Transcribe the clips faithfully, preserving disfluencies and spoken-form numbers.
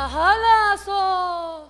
ཧ་ལ་སོ།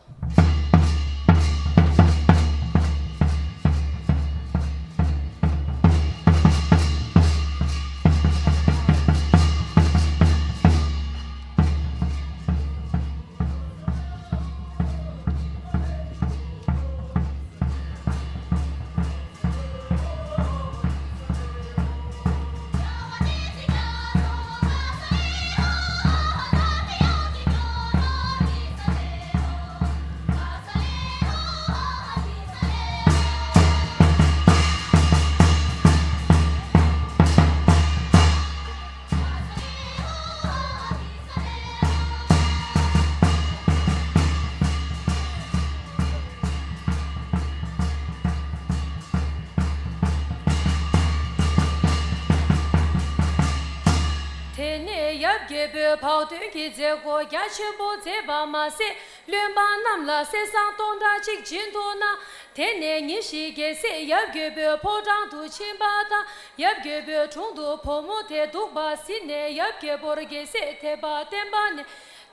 དེ་ནས་ཡབ་རྒྱལ་པོས་བག་སྟོན་གྱི་མཛད་སྒོ་རྒྱ་ཆེན་པོ་མཛད་པ་མ་ཟད། བློན་འབངས་རྣམས་ལ་གསེར་སྲང་སྟོང་ཕྲག་གཅིག་སྦྱིན་དུ་གནང་། དེ་ནས་ཉིན་ཞིག་རྒྱལ་སྲས་ཡབ་རྒྱལ་པོའི་ཕོ་བྲང་དུ་ཕྱིན་པ་དང་། ཡབ་རྒྱལ་པོའི་དྲུང་དུ་བུ་མོ་དེ་འདུག་པ་གཟིགས་ནས། ཡབ་རྒྱལ་པོར་རྒྱལ་སྲས་དད་པ་བརྟན་པ་ནས།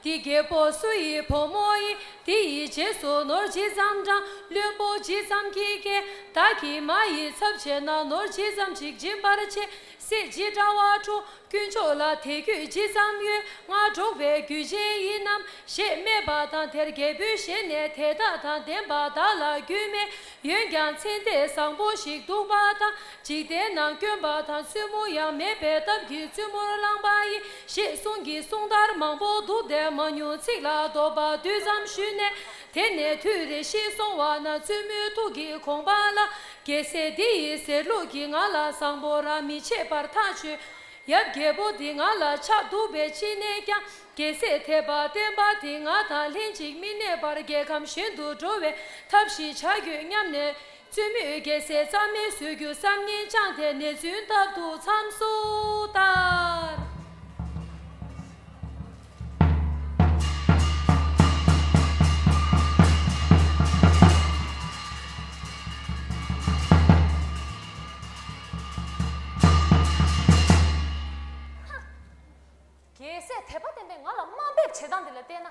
འདི་རྒྱལ་པོ་སུ་ཡི་བུ་མོ་ཡིན། དེ་ཡི་རྗེས་སུ་ནོར་ཇི་ཙམ་དང་། བློན་པོ་ཇི་ཙམ་གྱིས་བསྐྱལ། བདག་གིས་མ་ཡི་ཚབ་བྱས་ན། ནོར་ཇི་ཙམ་ཅིག་སྦྱིན་པར་བྱེད། སྲས་ཇི་འདྲ་བ་འཁྲུངས། དཀོན་མཆོག་ལ་དད་གུས་ཇི་ཙམ་ཡོད། ང་འགྲོགས་པའི་རྒྱུ་ཅན་ཡིན་ནམ། ཞེས་སྨྲས་པ་དང་། དེར་རྒྱལ་པོའི་ཞལ་ནས། དད་དག་དང་ལྡན་པ་བདག་ལ་རྒྱུས་མེད། འོན་ཀྱང་ཚེ་འདས་བཟང་པོ་ཞིག་འདུག་པ་དང་། འཇིག་རྟེན་ན་དཀོན་པ་དང་བཙུན་མོ་ཡང་མེད་པས། སྟབས་ཀྱིས་བཙུན་མོར་བླངས་པ་ཡིན། ཞེས་གསུང་གི་གསུང་ལྟར་མང་པོ་འདུག་སྟེ་མང་ཉུང་ཚིག་ལ་དོགས་པ་བསྡུས་ཙམ་ཞུས་ནས། དེ་ནས་ཐུགས་རེ་ཞིག་སོང་བ་ན། བཙུན་མོའི་ཐུགས་ཀྱི་དགོངས་པ་ལ། རྒྱལ་སྲས་འདི་ཡི་ཟེར་ལུགས་ཀྱིས་ང་ལ་བཟང་པོ་ར་མི་བྱེད་པར་ཐག་ཆོད། ཡབ་རྒྱལ་པོ་འདི་ང་ལ་ཆགས་འདུག་པས། ཅི་ནས་ཀྱང་རྒྱལ་སྲས་དད་པ་བརྟན་པ་འདི་ང་དང་ལྷན་ཅིག་མི་གནས་པར་རྒྱལ་ཁམས་གཞན་དུ་འགྲོ་བའི་ཐབས་ཤིག་བྱ་དགོས་སྙམ་ནས། བཙུན་མོས་རྒྱལ་སྲས་རྩ་མེད་བཟོ་རྒྱུ་བསམ་ངན་བཅངས་ཏེ་ནེ་ཙོའི་འདབས་དུ་མཚམས་སུ་བསྟར། རྒྱལ་སྲས་དད་པ་བརྟན་པས་ང་ལ་དམའ་འབེབས་བྱེད་སྟངས་འདི་ལ་བལྟས་ན།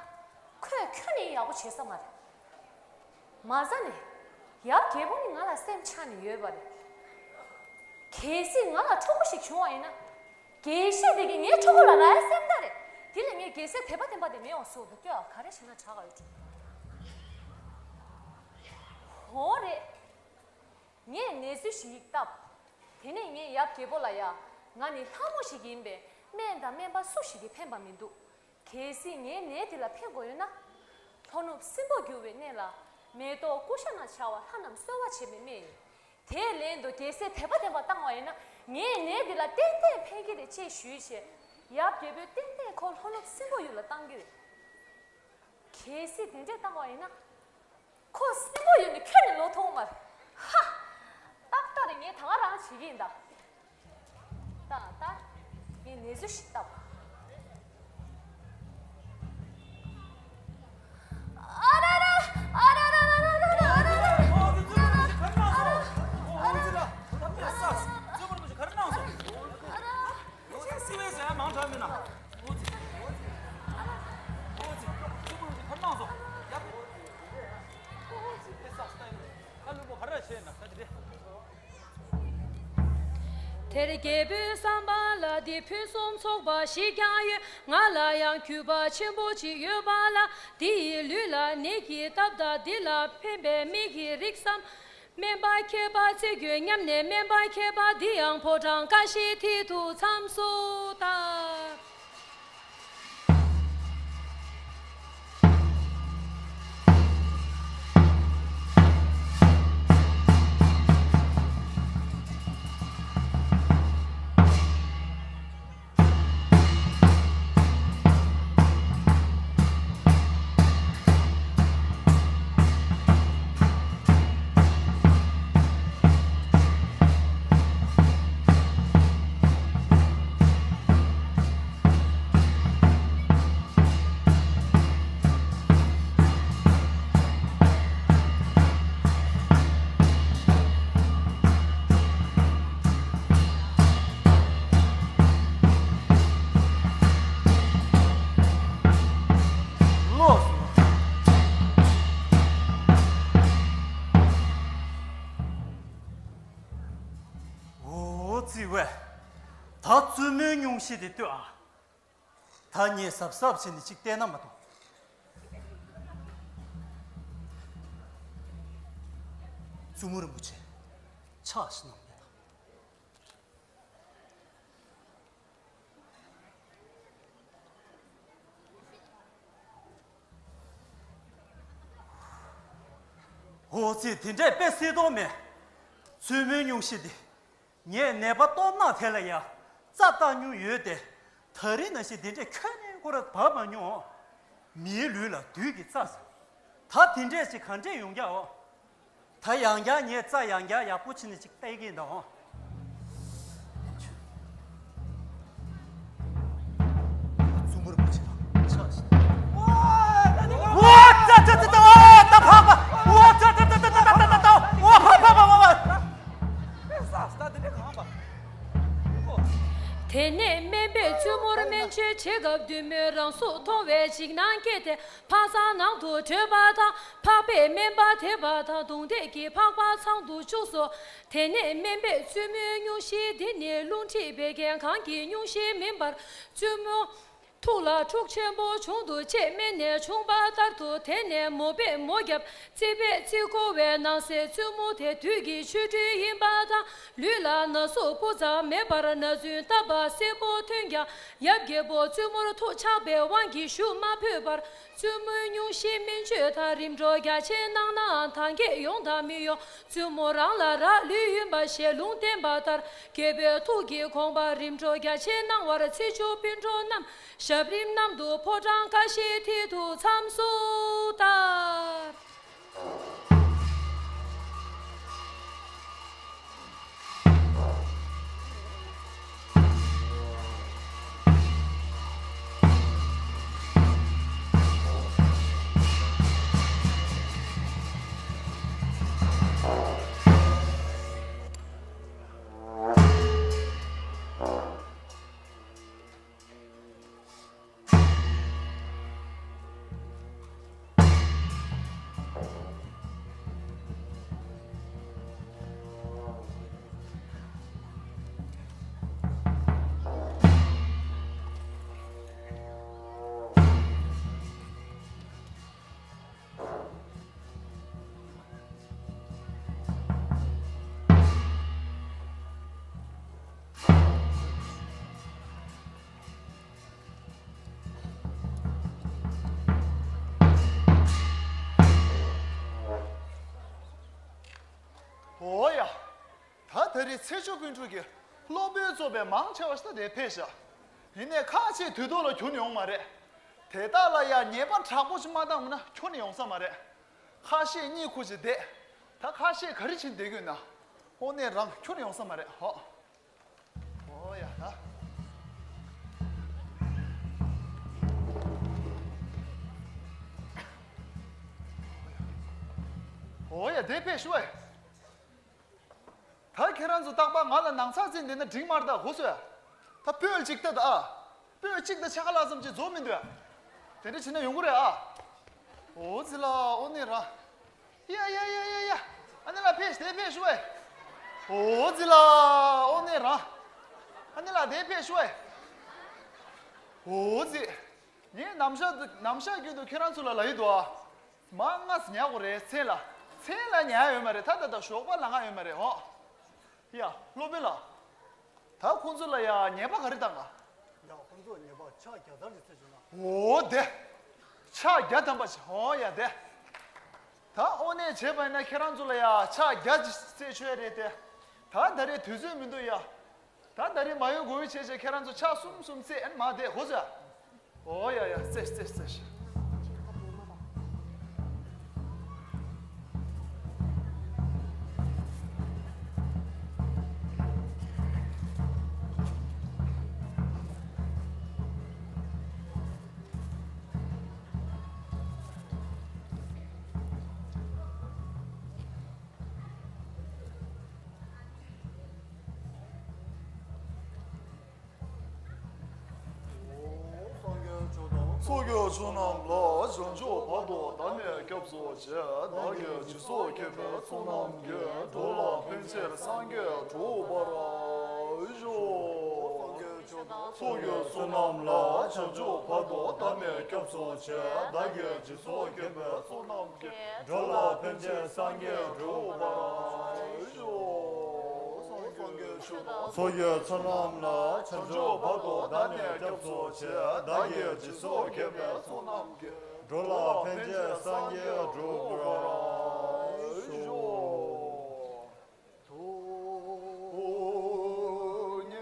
ཁོས་ཁྱོན་ནས་ཡག་པོ་བྱེད་ས་མ་རེད། མ་རྩ་ནས། ཡབ་རྒྱལ་པོ་ནི་ང་ལ་སེམས་ཆགས་ནས་ཡོད་པ་རེད། གལ་སྲིད་ང་ལ་ཕྲུ་གུ་ཞིག་བྱུང་བ་ཡིན་ན། རྒྱལ་སྲས་དེ་གིས་ངའི་ཕྲུ་གུ་ལ་རག་ཡ་སེམས་ཐག་རེད། དེ་ལས་ངས་རྒྱལ་སྲས་དད་པ་བརྟན་པ་དེ་མེད་པ་བཟོ་འདུག་སྐྱོ། ག་རེ་བྱས་ན་དྲག་ག་ཡོད། འོ་རེད། ངས་ནེ་ཙོ་ཞིག་བཏབ། དེ་ནས་ངས་ཡབ་རྒྱལ་པོ་ལ་ཡ། ང་ནི་ལྷ་མོ་ཞིག་ཡིན་པས། སྨན་དང་སྨན་པ་སུ་ཞིག་གིས་ཕན་པ་མི་འདུག་གལ་སྲིད་ངའི་ནད་འདི་ལ་ཕན་དགོས་ཡོད་ན། ལྷོ་ནུབ་སྲིན་པོར་གྱུར་བའི་གནས་ལ། མེ་ཏོག་ཀུ་ཤ་ན་བྱ་བ་ལྷ་རྣམས་གསོལ་བ་བྱེད་པའི་སྨན་ཡིན། དེའི་ལན་དུ་རྒྱལ་སྲས་དད་པ་བརྟན་པ་བཏང་བ་ཡིན་ན། ངའི་ནད་འདི་ལ་ཏན་ཏན་ཕན་གྱི་རེད་ཅེས་ཞུས་བྱས། ཡབ་རྒྱལ་པོས་ཏན་ཏན་ཁོ་ལྷོ་ནུབ་སྲིན་པོའི་ཡུལ་ལ་བཏང་གི་རེད། གལ་སྲིད་དེ་འདྲས་བཏང་བ་ཡིན་ན། ཁོ་སྲིན་པོ་ཡོད་ནི་ཁྱོན་ནས་ལོག་ཐུབ་མ་རེད། ཧ། ཏག་ཏག་རེད། ངས་ད་ག་རང་བྱེད་ཀྱི་ཡིན་ད། ད་ད། ངས་ནེ་ཙོ་ཞིག་བཏབ། ཨ་ར་ར། ཨ་ར་ར་ར་ར་ར་ར་ར། ཨ་ར། ཨ་ར། དེར་རྒྱལ་པོའི་བསམ་པ་ལ། འདི་ཕུན་སུམ་ཚོགས་པ་ཞིག་ཀྱང་ཡོད། ང་ལ་ཡང་གུས་པ་ཆེན་པོ་ཅིག་ཡོད་པ་ལ། འདི་ཡི་ལུས་ལ་ནད་ཀྱིས་བཏབ་དང་། འདི་ལ་ཕན་པའི་སྨན་གྱི་རིགས་སམ། སྨན་པ་མཁས་པ་བཙལ་དགོས་སྙམ་ནས། སྨན་པ་མཁས་པ་འདི་ཡང་ཕོ་བྲང་ཀ་ཤི་ཐི་དུ་མཚམས་སུ་བསྟར། བཙུན་མོའི་སྙུང་གཞི་དེ་ལྟོས་ཨ། ད་ངས་གཟབ་གཟབ་བྱས་ནས་ཅིག་བལྟས་ན་མ་གཏོགས། བཙུན་མོ་རིན་པོ་ཆེ། ཕྱག་ཞིག་གནང་མེད་དམ། འོ་ཙི། དེ་འདྲས་དཔེ་སྲིད་དོ་མེད། བཙུན་མོའི་སྙུང་གཞི་འདི། ངས་ནད་པ་སྟོབས་ནག་དེ་ལ་ཡ་རྩ་བཏགས་མྱོང་ཡོད་དེ། ད་རིང་ནང་བཞིན་དེ་འདྲས་ཁྱོན་ནས་ཁོ་ར་བབས་མ་མྱོང་། མིའི་ལུས་ལ་བདུད་ཀྱི་རྩ་ཟེར། ད་དེ་འདྲས་ཅིག་ག་འདྲས་ཡོང་རྒྱུ་འོ། ད་ཡང་བསྐྱར་ངས་རྩ་ཡང་བསྐྱར་ཡག་པོ་བྱས་ནས་ཅིག་བལྟ་གི་ཡིན་ད་འོ། བཙུན་མོ་རིན་པོ་ཆེ་དང་ཕྱག་ཞིག་ཨོ་ཙ་ཙ་ཙ་ཙ། ཨོ་ད་ཕག་པ། ཨོ་ཙ་ཙ་ཙ་ཙ་ཙ་ཙ། ཨོ་ཕག་པ་ཕག་པ་ཕག་པ། དེ་ནས་སྨན་པས་བཙུན་མོར་སྨན་བཅོས་བྱེད་སྐབས། བདུད་མོས་རང་སྲོག་མཐོང་བས་འཇིགས་སྣང་སྐྱེས་ཏེ། ཕག་ཚང་ནང་དུ་བྲོས་པ་དང་། ཕག་པས་སྨན་པ་དེད་པ་དང་། རྡུང་རྡེག་གིས་ཕག་པ་ཚང་དུ་བཅུག་སོ། དེ་ནས་སྨན་པས་བཙུན་མོའི་སྙུང་གཞི་འདི་ནི་རླུང་མཁྲིས་བད་ཀན་གང་གི་སྙུང་གཞི་མིན་པར། བཙུན་མོ་ཐུགས་ལ་འཁྲུག་ཆེན་པོ་བྱུང་དུ་བཅས། སྨན་ནས་བྱུང་བ་ལྟར་དུ། དེ་ནས་མོ་པས་མོ་བརྒྱབ། རྩིས་པས་རྩིས་བསྐོར་བའི་ནང་གསེས། བཙུན་མོ་དེ་བདུད་ཀྱི་ཆོ་འཕྲུལ་ཡིན་པ་དང་། ལུས་ལ་ན་ཟུག་སྤུ་ཙམ་མེད་པར་ན་ཚུན་བཏབ་པ་གསལ་པོ་ཐོན་ཀྱང་། ཡབ་རྒྱལ་པོ་བཙུན་མོར་ཐུགས་ཆགས་པའི་དབང་གིས་ཞུ་མ་ཕོད་པར། བཙུན་མོའི་སྙུང་གཞིའི་སྨན་བཅོས་དང་རིམ་གྲོ་རྒྱ་ཆེན་གནང་ནའང་ཐང་རྒྱལ་ཡོང་དང་མི་ཡོང་། བཙུན་མོ་རང་ལ་རག་ལུས་ཡིན་པ་ཞེས་ལུང་བསྟན་པ་ལྟར། རྒྱལ་པོའི་ཐུགས་ཀྱི་དགོངས་པར་རིམ་གྲོ་རྒྱ་ཆེན་གནང་བར་ཚེ་མཆོག་སྤུན་གྲོགས་རྣམས་ཞབས་རིམ་གནང་དུ་ཕོ་བྲང་ཀ་ཤའི་མཐིལ་དུ་མཚམས་སུ་བསྟར། འོ་ཡ། ད་ད་རེས་ཚེ་མཆོག་སྤུན་གྲོགས་ཀྱིས་སློབ་དཔོན་གཙོས་པའི་མང་ཆེ་བ་ཞིག་ད་དེ་ཕེབས་ཤག་ཡིན་ནའི་ཁ་ཤས་དུས་ཐོག་ལ་ཁྱོན་ནས་ཡོང་མ་རེད། དེ་དག་ལ་ཡང་ཉེས་པ་དྲག་པོ་ཞིག་མ་བཏང་བ་ན་ཁྱོན་ནས་ཡོང་ས་མ་རེད། ཁ་ཤས་གཉིད་ཁུག་ཅིག་བསྡད། ད་ཁ་ཤས་ག་རེ་བྱེད་བསྡད་ཀྱི་ཡོད་ན། དངོས་གནས་རང་ཁྱོན་ནས་ཡོང་ས་མ་རེད་ཧོ། ཨོ་ཡ་ད། ཨོ་ཡ་དེ་ཕེབས་ཤོག་ཨེ། ད་ཁྱེད་རང་ཚོ་རྟག་པར་ང་ལ་ནང་ཚགས་རྩིས་འདི་ན་འགྲིག་མ་རེད་ད་གོ་སོ་ཡ། ད་སྤོས་གཅིག་ལྟ་ད་ཨ། སྤོས་གཅིག་དང་ཕྱེད་ཀ་ལྷག་ཙམ་ཅིག་རྫོགས་མི་འདུག་ཡ། དེ་འདྲ་བྱས་ན་ཡོང་གི་རེད་ཨ། ཨོ་ཙི་ལ་ཨོ་ནི་ར། ཡ་ཡ་ཡ་ཡ་ཡ། ཨ་ནི་ལ་ཕེབས་དེ་ཕེབས་ཤོག་ཨེ། ཨོ་ཙི་ལ་ཨོ་ནི་ར། ཨ་ནི་ལ་དེ་ཕེབས་ཤོག་ཨེ། ཨོ་ཙི། ངས་ནམ་ཞག་ནམ་ཞག་རྒྱུན་དུ་ཁྱེད་རང་ཚོ་ལ་ལབ་ཡི་འདུག་ཨ། མ་ང་ཉལ་དགོས་རེད་མཚན་ལ། མཚན་ལ་ཉལ་ཡོད་མ་རེད་ད་ད་ད་ཞོགས་པ་ལ་ང་ཡོད་མ་རེད་ཧོ། ཡ་སློབ་དཔོན་ལགས། ད་ཁོང་ཚོ་ལ་ཡ་ཉེས་པ་ག་རེ་བཏང་ང་། ཡ་ཁོང་ཚོ་ཉེས་པ་ཕྱག་བརྒྱ་ཐམ་ཅིག་བསད་བྱུང་ན། འོ་དེ། ཕྱག་བརྒྱ་ཐམ་པ་ཞིག་ཧོ་ཡ་དེ། ད་དངོས་གནས་བྱས་པ་ཡིན་ན་ཁྱེད་རང་ཚོ་ལ་ཡ་ཕྱག་བརྒྱ་ཅིག་བསད་ཆོག་ཡ་རེད་དེ། ད་ད་རེས་དུས་ཚོད་མི་འདུག་ཡ། ད་ད་རེས་མ་ཡོང་དགོས་བྱས་བྱས་ཁྱེད་རང་ཚོ་ཕྱག་གསུམ་གསུམ་བསད་ཨན་མ་བསྡད་ཧོ་ཟ། ཨོ་ཡ་ཡ་རྩེ་རྩེ་རྩེ། ཚོགས་ཀྱི་མཆོག་རྣམས་ལ་བྱང་ཆུབ་བར་དུ་བདག་ནི་སྐྱབས་སུ་མཆི། བདག་གིས་སྦྱིན་སོགས་བགྱིས་པའི་ཚོགས་རྣམས་ཀྱིས། འགྲོ་ལ་ཕན་ཕྱིར་སངས་རྒྱས་འགྲུབ་པར་ཤོག། ཚོགས་ཀྱི་བསོད་ནམས་ལ་བྱང་ཆུབ་བར་དུ་བདག་ནི་སྐྱབས་སུ་མཆི། བདག་གིས་སྦྱིན་སོགས་བགྱིས་པའི་བསོད་ནམས་ཀྱིས། འགྲོ་ལ་ཕན་ཕྱིར་སངས་རྒྱས་འགྲུབ་པར་ཤོག་ཚོགས་ཀྱི་བསོད་ནམས་ལ་བྱང་ཆུབ་བར་དུ་བདག་ནི་སྐྱབས་སུ་མཆི། བདག་གིས་སྦྱིན་སོགས་བགྱིས་པའི་བསོད་ནམས་ཀྱིས། འགྲོ་ལ་ཕན་ཕྱིར་སངས་རྒྱས་འགྲུབ་པར་ཤོག་ཨོཾ་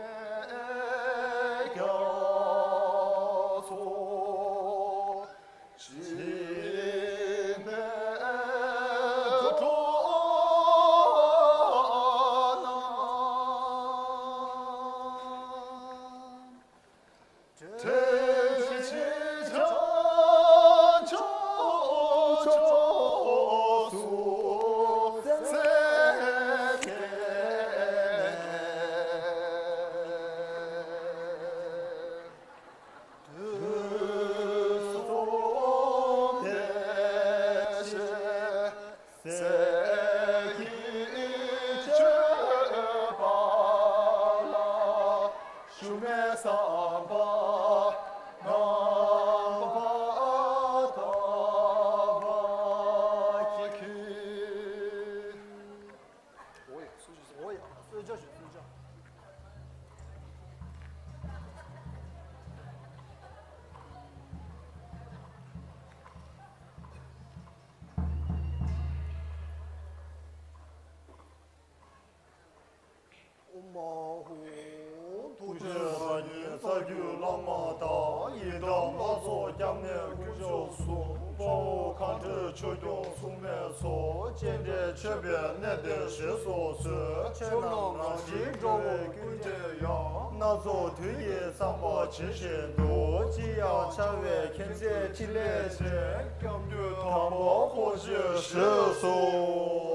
ཨཱཿཧཱུྃ། ཐུགས་རྗེ་རང་ཉིད་རྩ་བརྒྱུད་བླ་མ་དང་། ཡི་དམ་ལྷ་ཚོགས་སྐྱབས་གནས་དཀོན་མཆོག་གསུམ། དཔའ་བོ་མཁའ་འགྲོ་ཆོས་སྐྱོང་སྲུང་མའི་ཚོགས། སྤྱན་རས་ཆོས་པའི་གནས་འདིར་ཞེས་སུ་གསོལ། ཆོས་རྣམས་རང་བཞིན་འགྲོ་བའི་ཀུན་ཁྱེར་ཡང་། སྣ་ཚོགས་དུས་ཀྱི་བསམ་པ་ཇི་བཞིན་དུ། ཅི་ཡང་འཆར་བའི་མཁྱེན་བརྩེ་ཕྲིན་ལས་ཅན། སྐྱབས་མགོན་དམ་པ་ཧོར་སྐྱོར་ཞེས་སུ་གསོལ།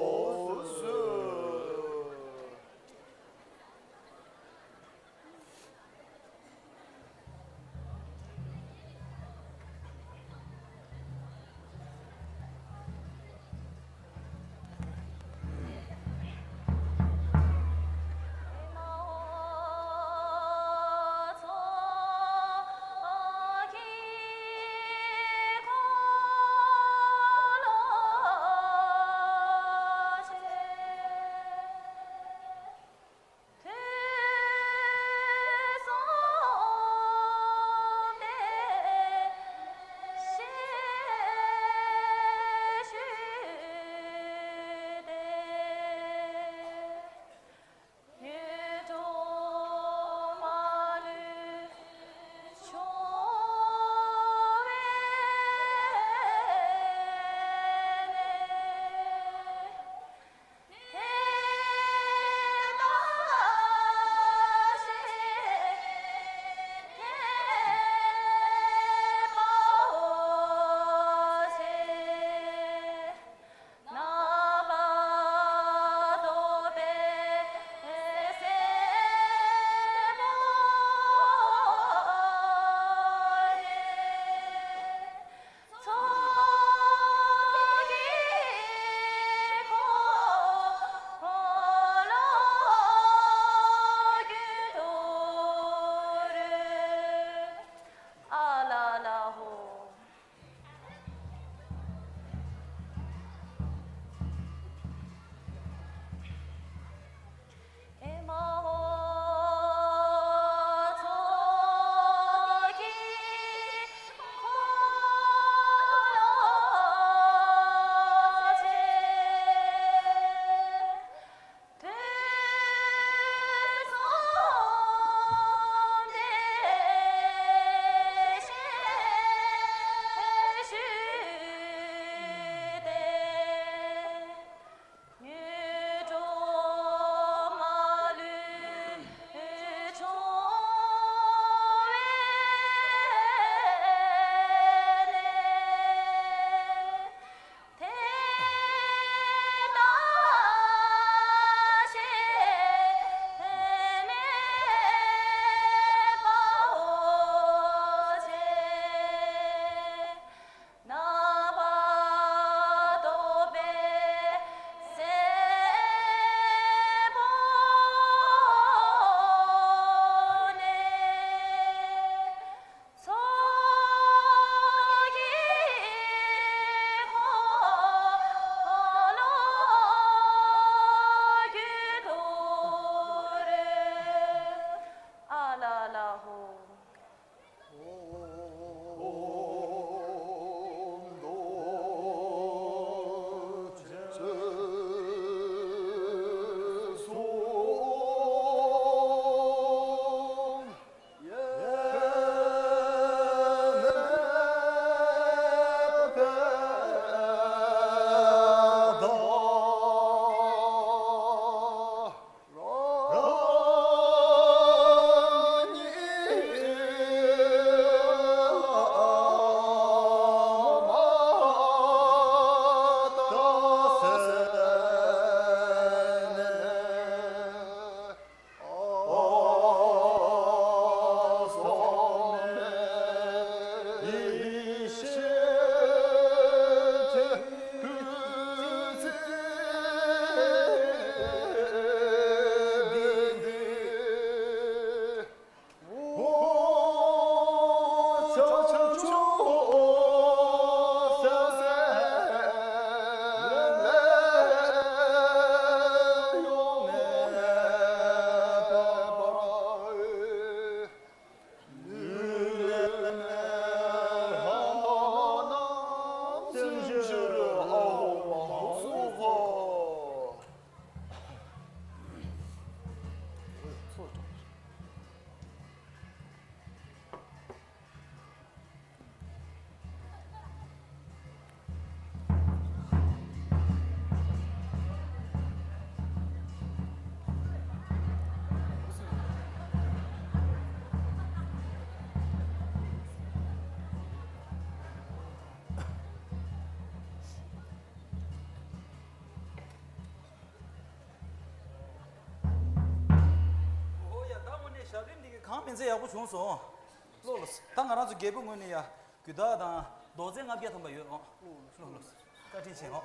གང་མིན་ཚད་ཡག་པོ་བྱུང་སོང་། ལོ་ལོ། ད་ང་རང་ཚོ་རྒྱལ་པོའི་ངོས་ནས་ཡ་རྒྱུ་དག་དང་རྡོག་རྫིས་ལྔ་བརྒྱ་ཐམ་པ་ཡོད། ཨོ། ལོ་ལོ། བཀའ་དྲིན་ཆེ། ཨོ།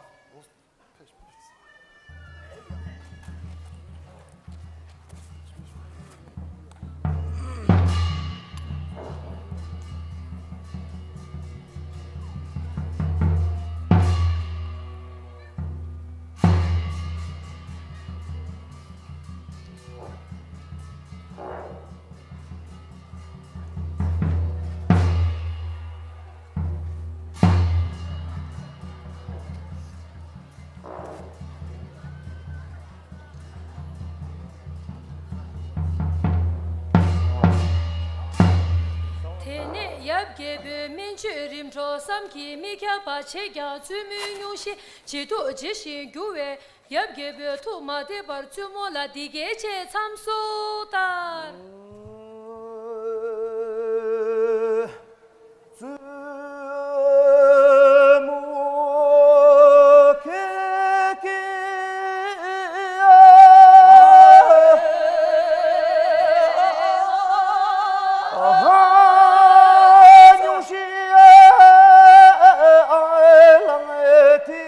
དེ་ནས་ཡབ་རྒྱལ་པོས་སྨན་བཅོས་རིམ་གྲོ་བསམ་གྱིས་མི་ཁྱབ་པ་བྱས་ཀྱང་བཙུན་མོའི་སྙུང་གཞི་ཇེ་སྡུག་ཇི་བཞིན་འགྱུར་བས། ཡབ་རྒྱལ་པོས་ཐུགས་མ་དད་པར་བཙུན་མོ་ལ་འདི་སྐད་ཅེས་མཚམས་སུ་བཏར། བཙུན་མོ་ཁྱེད་ཀྱིས། སྙུང་གཞི་བླངས་ཏེ།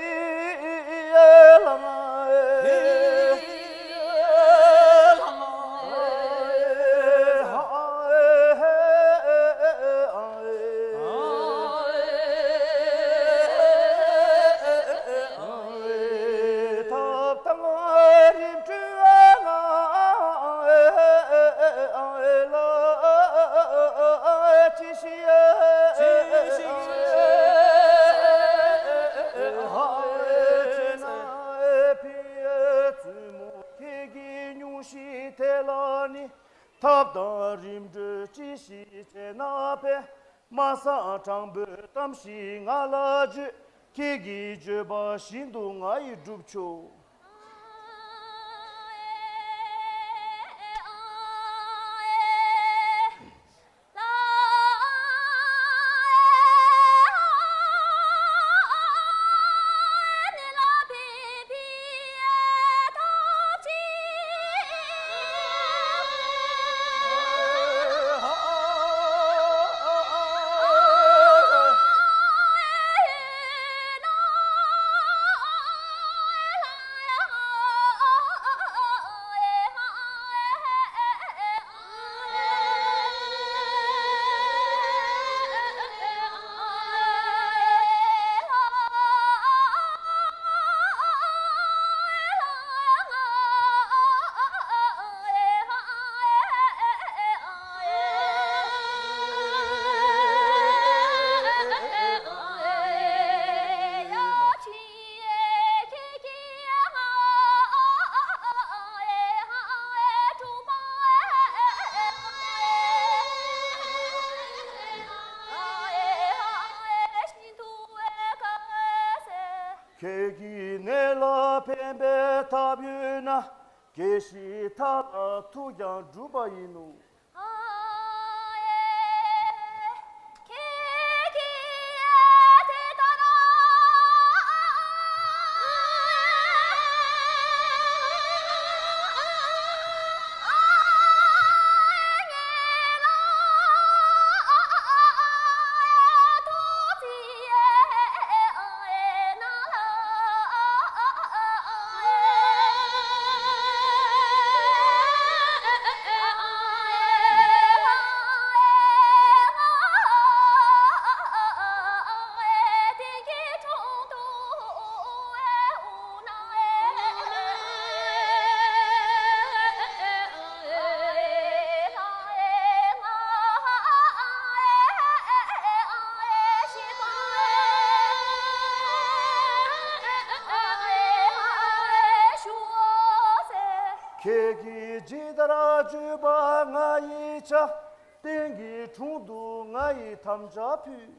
ཁྱེད་ཀྱི་སྙུང་གཞི་དེ་ལ་ནི། ཐབས་དང་རིམ་གྲོ་ཅི་ཞིག་བྱས་ན་ཕན། མ་གསང་དྲང་པོའི་གཏམ་ཞིག་ང་ལ་བརྗོད། ཁྱེད་ཀྱིས་བརྗོད་པ་བཞིན་དུ་ང་ཡིས་བསྒྲུབ་ཆོག། ཁྱེད་ཀྱི་ནད་ལ་ཕན་པའི་ཐབས་ཡོད་ན། དགེ་བཤེས་ཐ་ལ་ཐུགས་ཀྱང་སྒྲུབ་པ་ཡིན་ནོ། ཁྱེད་ཀྱིས་ཇི་ལྟར་བརྗོད་པ་ང་ཡིས་བྱ། རྟེན་གྱི་དྲུང་དུ་ང་ཡིས་དམ་བཅའ་ཕུལ།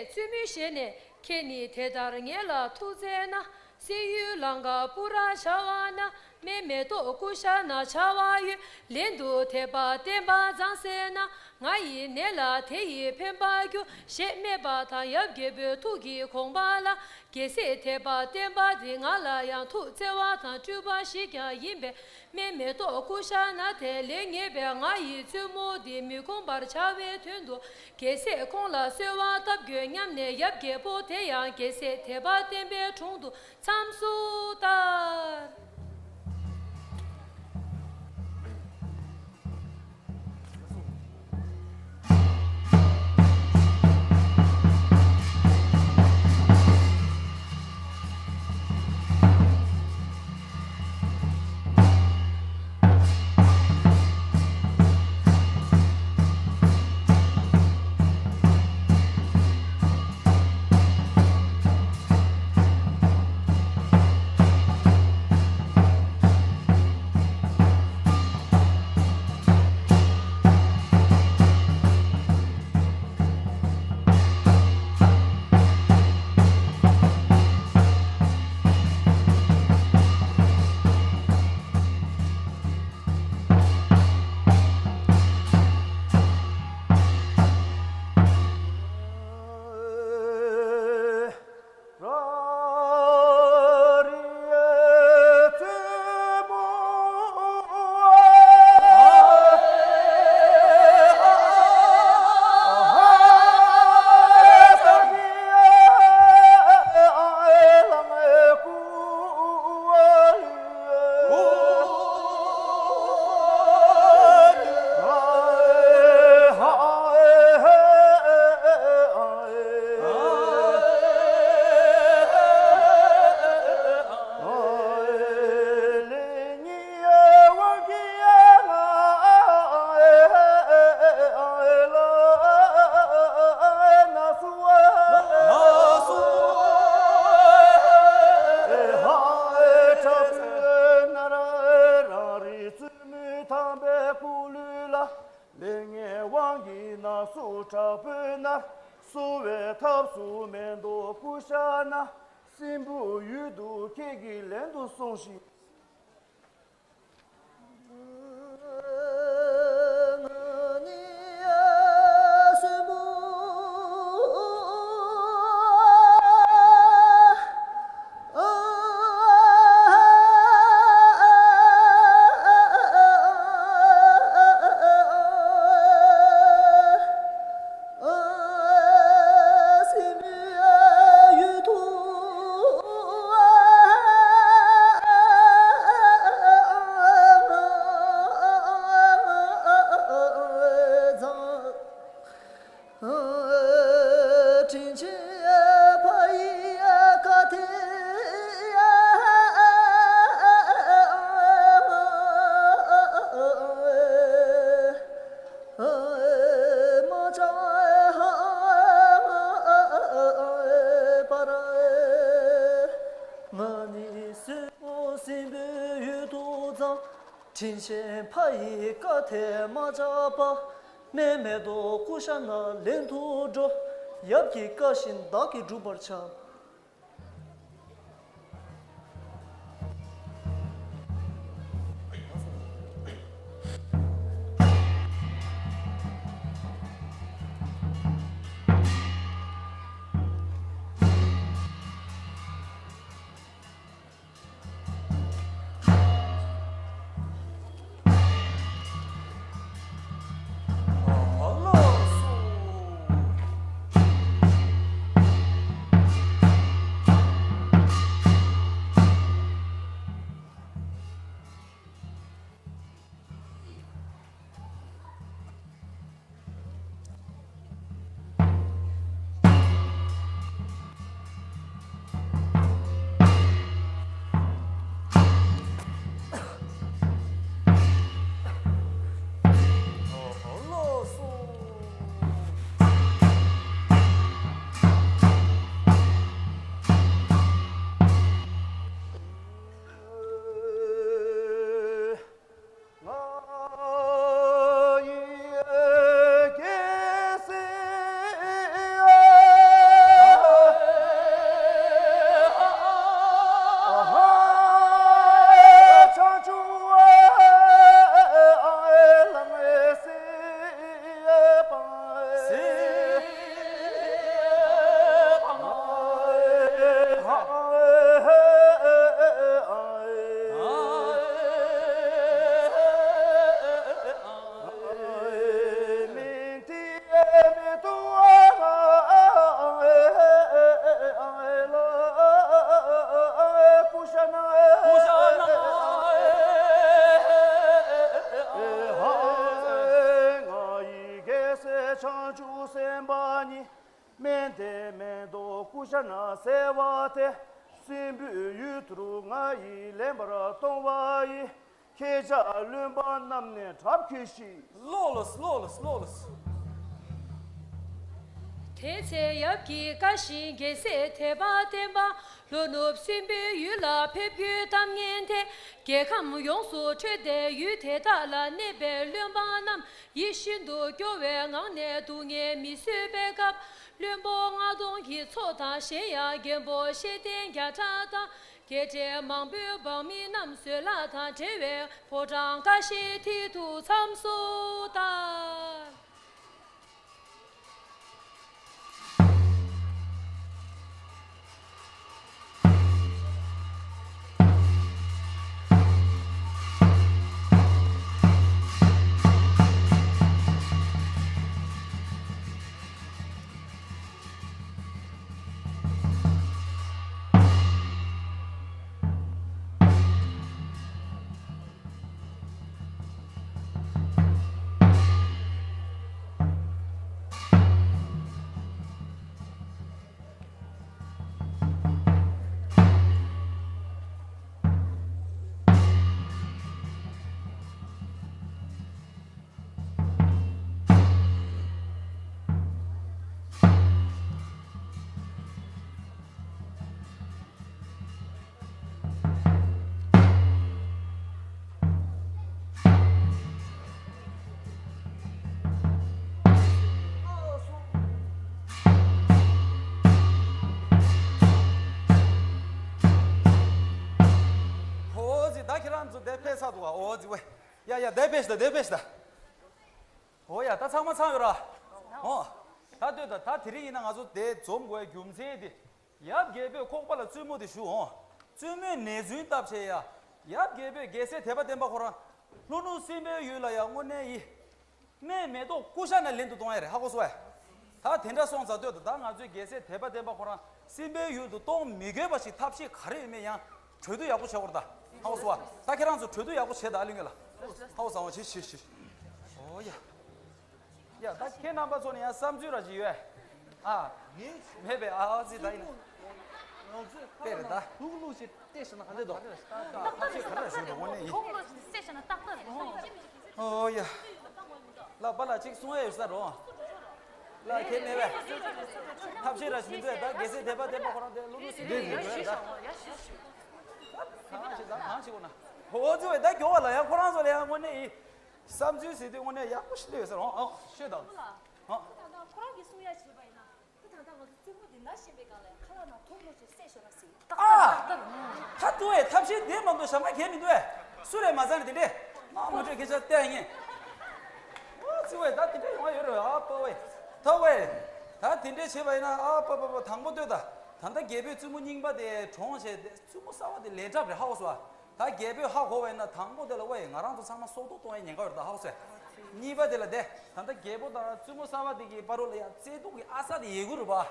བཙུན་མོའི་ཞལ་ནས། ཁྱེད་ནི་དེ་ལྟར་ངེད་ལ་ཐུགས་བརྩེ་ན། གསེར་གཡུའི་ལང་ཀ་པུ་ར་བྱ་བ་ན། སྨན་མེ་ཏོག་ཀུ་ཤ་ན་བྱ་བ་ཡོད། ལན་དུ་དད་པ་བརྟན་པ་བཟང་ཟེར་ན། ང་ཡིས་ནད་ལ་དེ་ཡིས་ཕན་པར་འགྱུར། ཞེས་སྨྲས་པ་དང་ཡབ་རྒྱལ་པོའི་ཐུགས་ཀྱི་དགོངས་པ་ལ། རྒྱལ་སྲས་དད་པ་བརྟན་པ་འདི་ང་ལ་ཡང་ཐུགས་བརྩེ་བ་དང་སྤྲུལ་པ་ཞིག་ཀྱང་ཡིན་པས། སྨན་མེ་ཏོག་ཀུ་ཤ་ན་དེ་ལེན་ངེས་པས། ང་ཡི་བཙུན་མོ་འདི་མི་ཁོམ་པར་བྱ་བའི་དོན་དུ། རྒྱལ་སྲས་ཁོང་ལ་གསོལ་བ་བཏབ་དགོས་སྙམ་ནས། ཡབ་རྒྱལ་པོ་དེ་ཡང་རྒྱལ་སྲས་དད་པ་བརྟན་པའི་དྲུང་དུ་མཚམས་སུ་བསྟར། ལས་ངན་དབང་གིས་ན་སོ་དྲག་པོས་མནར། གསོ་བའི་ཐབས་སུ་མེ་ཏོག་ཀུ་ཤ་ན། སྲིན་པོའི་ཡུལ་དུ་ཁྱེད་ཀྱིས་ལན་དུ་སོང་ཞིག། དྲིན་ཆེན་ཕ་ཡི་བཀའ་དེ། མ་བཅག་པར། ང་ནི་སྲིན་པོ་སྲིན་པོའི་ཡུལ་དུ་འཛངས། དྲིན་ཆེན་ཕ་ཡི་བཀའ་དེ་མ་བཅག་པ། སྨན་མེ་ཏོག་ཀུ་ཤ་ན་ལེན་དུ་འགྲོ། ཡབ་ཀྱི་བཀའ་བཞིན་བདག་གིས་བསྒྲུབ་པར་བྱ། བྱང་ཆུབ་སེམས་དཔའ་ཉིད། མན་དེ་མེ་ཏོག་ཀུ་ཤ་ན་གསལ་བ་དེ། སྲིན་པོའི་ཡུལ་དུ་ང་ཡིས་ལེན་པར་གཏོང་བ་ཡིས། ཁྱེད་ཅག་བློན་པོ་རྣམས་ནི་དྲག་གྱིས་ཤིག། ལོག་ལོ་ལོག་ལོ་ལོག་ལོ། དེ་ཚེ་ཡབ་ཀྱིས་བཀའ་བཞིན་རྒྱལ་སྲས་དད་པ་བརྟན་པ་ལྷོ་ནུབ་སྲིན་པོའི་ཡུལ་ལ་ཕེབས་རྒྱུའི་གཏམ་ངན་དེ། རྒྱལ་ཁམས་ཡོངས་སུ་འཕྲོས་ཏེ་ཡུལ་དེ་དག་ལ་གནས་པའི་བློན་པོ་རྣམས་ཡིད་ཤིན་ཏུ་སྐྱོ་བའི་ངང་ནས་སྡུག་བསྔལ་མི་བཟོད་པའི་སྐབས། བློན་པོ་ལྔ་སྟོང་གི་ཚོགས་དང་གཞན་ཡང་རྒན་པོ་ཤེས་ལྡན་བརྒྱ་ཕྲག་དང་། རྒྱལ་སྲས་མང་པོའི་འབངས་མི་རྣམས་བཟོད་གླགས་དང་བྲལ་བའི་ཕོ་བྲང་ཀ་ཤའི་མཐིལ་དུ་འཚམས་སོ་ལྟར། ཨོ་ཙི། ད་ཁྱེད་རང་ཚོ་དེ་ཕེབས་ཚར་འདུག་ག། ཨོ་ཙི་ཝེ། ཡ་ཡ། དེ་ཕེབས་ཤི་ད། དེ་ཕེབས་ཤི་ད། ཨོ་ཡ། ད་ཚང་མ་ཚང་ཡོད་ར། ཨོ། ད་ལྟོས་ད། ད་དེ་རིང་ཡིན་ན་ང་ཚོ་དེ་འཛོམས་དགོས་རྒྱུ་མཚན་དེ། ཡབ་རྒྱལ་པོས་ཁོག་པ་ལ་བཙུན་མོ་དེ་བཞུགས་འོང་། བཙུན་མོས་ནེ་ཙོའི་སྟབས་བྱས་ཡ། ཡབ་རྒྱལ་པོས་རྒྱལ་སྲས་དད་པ་བརྟན་པ་ཁོ་རང་ལྷོ་ནུབ་སྲིན་པོའི་ཡུལ་ལ་ཡ་དངོས་གནས་ཡི། སྨན་མེ་ཏོག་ཀུ་ཤ་ན་ལེན་དུ་གཏོང་ཡ་རེད། ཧ་གོ་སོང་ཨེ། ད་དེ་འདྲ་སོང་ཙང་ལྟོས་ད། ད་ང་ཚོའི་རྒྱལ་སྲས་དད་པ་བརྟན་པ་ཁོ་རང་སྲིན་པོའི་ཡུལ་དུ་གཏོང་མི་དགོས་པ་ཞིག་ཐབས་ཤེས་ག་རེ་ཡོད་མེད་ཡང་གྲོས་བསྡུར་ཡག་པོ་བྱེད་དགོས་རེད་ད། ཧ་གོ་སོང་ཨ། ད་ཁྱེད་རང་ཚོ་གྲོས་བསྡུར་ཡག་པོ་བྱེད་ད། ཨ་ལུས་ངེས་ལ། ཧ་གོ་སོང་ཨ། བྱེད་བྱེད་བྱེད། ཨོ་ཡ། ཡ། ད་ཁྱེད་རྣམ་པ་ཚོ་ནས་ཡང་བསམ་ཚུལ་ར་ཅིག་ཡོད་ཨ། ངས་མེད་པས། ཨ་ཙི། ད་ཡིན་ན། ང་ཚོས་ཁ་ལག་ནང་དུག་བླུགས་ཤིག་བལྟས་ཤིག་ན་ག་འདྲ་འདུག། ཐབས་ཤེས་ག་འདྲ་ཞུ་འདུག་དངོས་གནས་ཡིན། ཨོ་ཡ། ལགས་པ་ལགས། ཅིག་གསུང་ཡ་ཡོད་ས་རོ། ལགས་ཁྱེད་མེད་པས། ཐབས་ཤེས་ར་ཞིག་མི་འདུག་ཨེ། ད་རྒྱལ་སྲས་དད་པ་བརྟན་པ་ཁོ་རང་དེ་བླུགས་བླུགས་ཤིག་བལྟས་ཡོད་རེད་ད། གང་ཞིག་ད་གང་ཞིག་འོ་ན། ཨོ་ཙི་ཝེ། ད་མགྱོགས་པ་ལ་ཡང་ཁོ་རང་ཚོ་ལ་ཡང་དངོས་གནས་ཡིན། བསམ་ཚུལ་ཟེར་དུས་དངོས་གནས་ཡག་པོ་ཞིག་སླེབས་ཡོད་ས་རེད། ཨོ་ཨོ་ཤོད་དང་། ཨོ། ད་ལྟ་ཁོ་རང་གིས་གསུང་ཡ་བྱས་པ་ཡིན་ན། ད་ལྟ་ང་ཚོ་བཙུན་མོ་འདི་ན་བཞིན་པའི་སྒང་ལ་ཁ་ལག་ནང་དུག་བླུགས་ཤིག་བསད་ཤོག་ན་ཟེར། ཨ། ད་ལྟ་དུ་བའི་ཐབས་ཤེས་འདི་མ་གཏོགས་ཞྭ་མོ་གལ་མི་འདུག་ཨེ། སུ་རེད་མ་ཚང་ནི་དེ་འདྲས། ཨ་ངོ་སྤྲོད་སྐད་ཆ་བལྟས་ངེས། ཨོ་ཙི་ཝེ། ད་དེ་འདྲས་ཡོང་བ་ཡོད་རེད། ཨ་པ་ཝེ། ད་ཝེ། ད་དེ་འདྲས་བྱས་པ་ཡིན་ན། ཨ་པ་པ་པ། དང་པོ་ལྟོས་ད། ད་ལྟ་རྒྱལ་པོས་བཙུན་མོ་རྙིང་པ་དེ་གྲོངས་བྱས་ཏེ་བཙུན་མོ་གསར་པ་དེ་ལན་གྲབས་རེད། ཧ་གོ་སོང་ཨ། ད་རྒྱལ་པོས་ཧ་གོ་བས་ན་དང་པོ་དེ་ལ་ཝེ་ང་རང་ཚོ་ཚང་མ་སྲོག་ཐོག་གཏོང་ཡའི་ཉེན་ཁ་ཡོད་རེད་ད། ཧ་གོ་སོང་། གཉིས་པ་དེ་ལ་དེ་ད་ལྟ་རྒྱལ་པོ་དང་བཙུན་མོ་གསར་པ་དེ་གི་བར་ལ་ཡ་བརྩེ་དུང་གི་ཨ་ས་དེ་ཡལ་གྱི་རེད་པ།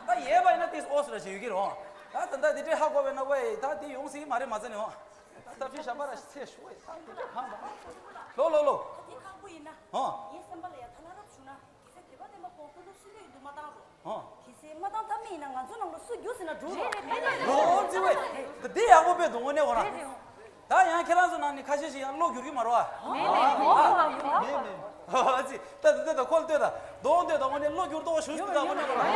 ད་ཡལ་བ་ཡིན་ན་དེ་ཨོ་སི་ར་ཞིག་ཡོད་ཀྱི་རེད། ད་ད་ལྟ་དེ་འདྲས་ཧ་གོ་བས་ན་ཝེ་ད་དེ་ཡོང་སྲིད་ཀྱི་མ་རེད་མ་ཚད་ནས། ད་ཕྱི་ཞབས་པ་ར་ཞིག་ཚེ་ཞུ་ཝེ། ད་དེ་འདྲས་གང་ད། ལོ་ལོ་ལོ། ད་དེ་ཁག་པོ་ཡིན་ན། ཧོ། ངའི་བསམ་པ་ལ་ཡ་ད་ལ་རབ་བྱུང་ན། གལ་སྲིད་དད་པ་བརྟན་པ་ཁོང་ལྷོ་ནུབ་སྲིན་པོའི་ཡུལ་དུ་མ་བཏང་རུང་། ཧོ། གལ་སྲིད་མ་བཏང་ཐབས་མེད་ཡིན་ན་ང་ཚོ་ནང་ལ་སུ་རྒྱུགས་ཟེར་ན་འགྲོ་རུང་། རེད་རེད། འགྲོ་རུང་ཙི་ཝེ། ད་འདི་ཡག་པོ་དཔེ་འདུག་དངོས་གནས་ཁོ་རང་། རེད་རེད། ད་ཡང་ཁྱེད་རང་ཚོ་ནང་ནས་ཁ་ཤས་ཤིག་ཡང་བློ་འགྱུར་གྱི་མ་རེད་པ། མེད་མེད། མེད་མེད། ཨ་ཙི། ད་ད་ད་ཁོ་ལ་ལྟོས་ད། གདོང་ལྟོས་ད། དངོས་གནས་བློ་འགྱུར་ཏོག་ཞུ་ཟེར་ད་དངོས་གནས་ཁོ་རང་།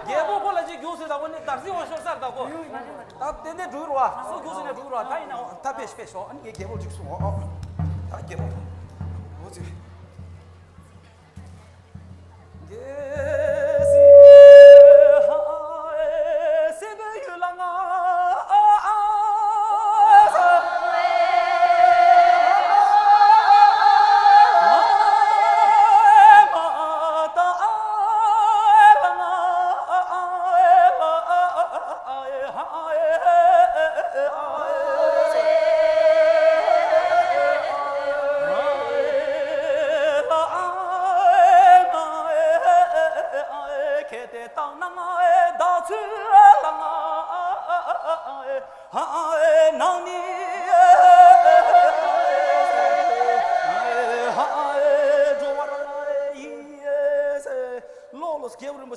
རྒྱལ་པོ་ཁོ་ལ་ཅིག་རྒྱུགས་ཟེར་ད་དངོས་གནས་དར་ཟིག་འོང་ཤོར་ས་རེད་ད་ཁོ། ད་ཏན་ཏན་འགྲོ་གི་རེད་པ། སུ་རྒྱུགས་ཟེར་ན་འགྲོ་གི་རེད་པ། ད་ཡིན་ན་ད་ཕེབས་ཤིག་ཕེབས་ཤོག། ཨ་ནི་ངས་རྒྱལ་པོར་ཅིག་གསུང་། ཨོ་ཨོ། ད་རྒྱལ་པོ། ཨོ་ཙི།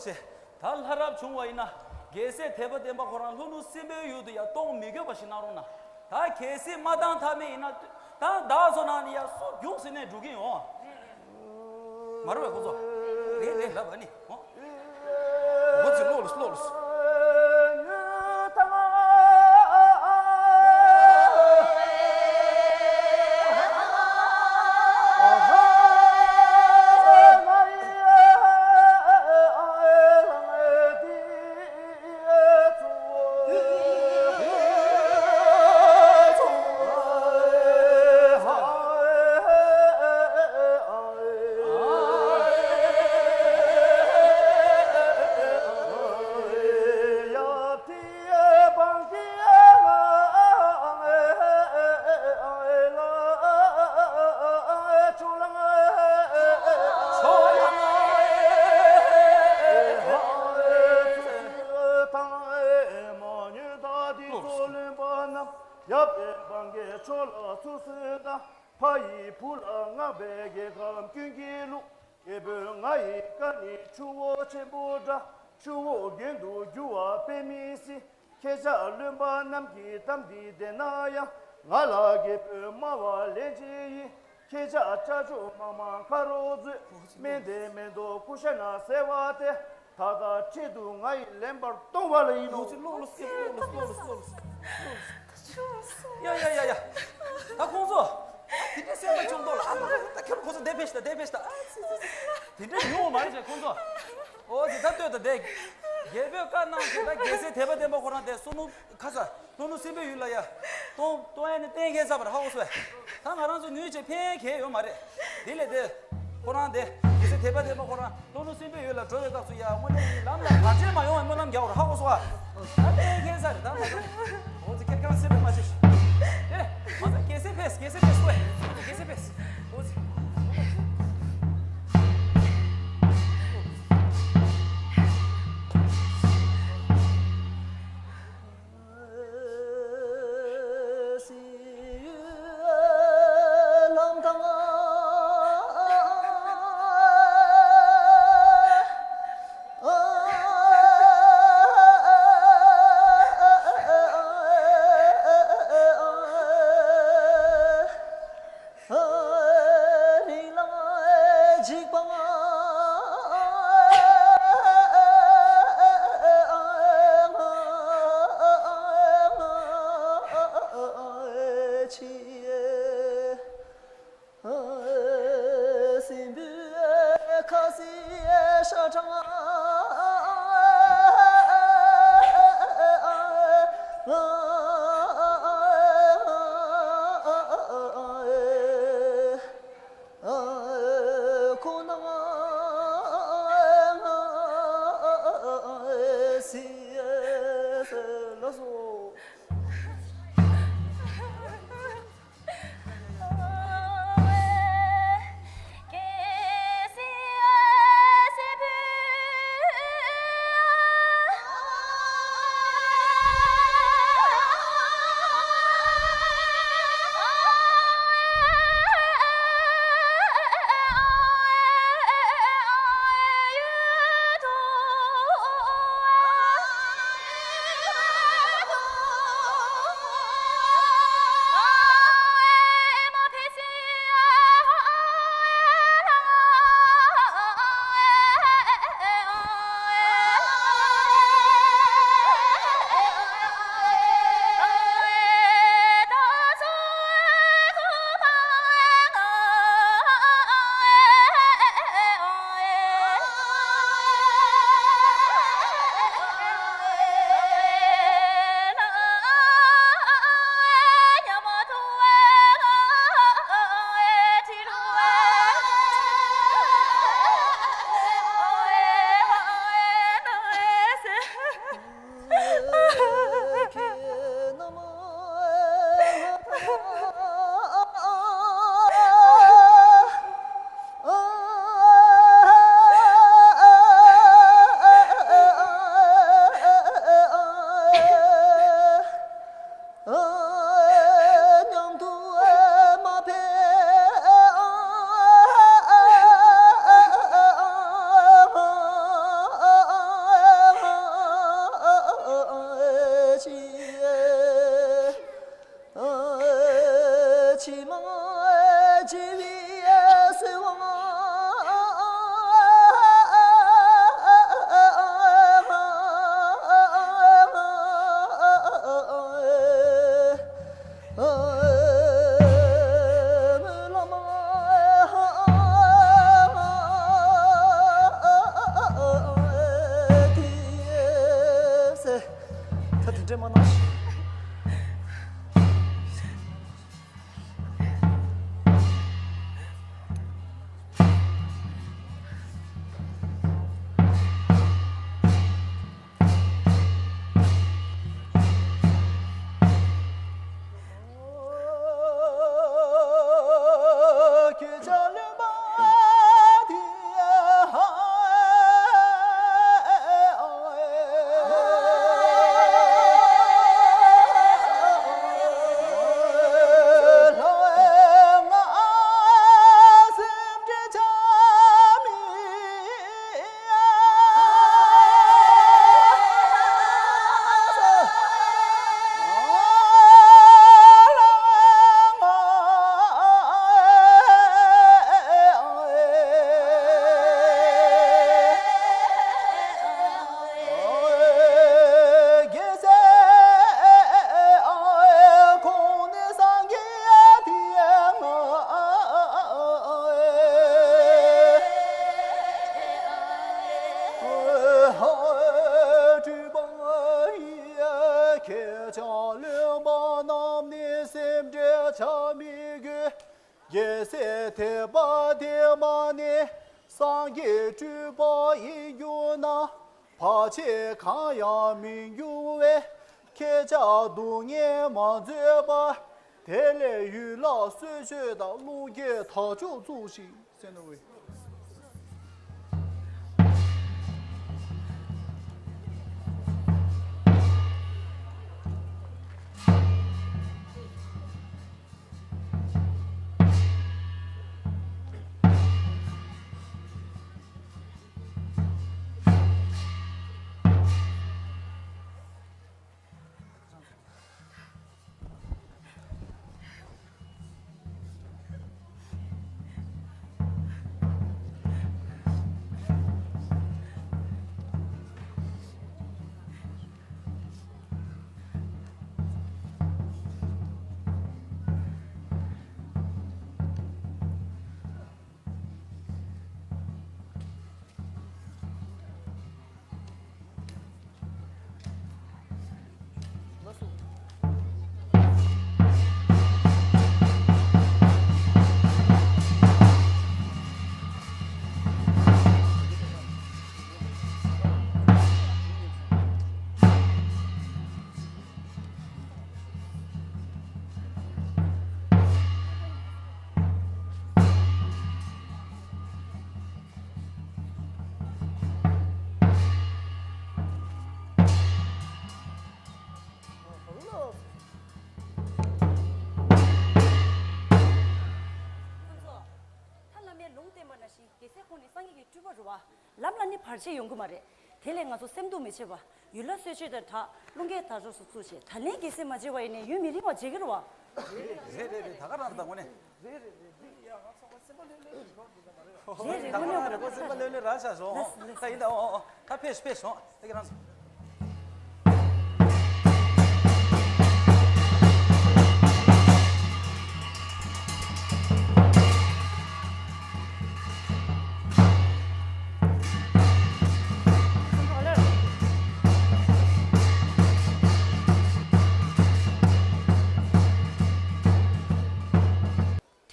ཆེ། ད་ལྷ་རབ་བྱུང་བ་ཡིན་ན། རྒྱལ་སྲས་དད་པ་བརྟན་པ་ཁོ་རང་ལྷོ་ནུབ་སྲིན་པོའི་ཡུལ་དུ་ཡར་གཏོང་མི་དགོས་པ་ཞིག་གནང་རོགས་གནང་། ད་གལ་སྲིད་མ་བཏང་ཐབས་མེད་ཡིན་ན། ད་བདག་ཚོ་ནང་ནས་ཡར་སུ་རྒྱུགས་ཟེར་ནས་འགྲོ་གི་ཡོང་། མ་རེད་པས་ཁོ་ཚོ། རེད་རེད་ལབ་ཨ་ནི། འོ། འོ་ཙི་ལོག་ལོག་ལོག་ལོག་ཡབ་ཀྱི་འབངས་ཀྱི་ཕྱོགས་ལ་ཚུར་གསོན་དང་། ཕ་ཡི་བུ་ལ་བསྔགས་པའི་རྒྱལ་ཁམས་ཀུན་གྱི་ལུགས། རྒྱལ་པོས་ང་ཡི་བཀའ་ནི་ཆུ་བོ་ཆེན་པོ་འདྲ། ཆུ་བོ་རྒྱུན་དུ་རྒྱུ་བ་དཔེ་མི་སྲིད། ཁྱེད་ཅག་བློན་པོ་རྣམས་ཀྱིས་གཏམ་འདི་བདེན་ན་ཡང་། ང་ལ་རྒྱལ་པོས་སྨྲ་བ་ལན་གཅིག་ཡིན། ཁྱེད་ཅག་སྐྲ་མཆོག་མང་མང་ཁ་རོག་མཛོད། སྨན་དེ་མེ་ཏོག་ཀུ་ཤ་ན་ཟེར་བ་དེ། ད་ལྟ་འཕྲལ་དུ་ང་ཡིས་ལེན་པར་གཏོང་བ་ལ་ཡིན་ནོ། ལོག་ཅིག་ལོག་ལོག་ལོག་ལོག་ལོག་ལོག་ཡ་ཡ་ཡ་ཡ། ད་ཁོང་ཚོ། དེ་འདྲ་སེམས་པ་བཅོམ་ཐོག་ལ་ཨ་མ་ད་ཁྱོད་ཁོང་ཚོ་བསྡད་ཕེབས་ཤི་ད་བསྡད་ཕེབས་ཤི་ད། དེ་འདྲ་ཡོང་བ་མ་རེད་ཅེ་ཁོང་ཚོ། ཨོ་དེ་ད་ལྟོས་ད་བསྡད། རྒྱལ་པོས་བཀའ་གནང་ཞེས་ད་རྒྱལ་སྲས་དད་པ་བརྟན་པ་ཁོ་རང་དེ་སོ་ནུ་ཁ་ས་ལྷོ་ནུབ་སྲིན་པོའི་ཡུལ་ལ་ཡ། གཏོང་གཏོང་ཡ་ནི་གཏན་འཁེལ་ཚར་བ་རེད་ཧ་གོ་སོང་ངས། ད་ང་རང་ཚོ་ངུས་བྱས་ཕན་གལ་ཡོད་མ་རེད། དེ་ལས་དེ། ཁོ་རང་དེ། རྒྱལ་སྲས་དད་པ་བརྟན་པ་ཁོ་རང་ལྷོ་ནུབ་སྲིན་པོའི་ཡུལ་ལ་འགྲོ་བའི་སྐབས་སུ་ཡ་དངོས་གནས་ཀྱི་ལམ་ལ་བར་ཆད་མ་ཡོང་བའི་སྨོན་ལམ་རྒྱག་དགོས་རེད་ཧ་གོ་སོང་ཨ། ད་གཏན་འཁེལ་ཚར་རེད་ད་ང་ཚོ། འོ་ཙི་ཁེར་ཁེར་སེམས་པ་མ་བྱེད་ཤིག་ཨེ། ང་ཚོ་རྒྱལ་སྲས་ཕེབས་རྒྱལ་སྲས་ཕེབས་སོ་ཨེ། རྒྱལ་སྲས་ཕེབས། འོ་ཙི། རྒྱལ་སྲས་དད་པ་དེ་མ་ནི་སངས་རྒྱས་སྤྲུལ་པ་ཡིན་གྱུར་ན། བར་ཆད་གང་ཡང་མི་འགྱུར་བས། ཁྱེད་ཅག་སྡུག་བསྔལ་མ་མཛོད་པར། དེ་ལས་ཡུལ་ལྷ་གསོལ་མཆོད་དང་། རླུང་རྒྱས་དར་ལྕོག་བཙུགས་ཤིག་ཟེར་ནོ་བས། ད་བླ་མའི་ལུང་བསྟན་པ་ནང་བཞིན་རྒྱལ་སྲས་ཁོང་ནི་སངས་རྒྱས་ཀྱི་སྤྲུལ་པ་རེད་བ། ལམ་ལ་ནི་བར་ཆད་ཡོང་གི་མ་རེད། དེ་ལས་ང་ཚོ་སེམས་སྡུག་མི་བྱེད་པ། ཡུལ་ལྷ་གསོལ་མཆོད་དང་སྦྲགས་རླུང་རྒྱས་དར་ལྕོག་སོགས་བཙུགས་བྱས། ད་ལན་རྒྱལ་སྲས་མ་མཇལ་བ་ཡིན་ནའི་ཡུན་མི་རིང་བ་མཇལ་གྱི་རེད་བ། རེད་རེད་རེད། ད་ག་རང་ད་དངོས་གནས། རེད་རེད་རེད། རེད་རེད། ད་དངོས་གནས་ཁོ་སེམས་པ་ལྷོད་ལྷོད་རང་ཆགས་སོང་། ལགས་སོ་ལགས་སོ། ད་ཡིན་ད། འོ་འོ། ད་ཕེབས་ཕེབས་སོང་། ད་ཁྱེད་རང་ཚོ།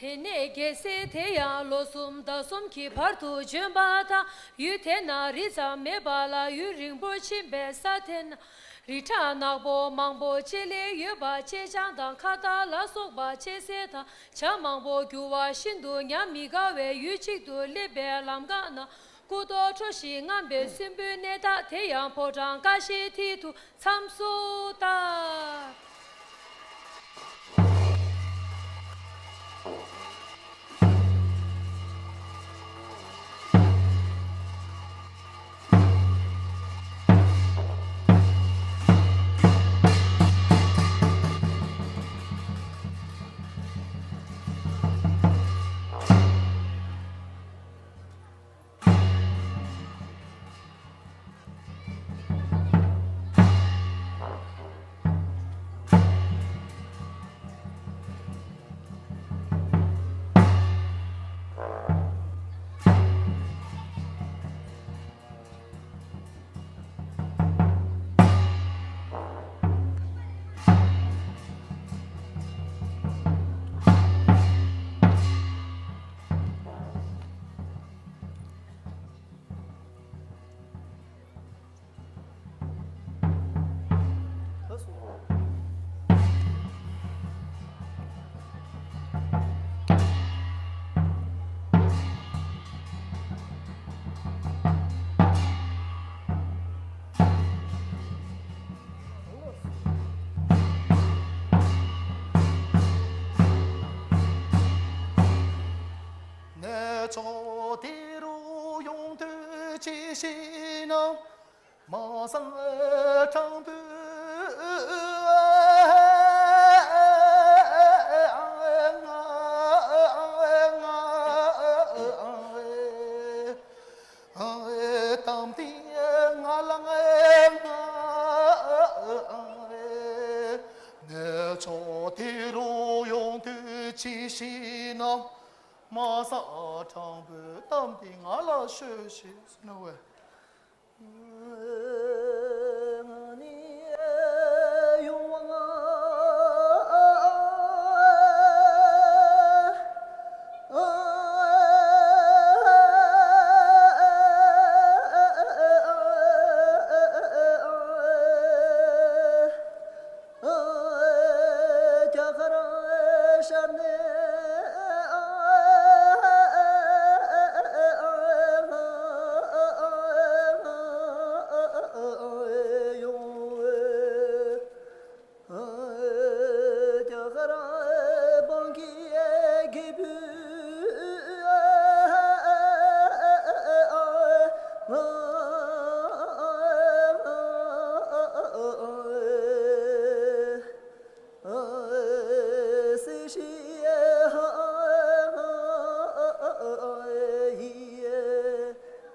དེ་ནས་རྒྱལ་སྲས་དེ་ཡང་ལོ་གསུམ་ཟླ་གསུམ་གྱི་བར་དུ་བྱོན་པ་དང་། ཡུལ་དེ་ན་རི་ཙམ་མེད་པ་ལ་ཡུན་རིང་པོར་ཕྱིན་པའི་ས་དེ་ན། རི་བྲག་ནག་པོ་མང་པོ་ཅིག་ལས་ཡོད་པ་ཅེ་སྤྱང་དང་ཁྭ་ཏ་ལ་སོགས་པ་ཅེ་སེ་དང་བྱ་མང་པོ་རྒྱུ་བ་ཤིན་ཏུ་ཉམས་མི་དགའ་བས་ཡུལ་གཅིག་ཏུ་སླེབས་པའི་ལམ་ཁ་ན། སྐུ་མདོག་ཁྲོ་ཞིང་རྔམ་པའི་སྲིན་པོའི་གནས་བདག་དེ་ཡང་ཕོ་བྲང་ཀ་ཤའི་མཐིལ་དུ་མཚམས་སུ་བཏབ། གནས་མཆོག་དེ་རུ་ཡོང་དུས་ཅི་ཞིག་ན། མ་སངས་དྲང་པོའི་གཏམ་དེ་ང་ལ་ང་། གནས་མཆོག་དེ་རུ་ཡོང་དུས་ཅི་ཞིག་ན། མ་སངས་དྲང་པོའི་གཏམ་དེ་ང་ལ་ཤོད་ཅེས་ཟེར་ནོ་བས། ང་ནི་ཡོང་བ་ང་།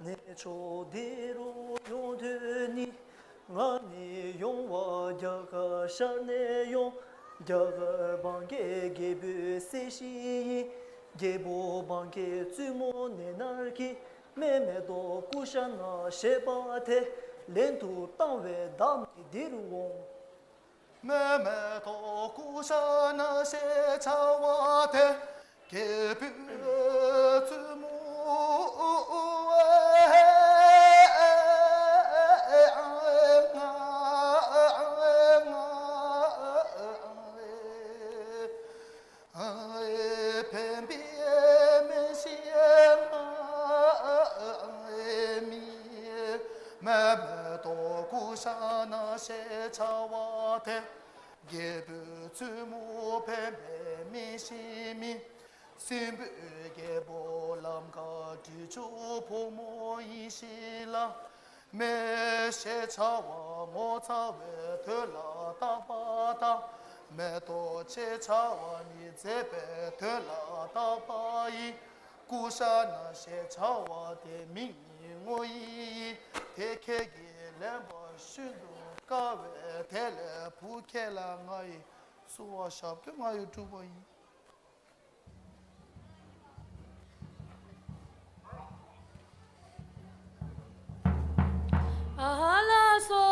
ནས་ཕྱོགས་འདི་རུ་ཡོང་དུས་ནི། ང་ནི་ཡོང་བ་རྒྱ་གར་ཤར་ནས་ཡོང་། རྒྱ་གར་འབངས་ཀྱི་རྒྱལ་པོའི་སྲས་ཤིག་ཡིན། རྒྱལ་པོ་འབངས་ཀྱི་བཙུན་མོ་ནེ་ནར་གྱི། སྨད་མེ་ཏོག་ཀུ་ཤ་ན་ཞེས་པ་དེ། ལན་དུ་བཏང་བའི་བདག་ནི་འདིར་འོང་། སྨད་མེ་ཏོག་ཀུ་ཤ་ན་ཞེས་བྱ་བ་དེ། རྒྱལ་པོའི་བཙུན་མོ། ཕན་པའི་སྨན་ཞིག་མིན། སྨད་མེ་ཏོག་ཀུ་ཤ་ན་ཞེས་བྱ་བ་དེ། རྒྱལ་པོའི་བཙུན་མོ་ཕན་པའི་སྨན་ཞིག་མིན། སྲིན་པོའི་རྒྱལ་པོ་ལམ་ཀ་སྦྲུལ་ཆུ་བུ་མོ་ཡིན་ཞིང་ལ། སྨན་ཞེས་བྱ་བ་ངོ་ཚ་བའི་དོན་ལ་བཏགས་པ་དང་། མེ་ཏོག་ཅེས་བྱ་བ་ནི་མཛེས་པའི་དོན་ལ་བཏགས་པ་ཡིན། ཀུ་ཤ་ན་ཞེས་བྱ་བ་དེ་མིང་ནི་དངོས་ཡིན། དེ་ཁྱེད་ཀྱིས་ལེན་པ་ཤིན་ཏུ་དཀའ་བས། དེ་ལས་བུ་ཁྱེད་ལ་ང་ཡིས་གསོལ་བ་ཞབས་ཀྱི་སྔགས་ཡོད་སྒྲུབ་པ་ཡིན། ཨ་ལགས་སོ།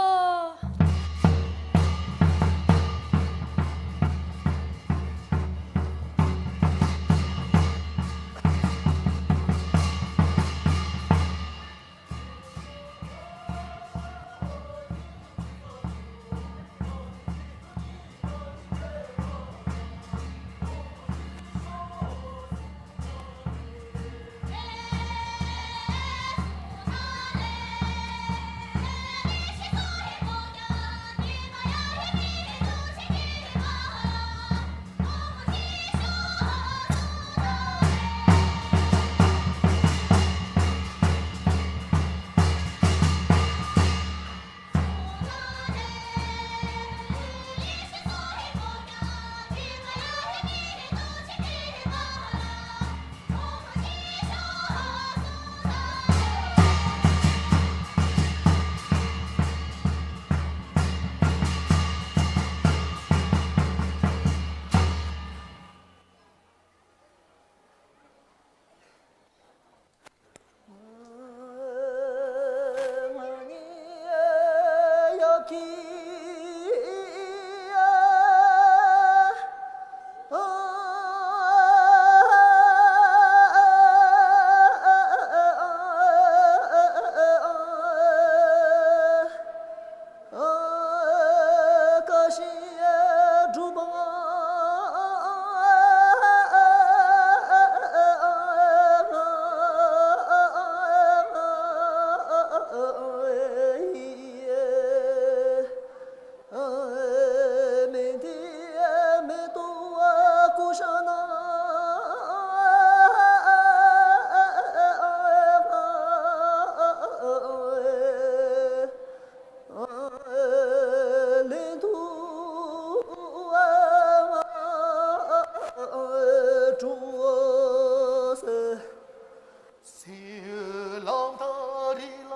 ཟིལ་གླང་དང་རི་ལ་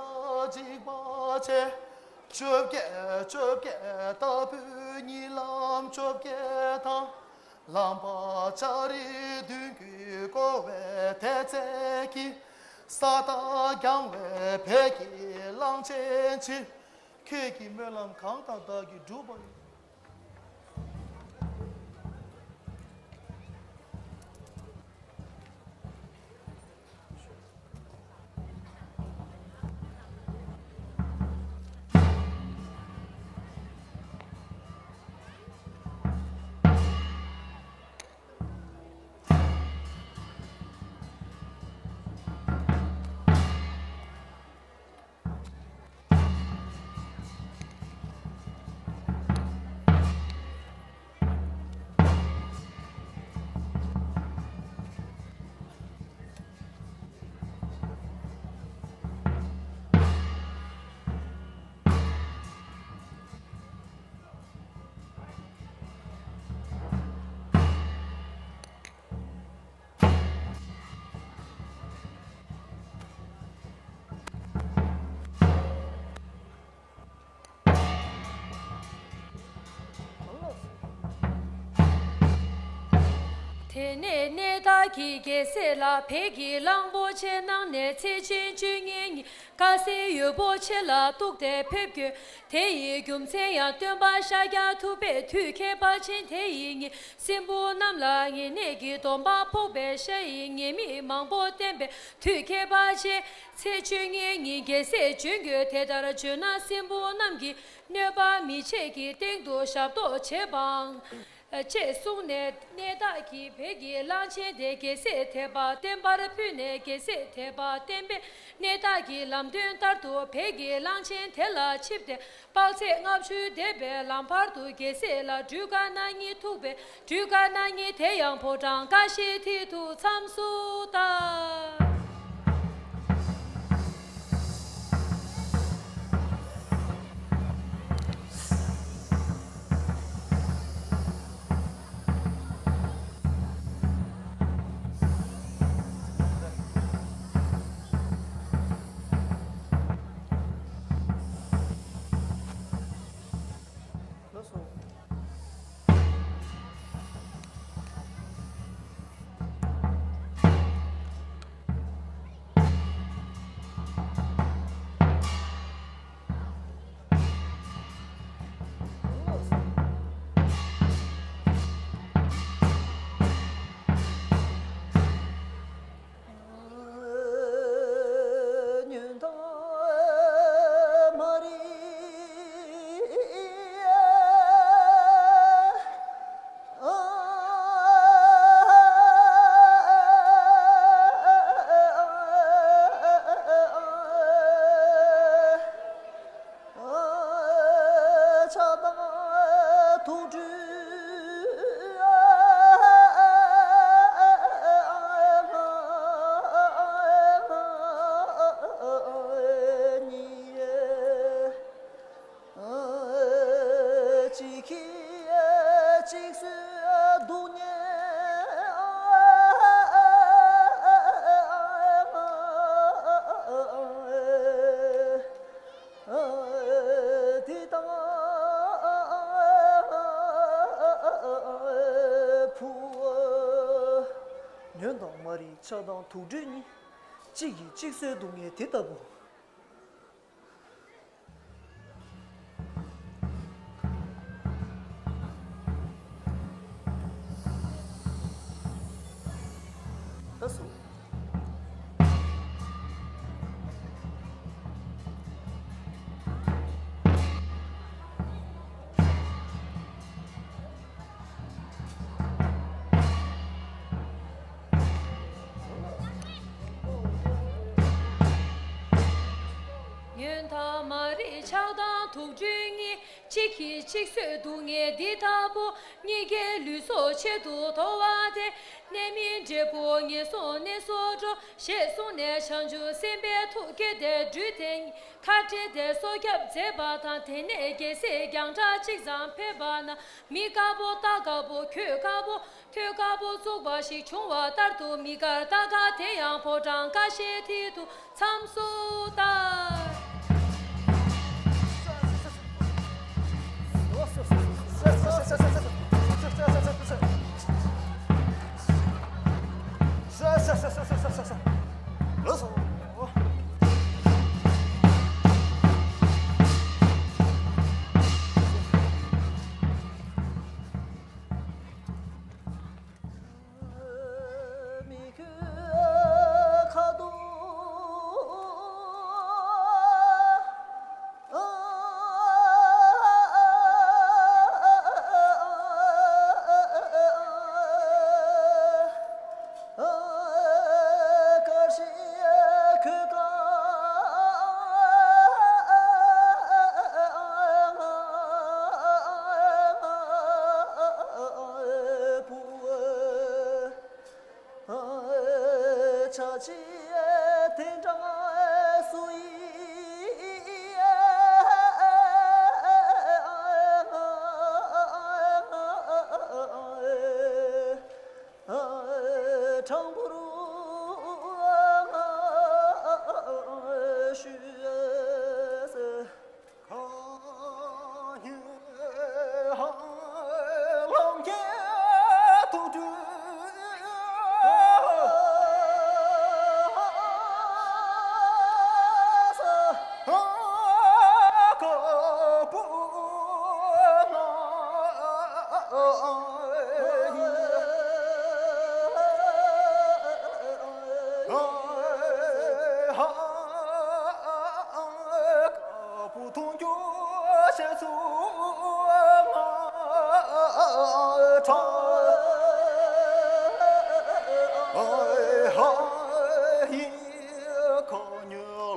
འཇིགས་པ་ཆེ། བཅོ་བརྒྱད་བཅོ་བརྒྱད་ལྟ་བུའི་གཉིད་ལམ་བཅོ་བརྒྱད་དང་། ལམ་པ་ལྕགས་རི་བདུན་གྱིས་བསྐོར་བའི་དེ་ཚེ་གི། ས་དང་རྒྱང་བའི་བོད་ཀྱི་གླང་ཆེན་ཕྱིར། ཁྱོད་ཀྱི་སྨོན་ལམ་གང་དག་བདག་གིས་བསྒྲུབ་པ་ཡིན། དེ་ནས་གནས་བདག་གིས་རྒྱལ་སྲས་ལ། བོད་ཀྱི་གླང་པོ་ཆེ་ནང་ནས་ཚེ་ཆེན་བཅོ་ལྔའི་ཉིན། དཀར་གསལ་འོད་པོ་ཆེ་ལ་གཏུགས་ཏེ་ཕེབས་དགོས། དེ་ཡི་རྒྱུ་མཚན་ཡང་སྟོན་པ་ཤཱཀྱ་ཐུབ་པས་དུས་ཁྱད་པར་ཅན་དེ་ཡི་ཉིན། སྲིན་པོ་རྣམས་ལ་ཉེ་གནས་ཀྱི་སྡོམ་པ་ཕོག་པའི་ཤ་ཡི་ཉེས་དམིགས་མང་པོ་བསྟན་པས། དུས་ཁྱད་པར་ཅན་ཚེས་བཅོ་ལྔའི་ཉིན་རྒྱལ་སྲས་བྱོན་དགོས། དེ་ལྟར་བྱོན་ན་སྲིན་པོ་རྣམས་ཀྱིས་གནོད་པ་མི་བྱེད་ཀྱི་སྟེང་དུ་ཞབས་ཏོག་བྱེད་པའང་། ཅེས་གསུངས་ནས། གནས་བདག་གིས་བོད་ཀྱི་གླང་ཆེན་དེ་རྒྱལ་སྲས་དད་པ་བརྟན་པར་ཕུལ་ནས། རྒྱལ་སྲས་དད་པ་བརྟན་པས་གནས་བདག་གི་ལམ་སྟོན་ལྟར་དུ་བོད་ཀྱི་གླང་ཆེན་དེ་ལ་ཆིབས་ཏེ། དཔག་ཚད་ལྔ་བཅུ་འདས་པའི་ལམ་བར་དུ་རྒྱལ་སྲས་ལ་སྦྲུལ་དཀར་སྣ་གཉིས་ཐུག་པས། སྦྲུལ་དཀར་སྣ་གཉིས་དེ་ཡང་ཕོ་བྲང་ཀ་ཤའི་མཐིལ་དུ་མཚམས་སུ་བཏགས། ལགས་སོ། ཕྱག་དང་དུག་སྦྲུལ། གཅིག་གིས་གཅིག་གསོད་སྡུག་བསྔལ། འདི་ལྟ་བུ། ཉོན་དང་མ་རིག་ཆགས་སྡང་དུག་སྦྲུལ་གཉིས། གཅིག་གིས་གཅིག་གསོད་སྡུག་བསྔལ་འདི་ལྟ་བུ། ལགས་སོ། ཉོན་དང་མ་རིག་ཆགས་སྡང་དུག་སྦྲུལ་གཉིས། གཅིག་གིས་གཅིག་གསོད་སྡུག་བསྔལ་འདི་ལྟ་བུ། གཉིས་ཀའི་ལུས་སྲོག་ཆེད་དུ་དོར་བ་དེ། གནས་མིན་འབྲས་བུ་ངན་སོང་གནས་སུ་འགྲོ། ཞེས་གསུངས་ནས་བྱང་ཆུབ་སེམས་དཔའི་ཐུགས་བསྐྱེད་དེ་སྦྲུལ་དེ་གཉིས་ཁ་བྲལ་ཏེ་སྲོག་སྐྱབས་མཛད་པ་དང་། དེ་ནས་རྒྱལ་སྲས་རྒྱང་གྲགས་གཅིག་ཙམ་ཕེབས་པ་ན། མིག་དཀར་པོ་རྟ་དཀར་པོ་གོས་དཀར་པོ་ཐོད་དཀར་པོ་བཙུགས་པ་ཞིག་བྱུང་བ་ལྟར་དུ། མིག་དཀར་རྟ་དཀར་དེ་ཡང་ཕོ་བྲང་ཀ་ཤའི་མཐིལ་དུ་མཚམས་སུ་བཏགས།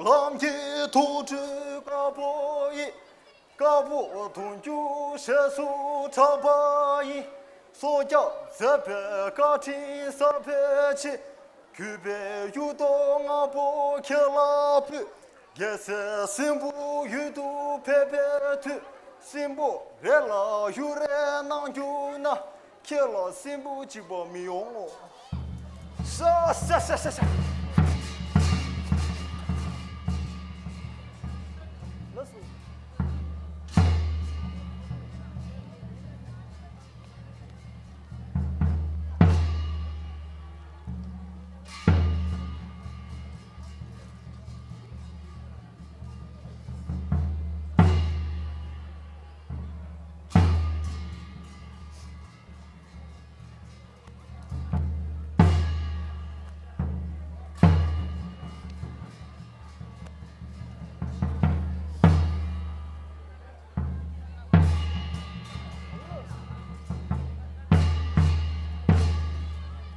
ལམ་གྱི་དུག་སྦྲུལ་དཀར་པོ་ཡིས། དཀར་པོ་དུང་སྐྱོང་ཞལ་སུ་གྲགས་པ་ཡིས། སྲོག་སྐྱབས་མཛད་པའི་བཀའ་དྲིན་གསབ་པའི་ཆེད། གུས་པས་གཡུ་ཐོག་ལྔ་པོ་ཁྱེད་ལ་ཕུལ། རྒྱལ་སྲས་སྲིན་པོ་ཡུལ་དུ་ཕེབས་པའི་དུས། སྲིན་པོ་རེ་ལ་གཡུ་རེ་གནང་རྒྱུ་ན། ཁྱེད་ལ་སྲིན་པོ་གཅིག་པ་མི་ཡོང་ངོ་། ཤ་ཤ་ཤ་ཤ་ཤ། ལགས་སོ།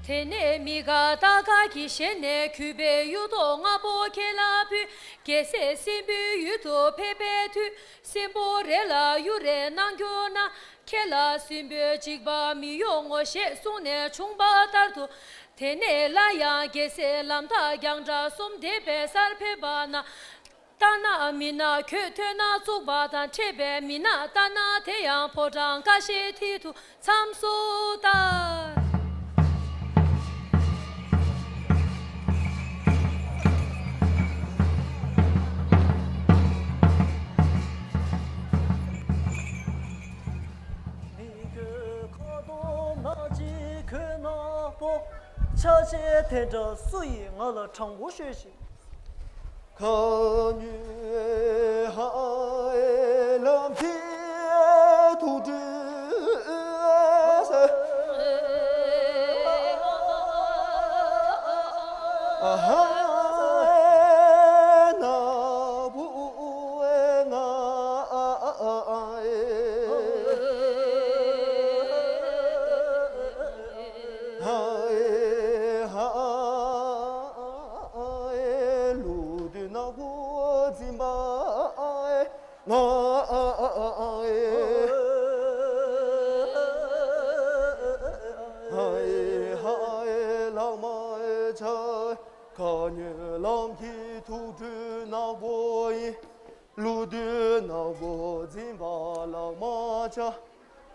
དེ་ནས་མི་དགའ་རྟ་དཀར་གྱི་ཞལ་ནས་གུས་པས་གཡུ་ཐོག་ལྔ་པོ་ཁྱེད་ལ་ཕུལ། རྒྱལ་སྲས་སྲིན་པོའི་ཡུལ་དུ་ཕེབས་པའི་དུས། སྲིན་པོ་རེ་ལ་གཡུ་རེ་གནང་རྒྱུ་ན། ཁྱེད་ལ་སྲིན་པོ་གཅིག་པ་མི་ཡོང་ངོ་ཞེས་གསུངས་ནས་བྱུང་བ་ལྟར་དུ། དེ་ནས་སླར་ཡང་རྒྱལ་སྲས་ལམ་ཐག་རྒྱང་གྲགས་གསུམ་འདས་པའི་སར་ཕེབས་པ་ན། རྟ་ནག་མི་ནག་གྱོད་ཐོན་ན་བཙུགས་པ་དང་འཕྲད་པའི་མི་ནག་རྟ་ནག་དེ་ཡང་ཕོ་བྲང་ཀ་ཤའི་མཐིལ་དུ་མཚམས་སུ་བསྟར། མི་གྱོད་ཁ་དོག་ནག་ཅིག་གྱོད་ནག་པོ། ཆ་བྱད་དེ་འདྲ་སུ་ཡིས་ང་ལ་དྲང་པོ་ཤོད་ཤིག། ཁ་ཉུལ་ཧའེ་ལམ་གྱི་དུག་སྦྲུལ་ཟེར། ཨ་ཧ་ན་བུ་ང་ཨ་ཨ་ཨ་ཨེ། ཧའེ་ཧའེ་ལུ་དུ་ནག་པོ་འཛིན་པ་ཨེ། ང་ཨ་ཨ་ཨ་ཨེ། ཧའེ་ཧའེ་ལག་མ་ཆ། ཁ་ཉོན་ལམ་གྱི་དུག་སྦྲུལ་ནག་པོ་ཡིན། ཀླུ་བདུད་ནག་པོ་འཛིན་པ་ལག་མ་ཆ།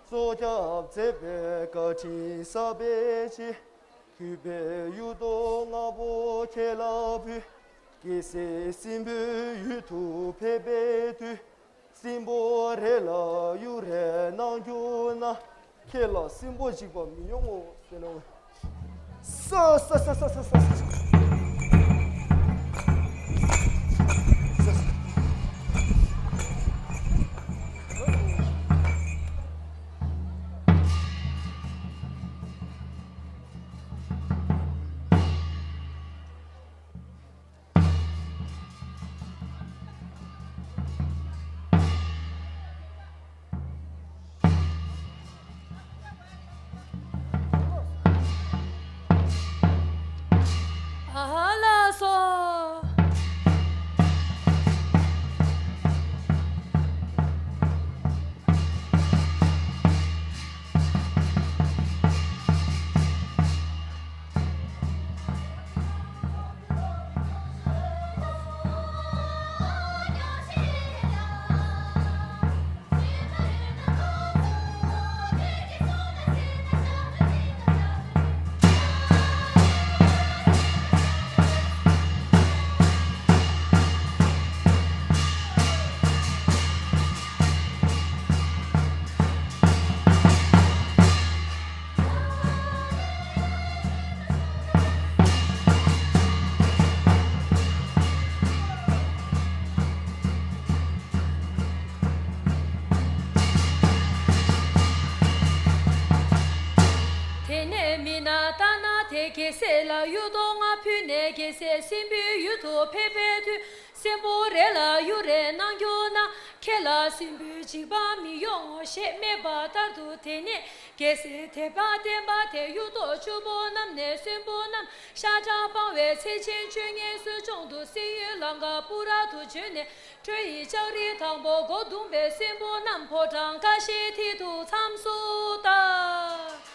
སྲོག་སྐྱབས་མཛད་པའི་བཀའ་དྲིན་གསབ་པའི་ཕྱིར། གུས་པས་གཡུ་ཐོག་ལྔ་པོ་ཁྱེད་ལ་ཕུལ། རྒྱལ་སྲས་སྲིན་པོའི་ཡུལ་དུ་ཕེབས་པའི་དུས། སྲིན་པོ་རེ་ལ་གཡུ་རེ་གནང་རྒྱུ་ན། ཁྱེད་ལ་སྲིན་པོ་གཅིག་པ་མི་ཡོང་ངོ་ཟེར་ནོ། ས་ས་ས། ཨ་ལགས་སོ། དེ་ནས་མི་ནག་རྟ་ནག་དེ་རྒྱལ་སྲས་ལ་གཡུ་ཐོག་ལྔ་ཕུལ་ནས་རྒྱལ་སྲས་སྲིན་པོའི་ཡུལ་དུ་ཕེབས་པའི་དུས། སྲིན་པོ་རེ་ལ་གཡུ་རེ་གནང་རྒྱུ་ན། ཁྱེད་ལ་སྲིན་པོའི་འཇིགས་པ་མི་ཡོང་ངོ་ཞེས་སྨྲས་པ་ལྟར་དུ། དེ་ནས་རྒྱལ་སྲས་དེད་དཔོན་བསྟན་པ་དེས་གཡུ་ཐོག་བཅུ་པོ་བསྣམས་ནས་གསོན་པོ་རྣམས་ཤ་ཁྲག་སྤང་བའི་ཚེ་ཆེན་བཅོ་ལྔའི་གསོ་སྦྱོང་དུ་སྲིན་ཡུལ་ལང་ཀ་པུ་ར་དུ་བྱོན་ནས། ཁྲོ་ཡི་ལྕགས་རི་དང་པོ་མགོ་བརྡུངས་པའི་གསོན་པོ་རྣམས་ཕོ་བྲང་ཀ་ཤའི་མཐིལ་དུ་མཚམས་སུ་བཏབ།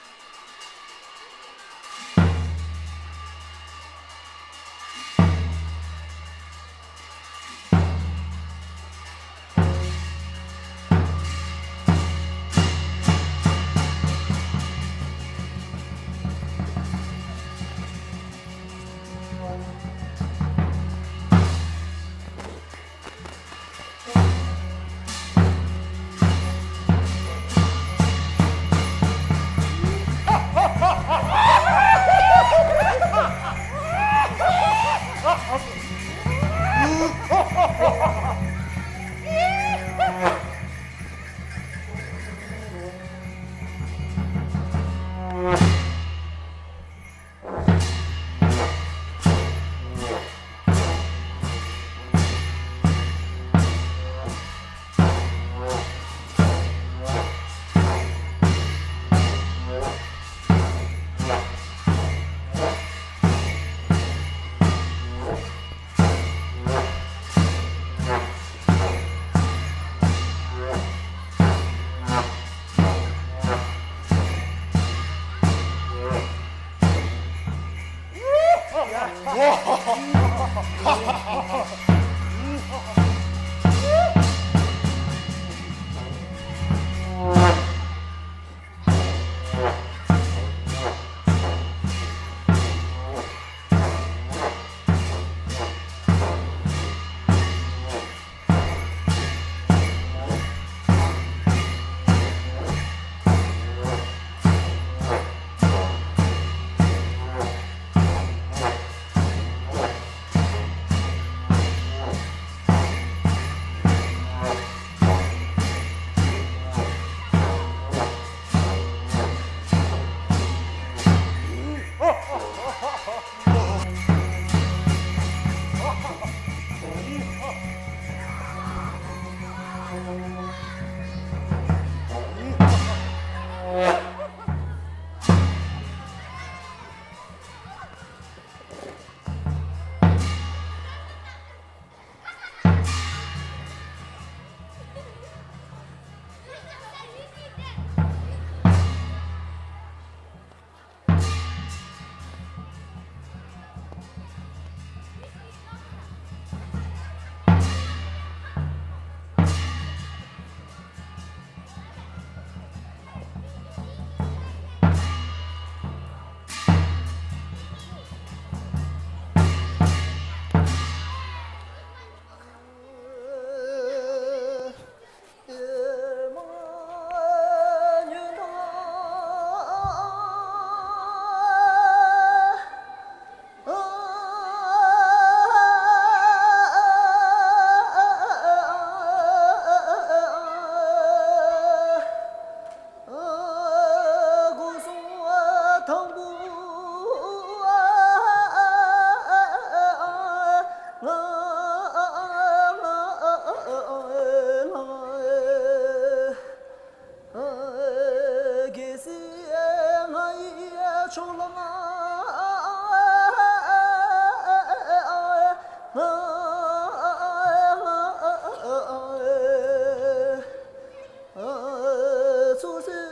ཚུར་གསོན་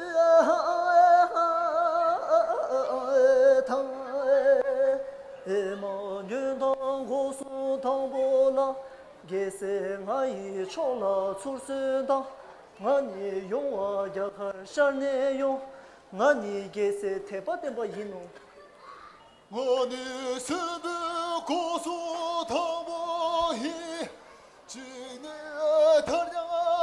དང་། ཨེ་མ་ཉོན་དང་སྒོ་གསུམ་དང་པོ་ལ། རྒྱལ་སྲས་ང་ཡི་ཕྱོགས་ལ་ཚུར་གསོན་དང་། ང་ནི་ཡོང་བ་རྒྱ་གར་ཤར་ནས་ཡོང་། ང་ནི་རྒྱལ་སྲས་དད་པ་བསྟན་པ་ཡིན་ནོ། ང་ནི་སྲིན་པོའི་སྒོ་གསུམ་དང་པོ་ཡིན། གཅིག་ནས་ཐར་ཡང་།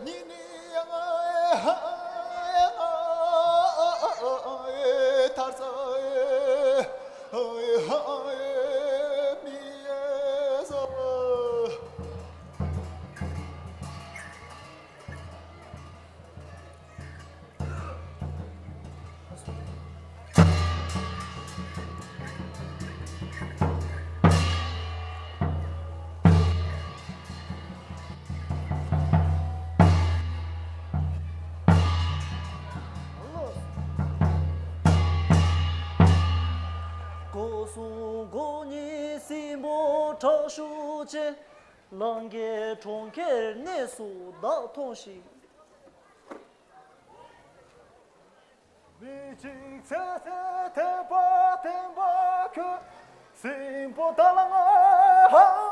གཉིས་ནས་ཡང་ཐར་ས་མི་ཡོང་། གསུང་མགོ་གཉིས་སྲིན་པོ་དྲག་ཤུགས་ཅན། ལང་ཀའི་གྲོང་ཁྱེར་གནས་སུ་བདག་ཐོངས་ཤིག། མི་འཇིགས་ཚེ་ཚེ་ཐེམ་པ་ཐེམ་པ་ཁྱོད། སྲིན་པོ་དྭགས་ལྷ་ང་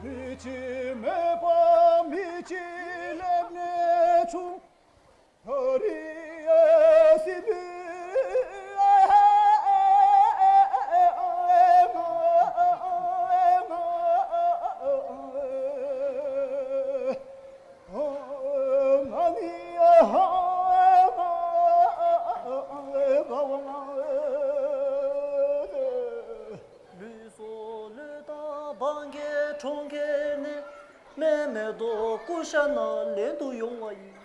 མི་གཅིག་མེད་པ་མི་གཅིག་ལེབ་ནས་བྱུང་། ལུས་སྲོག་བློས་བཏང་སྤང་གི་གྲོང་ཁྱེར་ནས། དམན་མེ་ཏོག་ཀུ་ཤ་ན་ལེན་དུ་ཡོང་བ་ཡིན།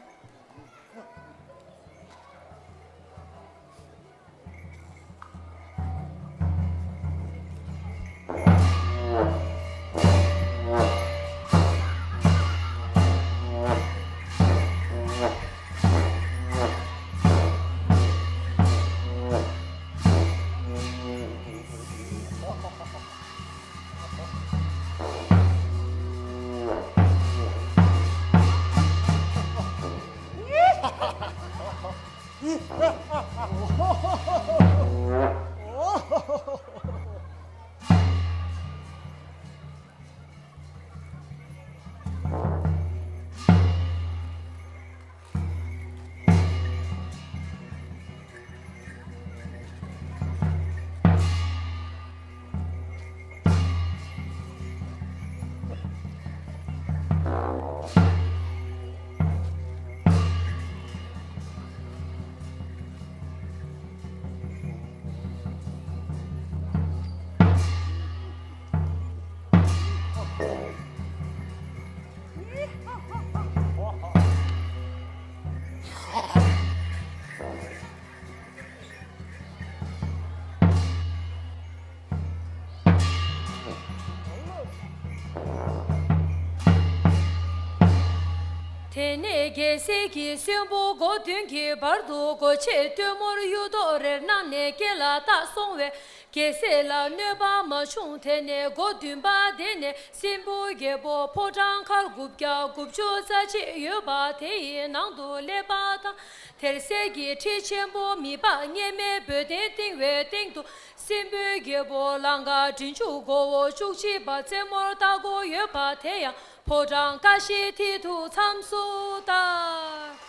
དེ་ནས་རྒྱལ་སྲས་ཀྱིས་གསོན་པོ་མགོ་བདུན་གྱི་བར་དུ་སྒོ་ཕྱེ་སྟོན་མོར་གཡུ་ཐོག་རེར་གནང་ནས་སྐེ་ལ་བཏགས་སོང་བས། རྒྱལ་སྲས་ལ་གནོད་པ་མ་བྱུང་། དེ་ནས་སྒོ་བདུན་པ་དེ་ནས་སྲིན་པོ་རྒྱལ་པོ་ཕོ་བྲང་མཁར་དགུ་བརྒྱ་དགུ་བཅུ་རྩ་གཅིག་ཡོད་པ་དེ་ཡི་ནང་དུ་སླེབས་པ་དང་། དེར་གསེར་གྱི་ཁྲི་ཆེན་པོ་མི་ལྤགས་སྙེ་མའི་འབོལ་གདན་བཏིང་བའི་སྟེང་དུ་སྲིན་པོའི་རྒྱལ་པོ་ལང་ཀ་མགྲིན་བཅུ་མགོ་བོ་བཅུ་གཅིག་པ་རྩེ་མོར་བཏགས་སྒོ་ཡོད་པ་དེ་ཡང་། ཕོ་བྲང་ཀ་བཞི་མཐིལ་དུ་མཚམས་སུ་བསྟར།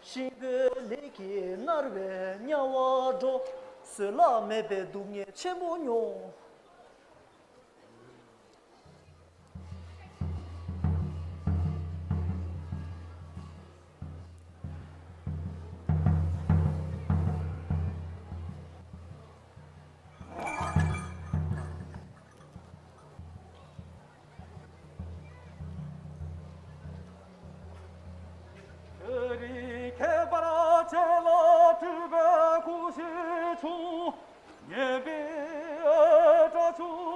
ཤིང་བུ་ལས་ཀྱིས་མནར་བའི་དམྱལ་བར་འགྲོ། བཟོད་གླགས་མེད་པའི་སྡུག་བསྔལ་ཆེན་པོ་མྱོང་། རིགས་ཁྱད་པར་ཅན་ལ་སྤྲུལ་པའི་སྐུ་བཞི་བྱུང་། ངན་པའི་དགྲ་བཅོམ།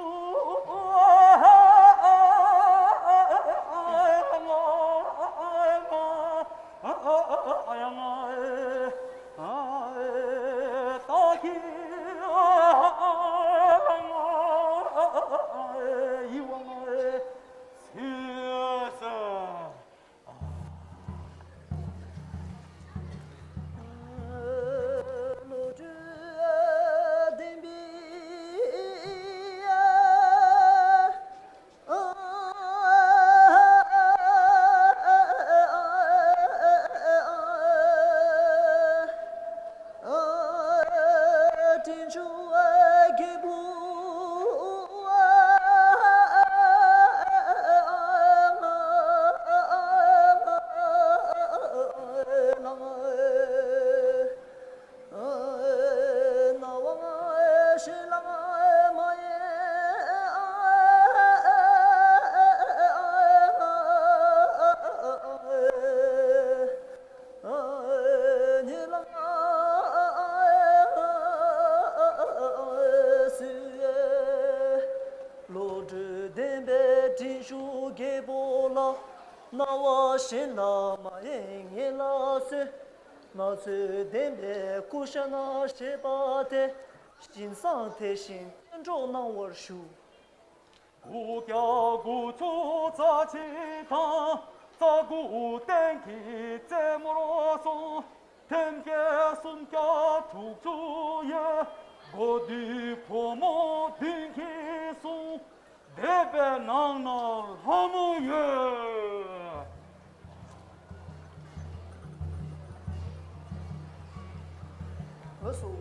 བློ་གྲོས་ལྡན་པའི་དྲིན་ཤུགས་རྒྱལ་པོ་ལགས། སྣང་བ་གཞན་ལ་མ་ཡེངས་ངེས་ལ་གསོལ། མནར་གཅོད་བདེན་པའི་སྐུ་ཤ་ན་བཞེས་པ་དེ། བཞིན་བཟང་དེ་བཞིན་བསྟན་འགྲོར་གནང་བར་ཞུ། དགུ་བརྒྱ་དགུ་བཅུ་རྩ་གཅིག་དང་། རྩ་དགུ་སྟེང་གི་རྩེ་མོར་སོང་། ཐེམ་སྐས་སུམ་བརྒྱ་དྲུག་ཅུ་ཡོད། གོ་བསྡུས་བུ་མོ་བདུན་གྱིས་བཟུང་། སྡེ་པའི་ནང་ན་ལྷ་མོ་ཡོད། ལགས་སོ།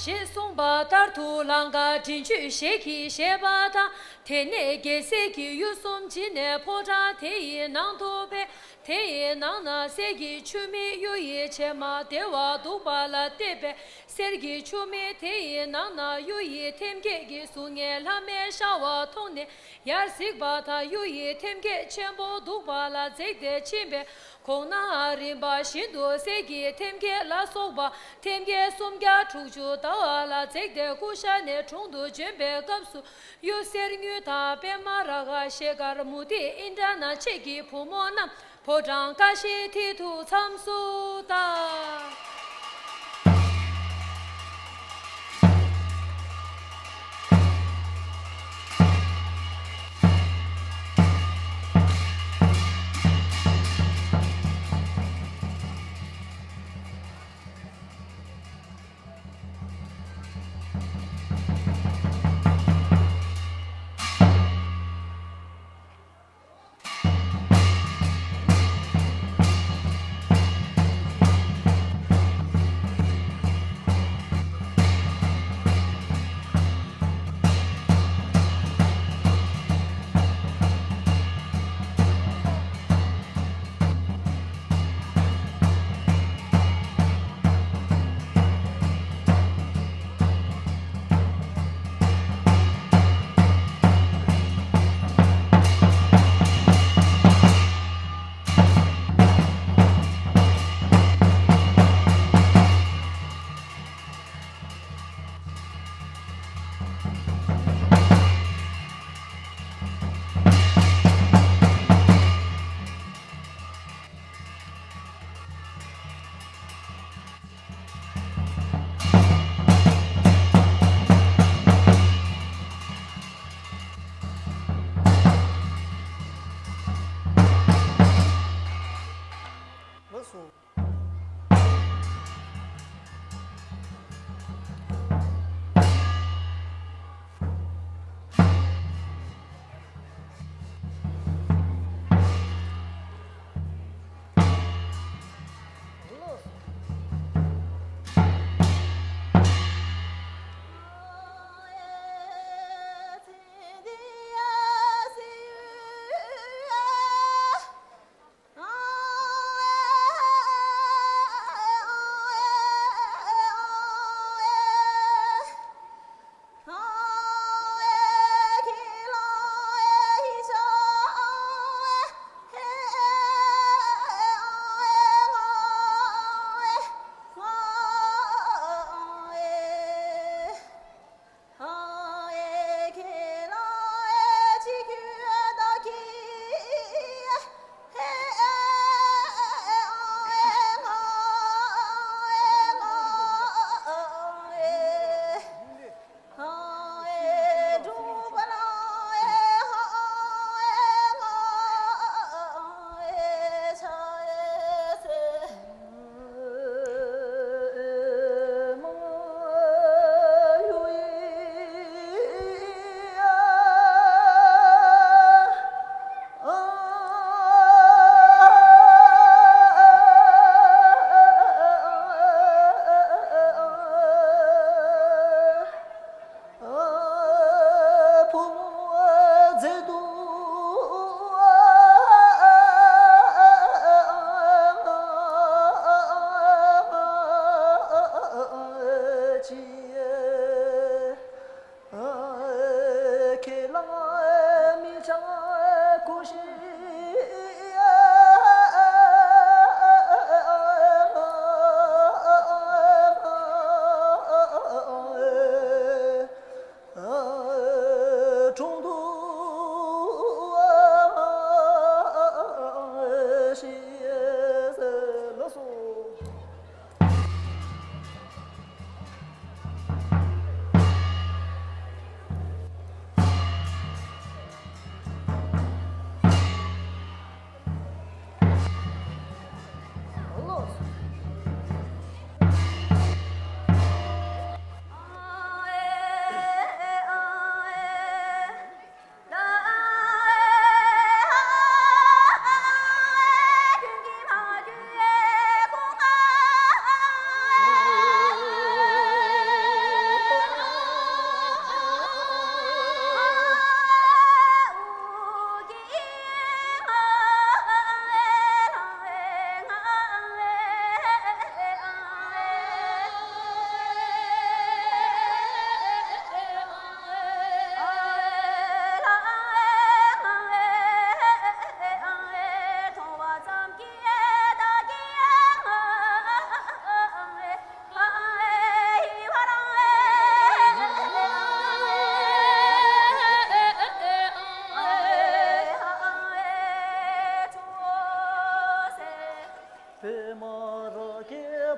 ཞེས་གསུངས་པ་ལྟར་དུ་ལང་ཀ་དྲིན་ཆུ་ཞལ་གྱིས་བཞེས་པ་དང་། དེ་ནས་རྒྱལ་སྲིད་ཀྱི་གཡུ་གསུམ་བྱིན་ནས་ཕོ་བྲང་དེ་ཡི་ནང་དུ་ཕེབས། དེ་ཡི་ནང་ན་གསེར་གྱི་ཆུ་མིག་གཡུ་ཡི་བྱེ་མ་བདེ་བ་སྡུག་པ་ལ་བལྟས་པས། གསེར་གྱི་ཆུ་མིག་དེ་ཡི་ནང་ན་གཡུ་ཡི་ཐེམ་སྐས་ཀྱི་གཟུགས་བརྙན་ལྷམ་མེ་ཤར་བ་མཐོང་ནས་ཡར་གཟིགས་པ་དང་། གཡུ་ཡི་ཐེམ་སྐས་ཆེན་པོ་སྡུག་པ་ལ་འཛེགས་ཏེ་ཕྱིན་པས། གོང་ན་རིམ་པ་བཞིན་དུ་གསེར་གྱི་ཐེམ་སྐས་ལ་སོགས་པ་ཐེམ་སྐས་སུམ་བརྒྱ་དྲུག་ཅུ་ཟླ་བ་ལ་འཛེགས་ཏེ་ཀུ་ཤ་ནས་དྲུང་དུ་བྱོན་པའི་སྐབས་སུ། གཡུ་གསེར་དངུལ་དང་པདྨ་རཱ་ག་ཤེལ་དཀར་མུ་ཏིག་ཨིནྡྲ་ནཱི་ལྕགས་ཀྱི་བུ་མོ་རྣམས་ཕོ་བྲང་ཀ་ཤིའི་མཐིལ་དུ་མཚམས་སུ་བཏགས།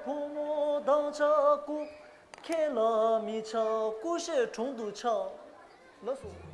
ཕོ་མོ་དང་ཆ་ཀུ། ཁེ་ལ་མི་ཆ་ཀུ་ཤའི་དྲུང་དུ་ཆ། ལགས་སོ།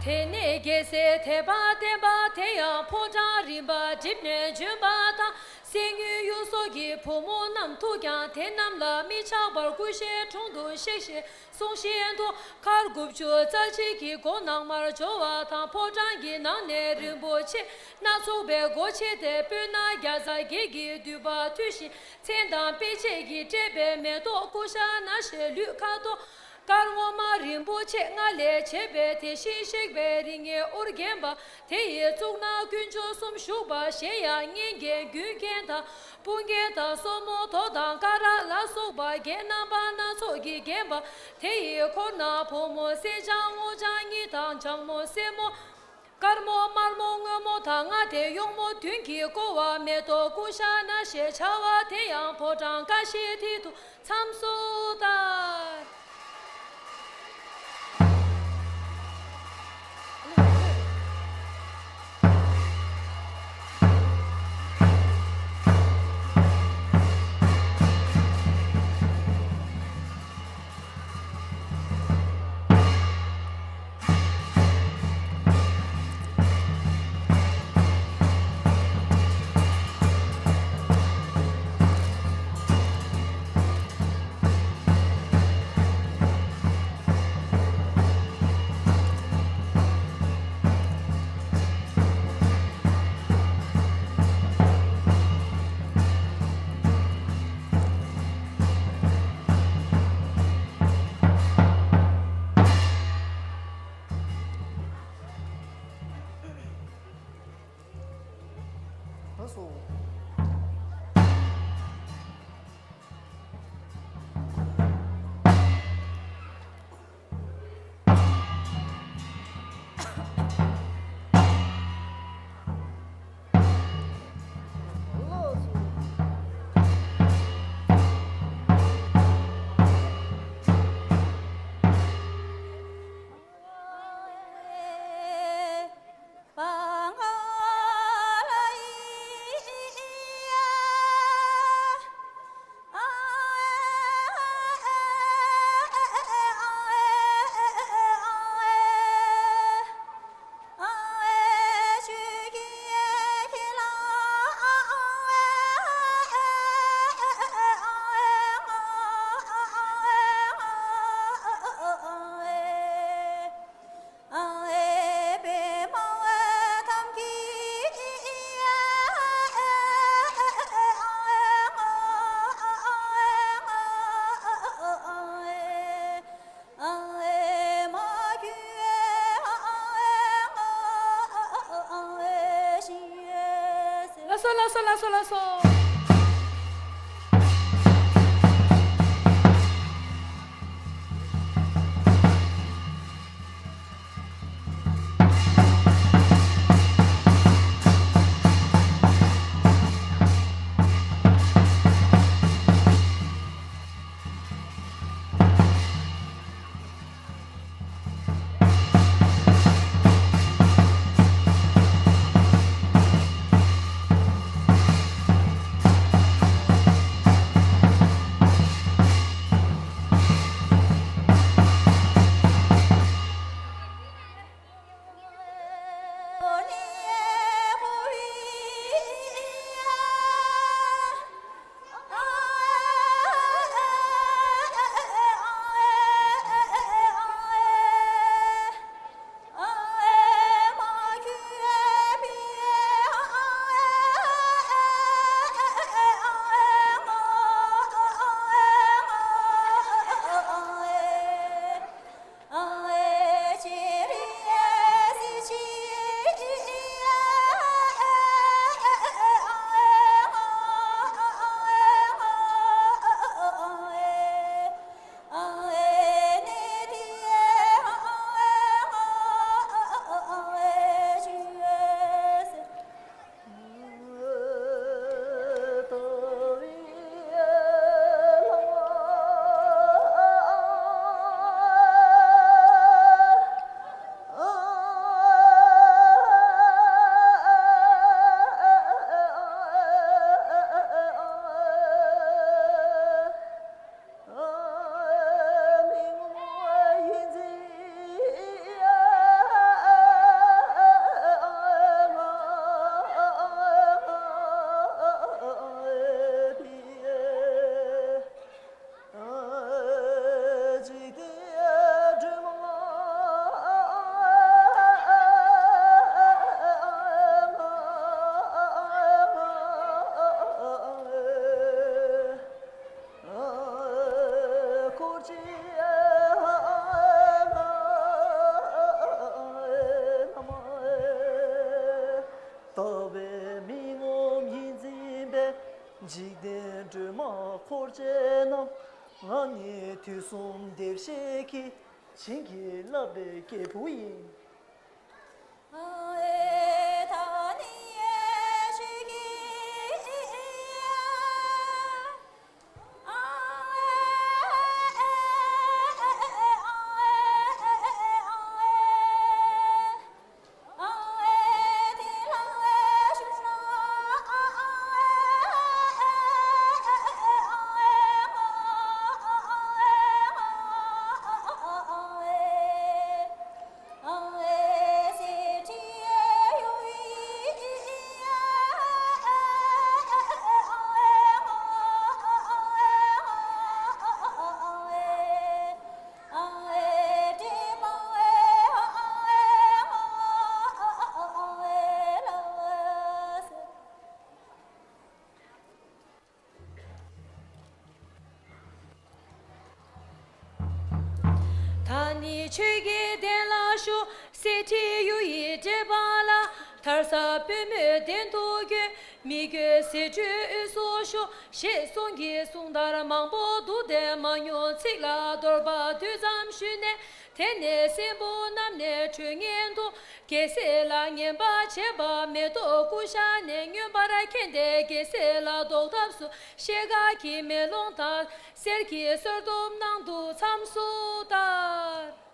དེ་ནས་རྒྱལ་སྲས་དད་པ་བརྟན་པ་དེ་ཡང་ཕོ་བྲང་རིམ་པ་བསྒྲིབས་ནས་བྱོན་པ་དང་། གསེར་དངུལ་གཡུ་སོགས་ཀྱི་བུ་མོ་རྣམས་ཐུག་ཀྱང་དེ་རྣམས་ལ་མི་ཆགས་པར་ཀུ་ཤའི་དྲུང་དུ་གཤེགས་ཤིང་གསུང་བཞིན་དུ། མཁར་དགུ་བཅུ་རྩ་གཅིག་གི་སྒོ་ནང་མར་འཇོག་པ་དང་། ཕོ་བྲང་གི་ནང་ནས་རིན་པོ་ཆེ་སྣ་ཚོགས་པའི་སྒོ་ཕྱེ་སྟེ། སྤོས་སྣ་བརྒྱ་རྩ་བརྒྱད་ཀྱི་མདུད་པ་མཐུད་ཞིང་། མཚན་དང་དཔེ་བྱད་ཀྱིས་སྤྲས་པའི་མེ་ཏོག་ཀུ་ཤ་ན་ཞེས་ལུས་ཁ་དོག་དཀར་སྔོ་མ་རིན་པོ་ཆེ་ལྔ་ལས་བྱས་པའི་དེ་བཞིན་གཤེགས་པའི་རིགས་ལྔའི་དབུར་བརྒྱན་པ། དེ་ཡི་གཙུག་ན་དཀོན་མཆོག་གསུམ་བཞུགས་པ། གཞན་ཡང་གཉན་རྒྱན་རྒྱུད་རྒྱན་དང་། དཔུང་རྒྱན་དང་སོར་མོ་དོ་དང་ཀ་ར་ལ་སོགས་པ་རྒྱན་རྣམ་པ་སྣ་ཚོགས་ཀྱིས་བརྒྱན་པ། དེ་ཡི་འཁོར་ན་བུ་མོ་སེར་ལྗང་སྔོ་ལྗང་གཉིས་དང་། ལྗང་མོ་སེར་མོ། དཀར་མོ་དམར་མོ་སྔོན་མོ་དང་ལྔ་སྟེ་གཡོག་མོ་བདུན་གྱིས་བསྐོར་བ། མེ་ཏོག་ཀུ་ཤ་ན་ཞེས་བྱ་བ་དེ་ཡང་ཕོ་བྲང་ཀ་ཤིའི་མཐིལ་དུ་མཚམས་སུ་བསྟར། ལགས་སོ་ལགས་སོ་ལགས་སོ་ལགས་སོ། འཇིག་རྟེན་སྒྲོན་མ་འཁོར་བཅས་རྣམས། ང་ནི་དུས་གསུམ་བདེ་གཤེགས་ཀྱི། བྱིན་གྱིས་བརླབས་པའི་རྒྱལ་པོ་ཡིན། ད་ནི་ཆོས་ཀྱི་གདན་ལ་བཞུགས། གསེར་ཁྲི་གཡུ་ཡི་འགྲེལ་པ་ལ། མཐར་ས་པུས་མོའི་གདན་དུ་བསྐྱོན། མི་བསྐྱོད་ཟེ་འབྲུའི་དབུས་སུ་བཞུགས། ཞེས་གསུང་གི་གསུང་ལྟར་མང་པོ་འདུག་སྟེ་མ་ཉུང་ཚིག་ལ་དོར་བ་བསྡུས་ཙམ་ཞུས་ནས། དེ་ནས་སྲིན་པོ་རྣམས་ནི་ཁྲོས་ངན་དུ། རྒྱལ་སྲིད་ལ་ངན་པ་བྱས་པ་མེ་ཏོག་ཀུ་ཤ་ནས་མངོན་པར་མཁྱེན་ཏེ། རྒྱལ་སྲིད་ལ་ཟློག་ཐབས་སུ་ཤེལ་དཀར་གྱི་མེ་ལོང་དང་གསེར་གྱི་གསོལ་གདུབ་གནང་དུ་མཚམས་སུ་བསྟར།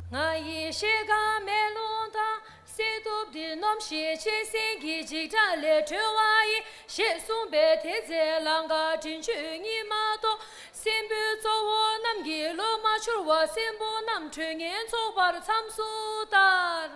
ང་ཡི་ཤེལ་དཀར་མེ་ལོང་དང་། གསེར་གདུབ་འདི་སྣོམས་ཤིག་ཆེ་སེང་གི་འཇིགས་སྐྲག་ལས་གྲོལ་བ་ཡིན། ཞེས་གསུངས་པས་དེ་ཚེ་ལང་ཀ་དྲིན་ཆུ་གཉིས་མ་གཏོགས། སྲིན་པོའི་གཙོ་བོ་རྣམས་ཀྱིས་བློ་མ་ བ་སྲིན་པོ་རྣམས་གྲོས་ངན་ཚོགས་པར་མཚམས་སུ་བསྟར།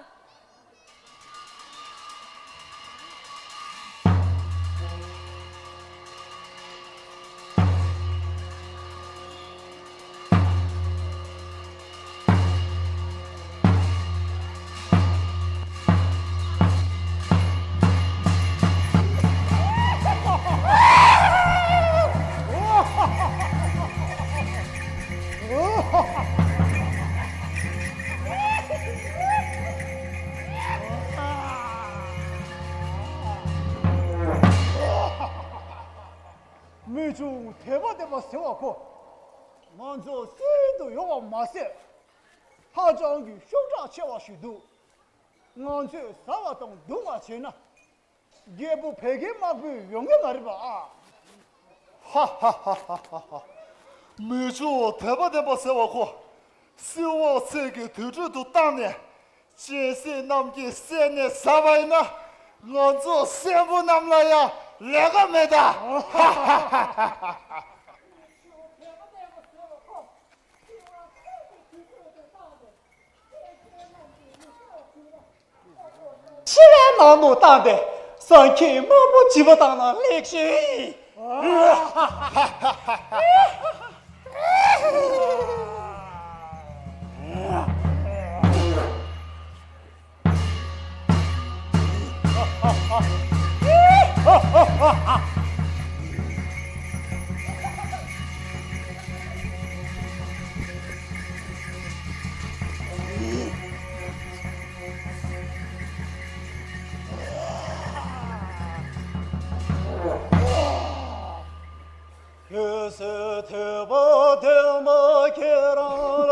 མི་ཆུང་དད་པ་ལྡན་པ་ཟེར་བ་ཁོ། ང་ཚོ་སྲིན་དུ་ཡོང་བ་མ་ཟད། ཧ་ཅང་གི་ཤུགས་དྲག་ཆེ་བ་ཞིག་འདུག་ང་ཚོས་ཟ་བ་དང་བརྡུང་བ་བྱས་ན། རྒྱལ་པོ་བད་ཀན་དམར་པོས་ཡོང་གི་མ་རེད་པ་ཨ། ཧ་ཧ་ཧ་ཧ་ཧ། མི་ཆུང་དད་པ་ལྡན་པ་ཟེར་བ་ཁོ། སྲིད་དབང་ཚེ་གི་དུར་ཁྲོད་དུ་བཏང་ནས། སྤྱན་གཟིགས་རྣམས་ཀྱིས་བསད་ནས་ཟ་བ་ཡིན་ན། ང་ཚོ་སྲིན་པོ་རྣམས་ལ་ཡང་ལས་ཀ་མེད་ད། ཧ་ཧ་ཧ་ཧ་ཧ། འཆི་བའི་ནང་དུ་བཏང་སྟེ་སངས་རྒྱས་དམར་པོ་བྱིས་པ་བཏང་ན་ལེགས་ཤོས། གལ་སྲིད་དད་པ་ལྡན་པ་ཁྱེད་རང་ལ།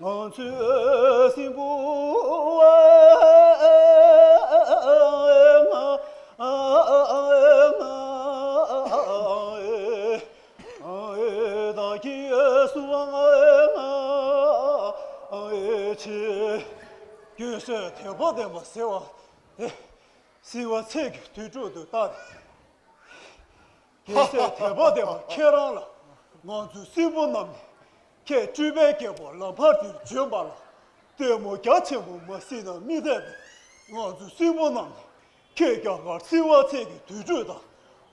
ང་ཚོས་སྲིན་པོ་ང་བདག་གིས་སུ་ང་ཆེ། གལ་སྲིད་དད་པ་ལྡན་པ་ཟེར་བ་དེ་སྲིད་པ་ཚེ་གི་དུར་ཁྲོད་དུ་བཏང་། རྒྱལ་སྲས་དད་པ་ལྡན་པ་ཁྱེད་རང་ལ་ང་ཚོ་སྲིན་པོ་རྣམས་ནས་ཁྱེད་སྤྲུལ་པའི་རྒྱལ་པོ་ལམ་བར་དུ་བྱོན་པ་ལ་ལྟད་མོ་རྒྱ་ཆེན་པོ་མ་གཟིགས་ན་མི་འཐད་པས། ང་ཚོ་སྲིན་པོ་རྣམས་ནས་ཁྱེད་རྒྱ་གར་བསིལ་བ་ཚལ་གྱི་དུར་ཁྲོད་དང་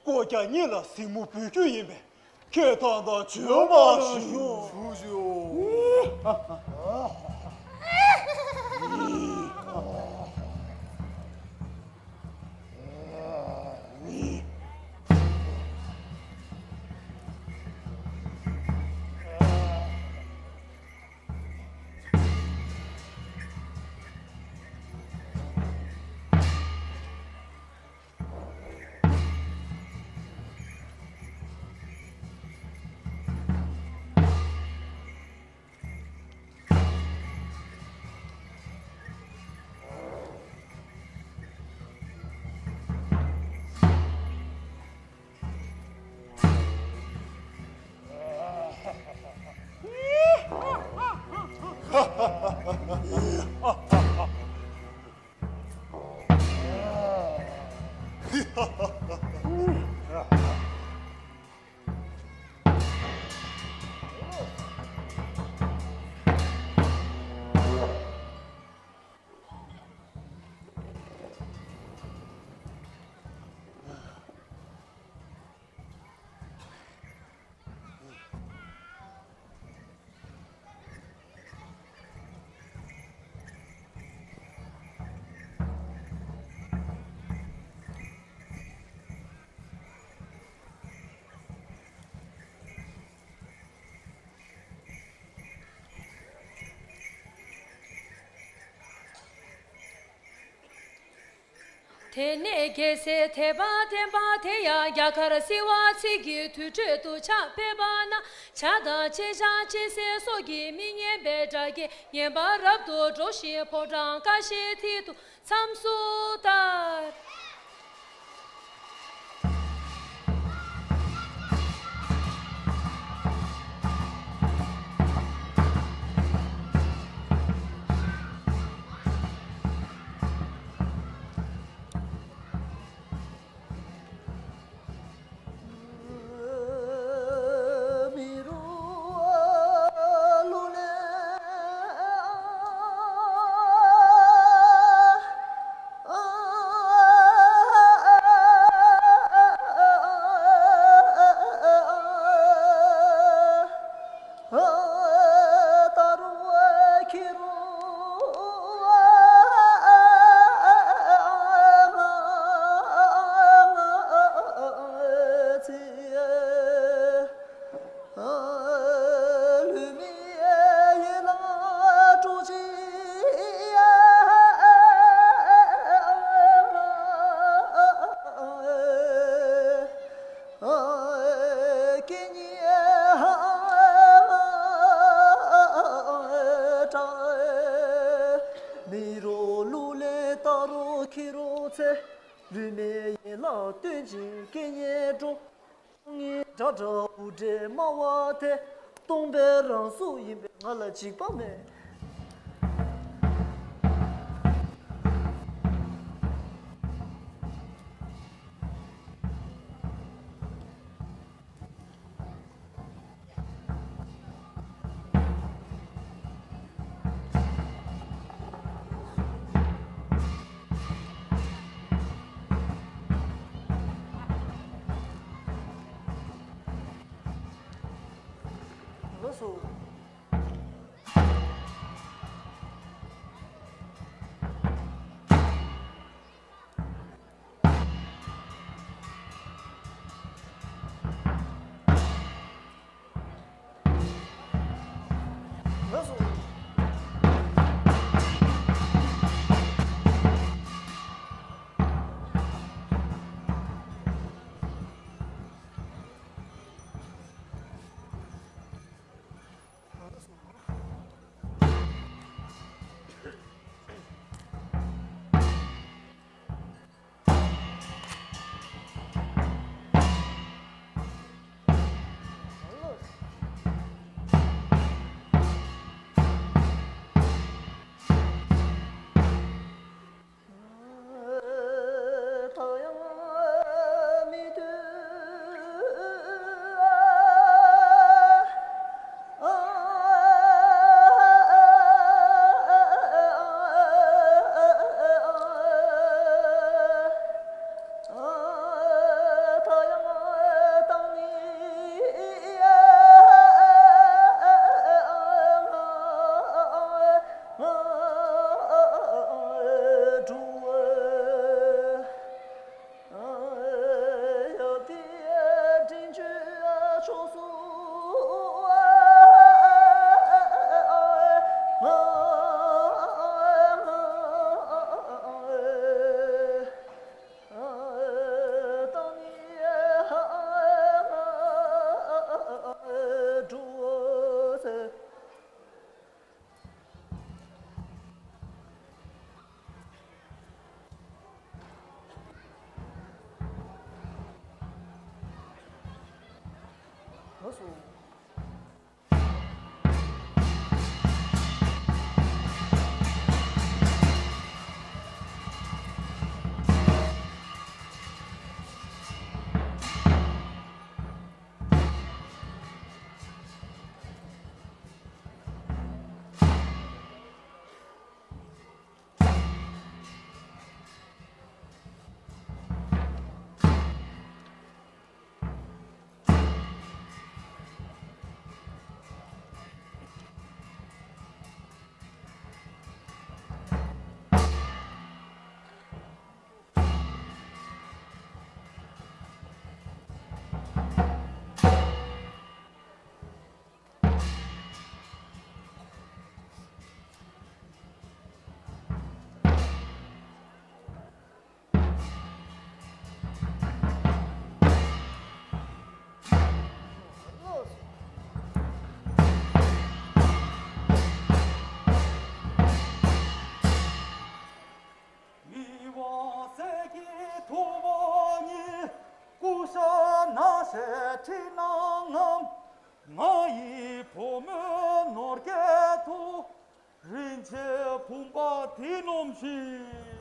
ཀོ་རྒྱ་གཉིས་ལ་གཟིགས་མོ་འབུལ་རྒྱུ་ཡིན་པས། ཁྱེད་ད་ལྟ་བྱོན་པར་ཞུ། ཞུ་ཞུ། དེ་ནས་རྒྱལ་སྲས་དད་པ་ལྡན་པ་དེ་ཡང་རྒྱ་གར་བསིལ་བ་ཚལ་གྱི་དུར་ཁྲོད་དུ་ཕྱག་ཕེབས་པ་ན། བྱ་དང་ཅི་བྱ་ཅི་ཟེར་སོགས་ཀྱི་མི་སྙན་པའི་སྒྲ་སྐད་སྙན་པ་རབ་ཏུ་སྒྲོགས་ཤིང་ཕོ་བྲང་ཀ་ཤའི་མཐིལ་དུ་མཚམས་སུ་བསྟར། སྟོན་ཅིང་སྐད་སྙན་སྒྲོག། ངའི་དགྲ་དགྲ་དབུ་སྐྲའི་དམར་བ་དེ། སྟོང་པའི་རང་གཟུགས་ཡིན་པས་ང་ལ་འཇིགས་པ་མེད། ལགས་སོ། མི་དབང་གསེར་གྱི་ཐུབ་པ་ཉིད། སྐུ་ཞབས་ནགས་ཚལ་ཁྲིད་གནང་ངམ། ང་ཡི་བུ་མོའི་ནོར་སྐལ་དུ། རིན་ཆེན་བུམ་པ་འདི་སྣོམས་ཤིག།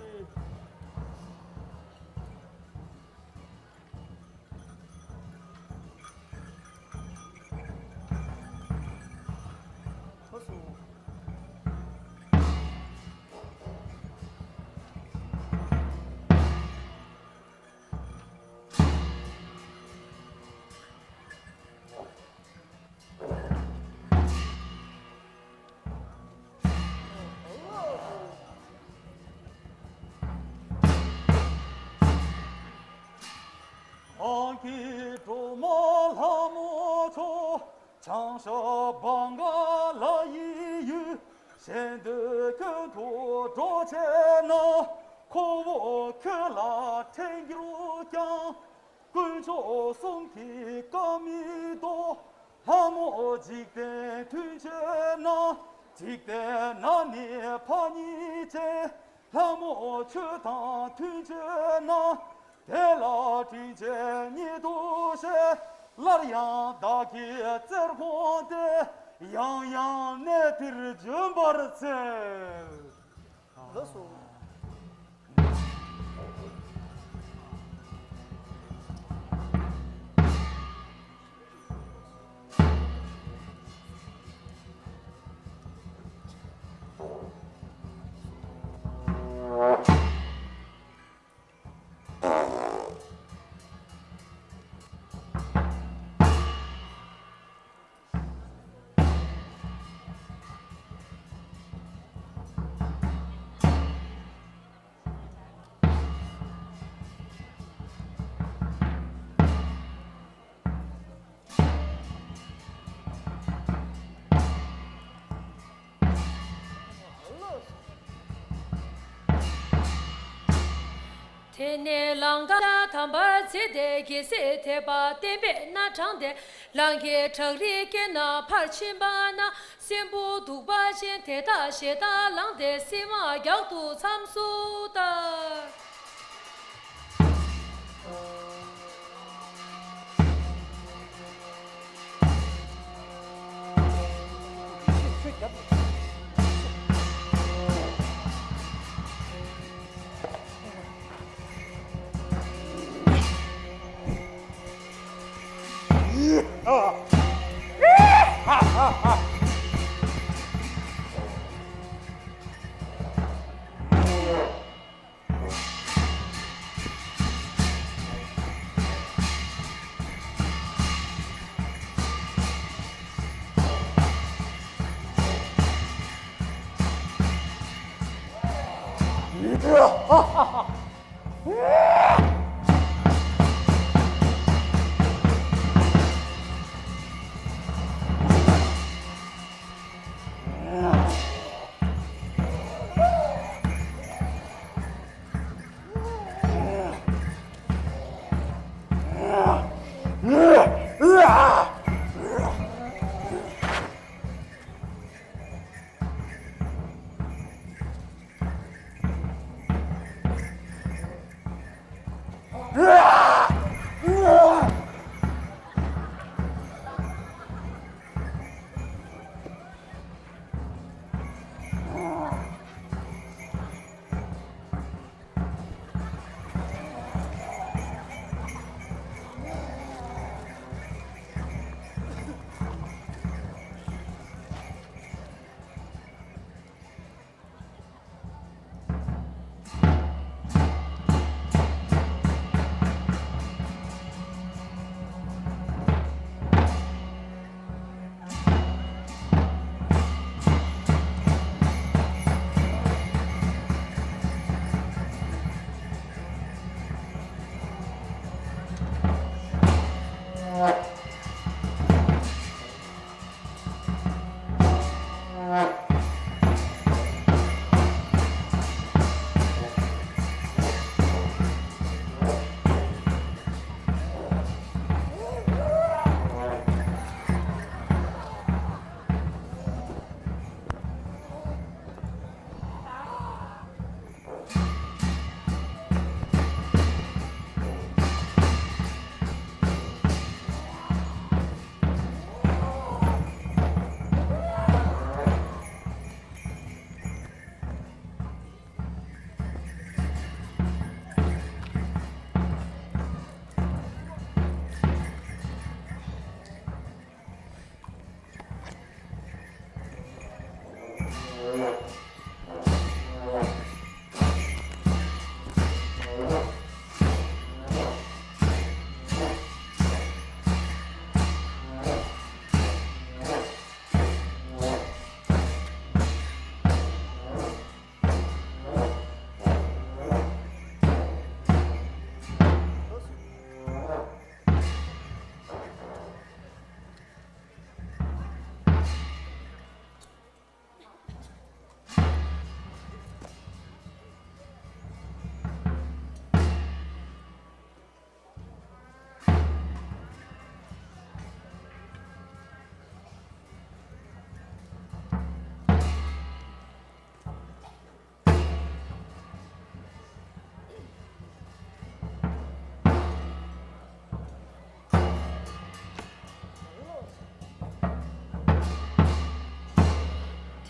གང་གི་སྒྲོལ་མ་ལྷ་མོ་མཆོག། བྱང་ཤར་བང་ག་ལ་ཡི་ཡུལ། གཞན་དོན་ཀུན་ཏུ་འགྲོ་བྱེད་ན། ཁོ་བོ་ཁྱོད་ལ་ཕྲེང་རྒྱུག་ཀྱང་། དཀོན་མཆོག་གསུམ་གྱི་བཀའ་མི་ལྡོག། ལྷ་མོ་འཇིག་རྟེན་མཐུན་བྱེད་ན། འཇིག་རྟེན་ན་ནི་ཕ་ཉིད་ཅན། ལྷ་མོ་ཆོས་དང་མཐུན་བྱེད་ན། དེ་ལ་དྲིན་ཆེན་ཉིད་དུ་བཞེས། སླར་ཡང་བདག་གི་བརྩེར་དགོངས་ཏེ། ཡང་ཡང་གནས་འདིར་འབྱོན་པར་འཚལ། ལགས་སོ། དེ་ནས་ལང་ཀ་དམ་པར་བརྩིས་ཏེ། རྒྱལ་སྲིད་ཐེག་པ་བསྟན་པས་སྣ་དྲངས་ཏེ། ལང་ཀའི་བྲག་རིའི་དཀྱིལ་ན་ཕར་ཕྱིན་པ་ན། སྲིན་པོ་གདུག་པ་ཅན་དེ་དག་ཞེ་དྲག་ལངས་ཏེ་སྲིན་དམག་རྒྱག་ཏུ་མཚམས་སུ་བཏང་།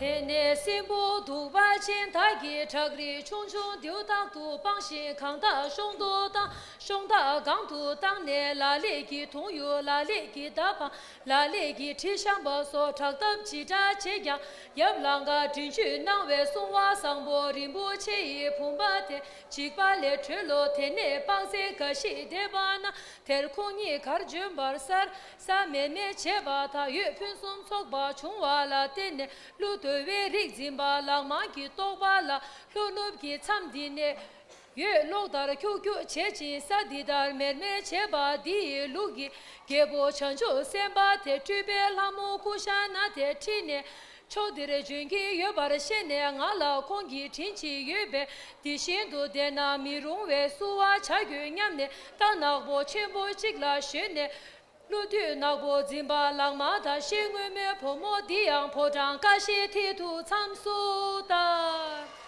དེ་ནས་སྲིན་པོ་གདུག་པ་ཅན་དག་གིས་བྲག་རི་ཆུང་ཆུང་འདིའུ་ཐང་དུ་སྤངས་ཤིང་གང་དག་གཤོང་དུ་བཏང་། གཤོང་དག་སྒང་དུ་བཏང་ནས་ལ་ལས་ཀྱི་དུང་ཡོད། ལ་ལས་ཀྱི་མདའ་འཕང་། ལ་ལས་ཀྱི་གྲི་བཤམས་པ་སོགས་དྲག་འཐབ་ཇི་འདྲ་བྱས་ཀྱང་ཡབ་ལང་ཀ་མགྲིན་བཅུས་གནང་བའི་གསུང་བ་བཟང་པོ་རིན་པོ་ཆེ་ཡི་བུམ་པ་དེ་འཇིགས་པ་ལས་གྲོལ་ལོ། དེ་ནས་དཔག་ཚད་འགའ་ཞིག་འདས་པ་ན་དེར་ཁོང་ཉིད་གར་བྱོན་པར་གསལ། ས་མེར་མེར་བྱས་པ་དང་འོད་ཕུན་སུམ་ཚོགས་པ་བྱུང་བ་ལ་བརྟེན་ནས་ཀླུ་འདུལ་བའི་རིག་འཛིན་པ་ལག་དམར་གྱི་རྟོགས་པ་ལ་ལྷོ་ནུབ་ཀྱི་མཚམས་འདི་ནས་འོད་གློག་ལྟར་འཁྱུག་འཁྱུག་བྱེད་ཅིང་ས་འདི་ལྟར་མེར་མེར་བྱེད་པ་འདི་ཡི་ལུགས་ཀྱི་རྒྱལ་པོ་བྱང་ཆུབ་སེམས་དཔའ་དེ་སྤྲུལ་པའི་ལྷ་མོ་ཀུ་ཤ་ན་དེ་ཁྲིད་ནས་ཕྱོགས་འདིར་བྱོན་གྱི་ཡོད་པར་ཤེས་ནས་ང་ལ་ཁོང་གི་དྲིན་ཅིག་ཡོད་པས་འདི་བཞིན་དུ་བསྡད་ན་མི་རུང་བས་བསུ་བ་བྱ་དགོས་སྙམ་ནས་རྟ་ནག་པོ་ཆེན་པོ་གཅིག་ལ་ཞོན་ནས། ཀླུ་བདུད་ནག་པོ་འཛིན་པ་ལག་དམར་དང་ཤེལ་སྔོན་མོའི་བུ་མོ་འདི་ཡང་ཕོ་བྲང་ཀ་ཤའི་མཐིལ་དུ་མཚམས་སུ་བསྟར།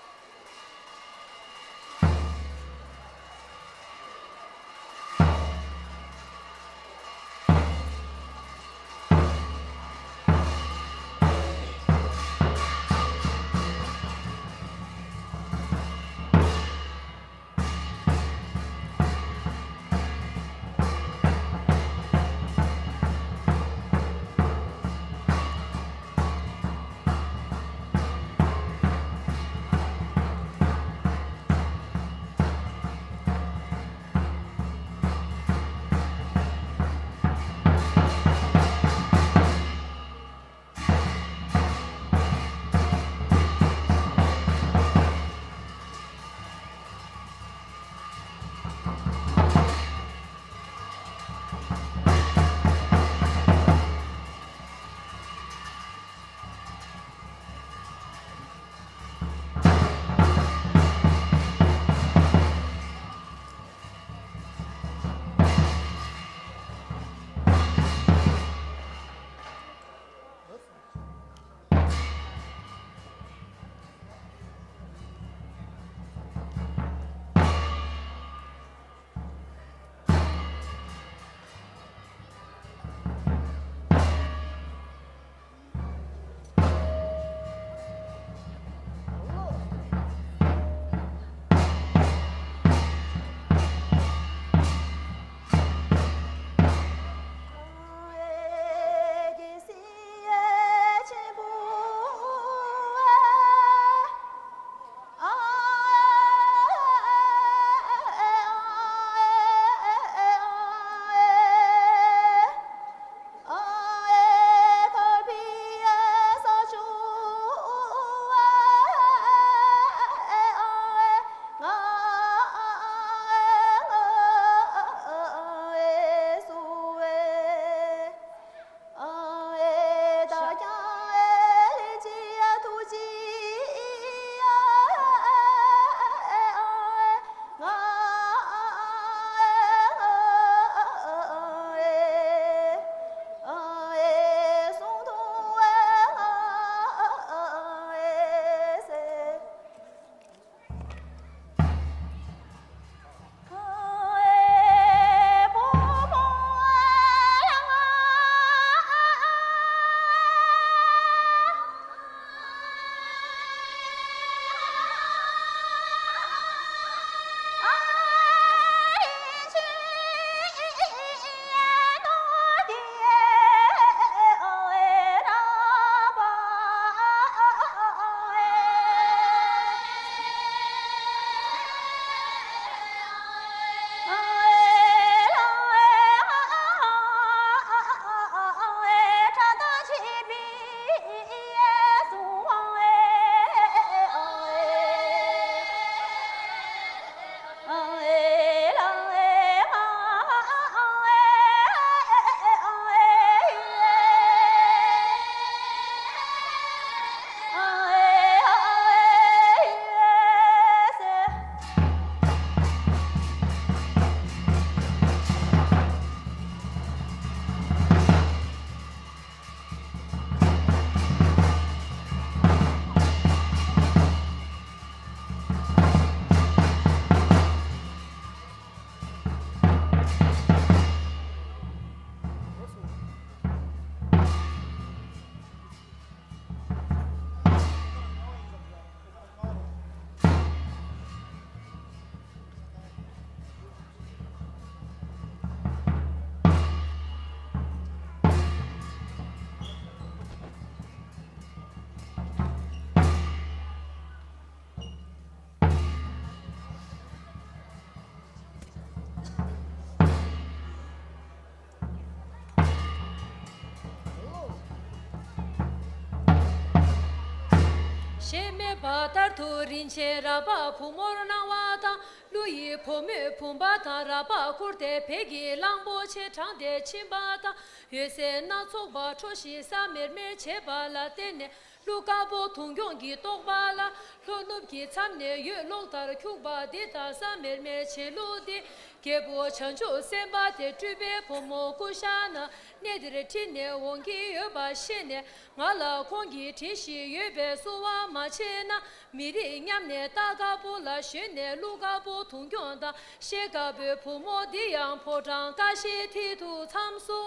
ཞེས་སྨྲས་པ་ལྟར་དུ་རིན་ཆེན་རབ་འབར་བུ་མོར་གནང་བ་དང་། ཀླུ་ཡི་བུ་མོས་བུམ་པ་དང་རབ་འབར་བཀུར་སྟི་བོད་ཀྱི་གླང་པོ་ཆེ་དྲངས་ཏེ་ཕྱིན་པ་དང་། འོད་ཟེར་སྣ་ཚོགས་པ་འཕྲོ་ཞིང་ས་མེར་མེར་བྱེད་པ་ལ་བརྟེན་ནས། ཀླུ་དཀར་པོ་དུང་སྐྱོང་གི་རྟོགས་པ་ལ། ལྷོ་ནུབ་ཀྱི་མཚམས་ནས་འོད་གློག་ལྟར་འཁྱུག་པ་འདི་དག་ས་མེར་མེར་བྱེད་ལུགས་འདི། རྒྱལ་པོ་བྱང་ཆུབ་སེམས་དཔའ་དེ་སྤྲུལ་པའི་བུ་མོ་ཀུ་ཤ་ན་གནས་འདིར་ཁྲིད་ནས་འོང་གི་ཡོད་པ་ཤེས་ནས། ང་ལ་ཁོང་གིས་དྲིས་ཤིག་ཡོད་པས་བསུ་བ་མ་བྱས་ན། མི་རིགས་མཉམ་གནས་རྟ་དཀར་པོ་ལ་ཞོན་ནས། ཀླུ་དཀར་པོ་དུང་སྐྱོང་དང་ཤེལ་དཀར་པོའི་བུ་མོ་འདི་ཡང་ཕོ་བྲང་ཀ་ཤའི་མཐིལ་དུ་མཚམས་སུ་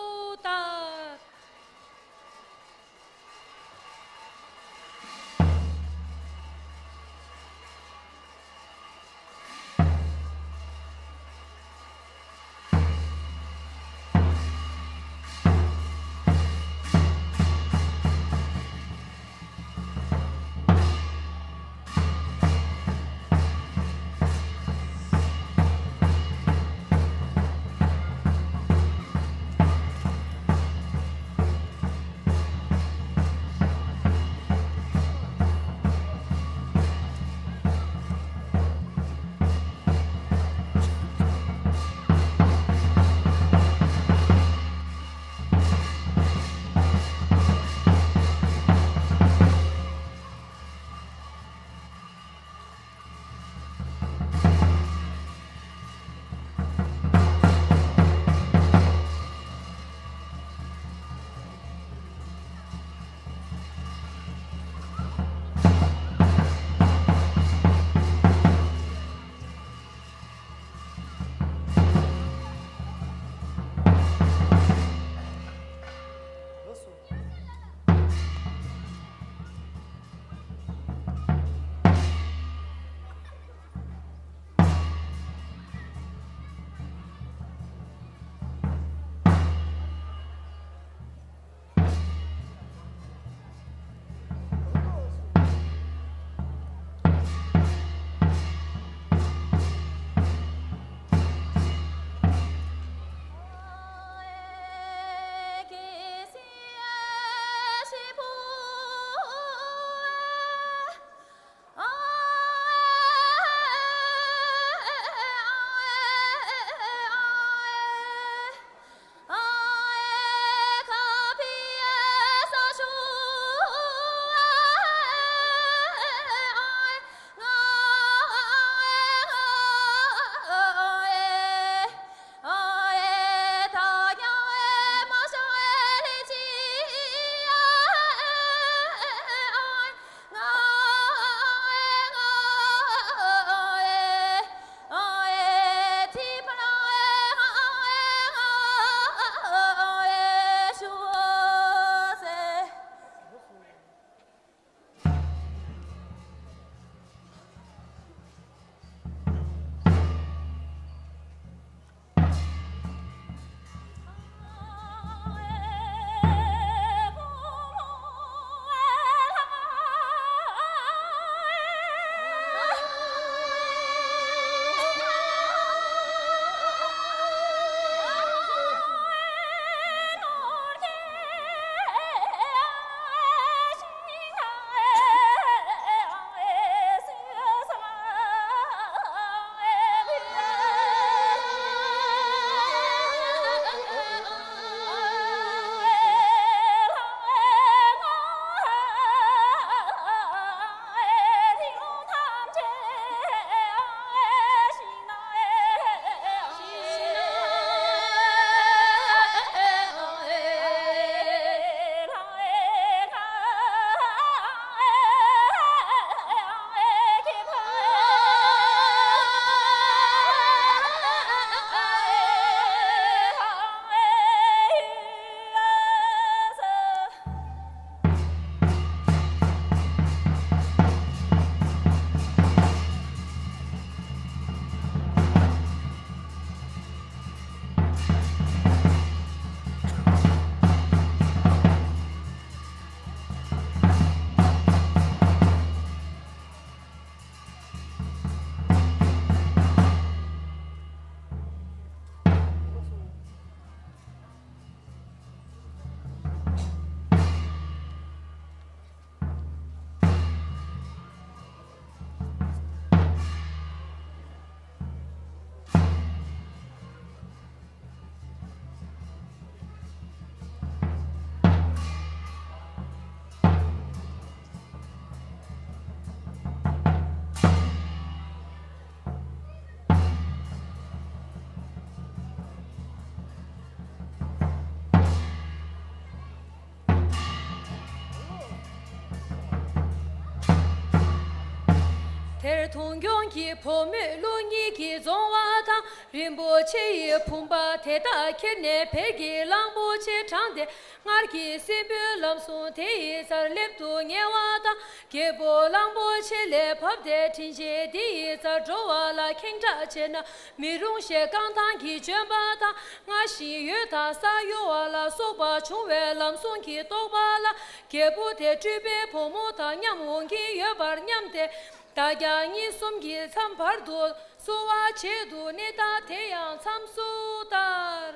བསྟར། དེར་མཐོང་གྱོང་གི་བུ་མོས་ལུགས་གཉིས་ཀྱིས་རྫོང་བ་དང་། རིན་པོ་ཆེ་ཡི་བུམ་པ་དེ་དག་ཁྱེར་ནས་བོད་ཀྱི་གླང་པོ་ཆེ་དྲངས་ཏེ། སྔར་གྱི་སྲིན་པོའི་ལམ་སྲུང་དེ་ཡི་རྩར་སླེབས་དུ་ཉེ་བ་དང་། རྒྱལ་པོ་གླང་པོ་ཆེ་ལས་བབས་ཏེ་དྲིན་ཆེན་འདི་ཡི་རྩར་འགྲོ་བ་ལ་ཁེངས་དྲེགས་བྱས་ན་མི་རུང་ཞེས་རྐང་ཐང་གིས་བྱོན་པ་དང་། སྔར་བཞིན་འོད་དང་ས་གཡོ་བ་ལ་སོགས་པ་བྱུང་བའི་ལམ་སྲུང་གི་རྟོགས་པ་ལ། རྒྱལ་པོ་དེ་སྤྲུལ་པའི་བུ་མོ་དང་མཉམ་འོང་གིན་ཡོད་པར་སྙམ་སྟེ། བདག་ཀྱང་གཉིད་སོམས་ཀྱི་མཚམས་བར་དུ་བསུ་བ་བྱེད་དུ་གནས་བདག་དེ་ཡང་མཚམས་སུ་བསྟར།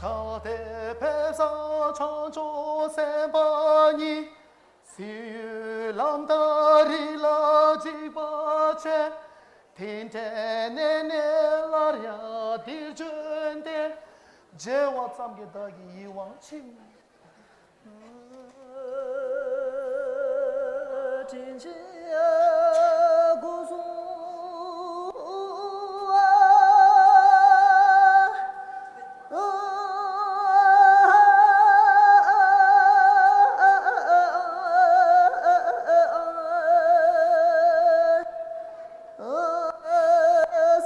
ཕྱག་དེ་ཕེབས་བཟང་བྱང་ཆུབ་སེམས་དཔའ་ཉིད། གཟིགས་ཡུལ་ལམ་དང་རིགས་ལ་འཇིགས་པ་ཆེ། དེ་འདྲའི་གནས་ནས་སླར་ཡང་འདིར་བྱོན་ཏེ། མཇལ་བ་ཙམ་གྱིས་བདག་གི་ཡིད་དབང་ཆིངས། དྲིན་ཆེན་སྒོ་སྲུང་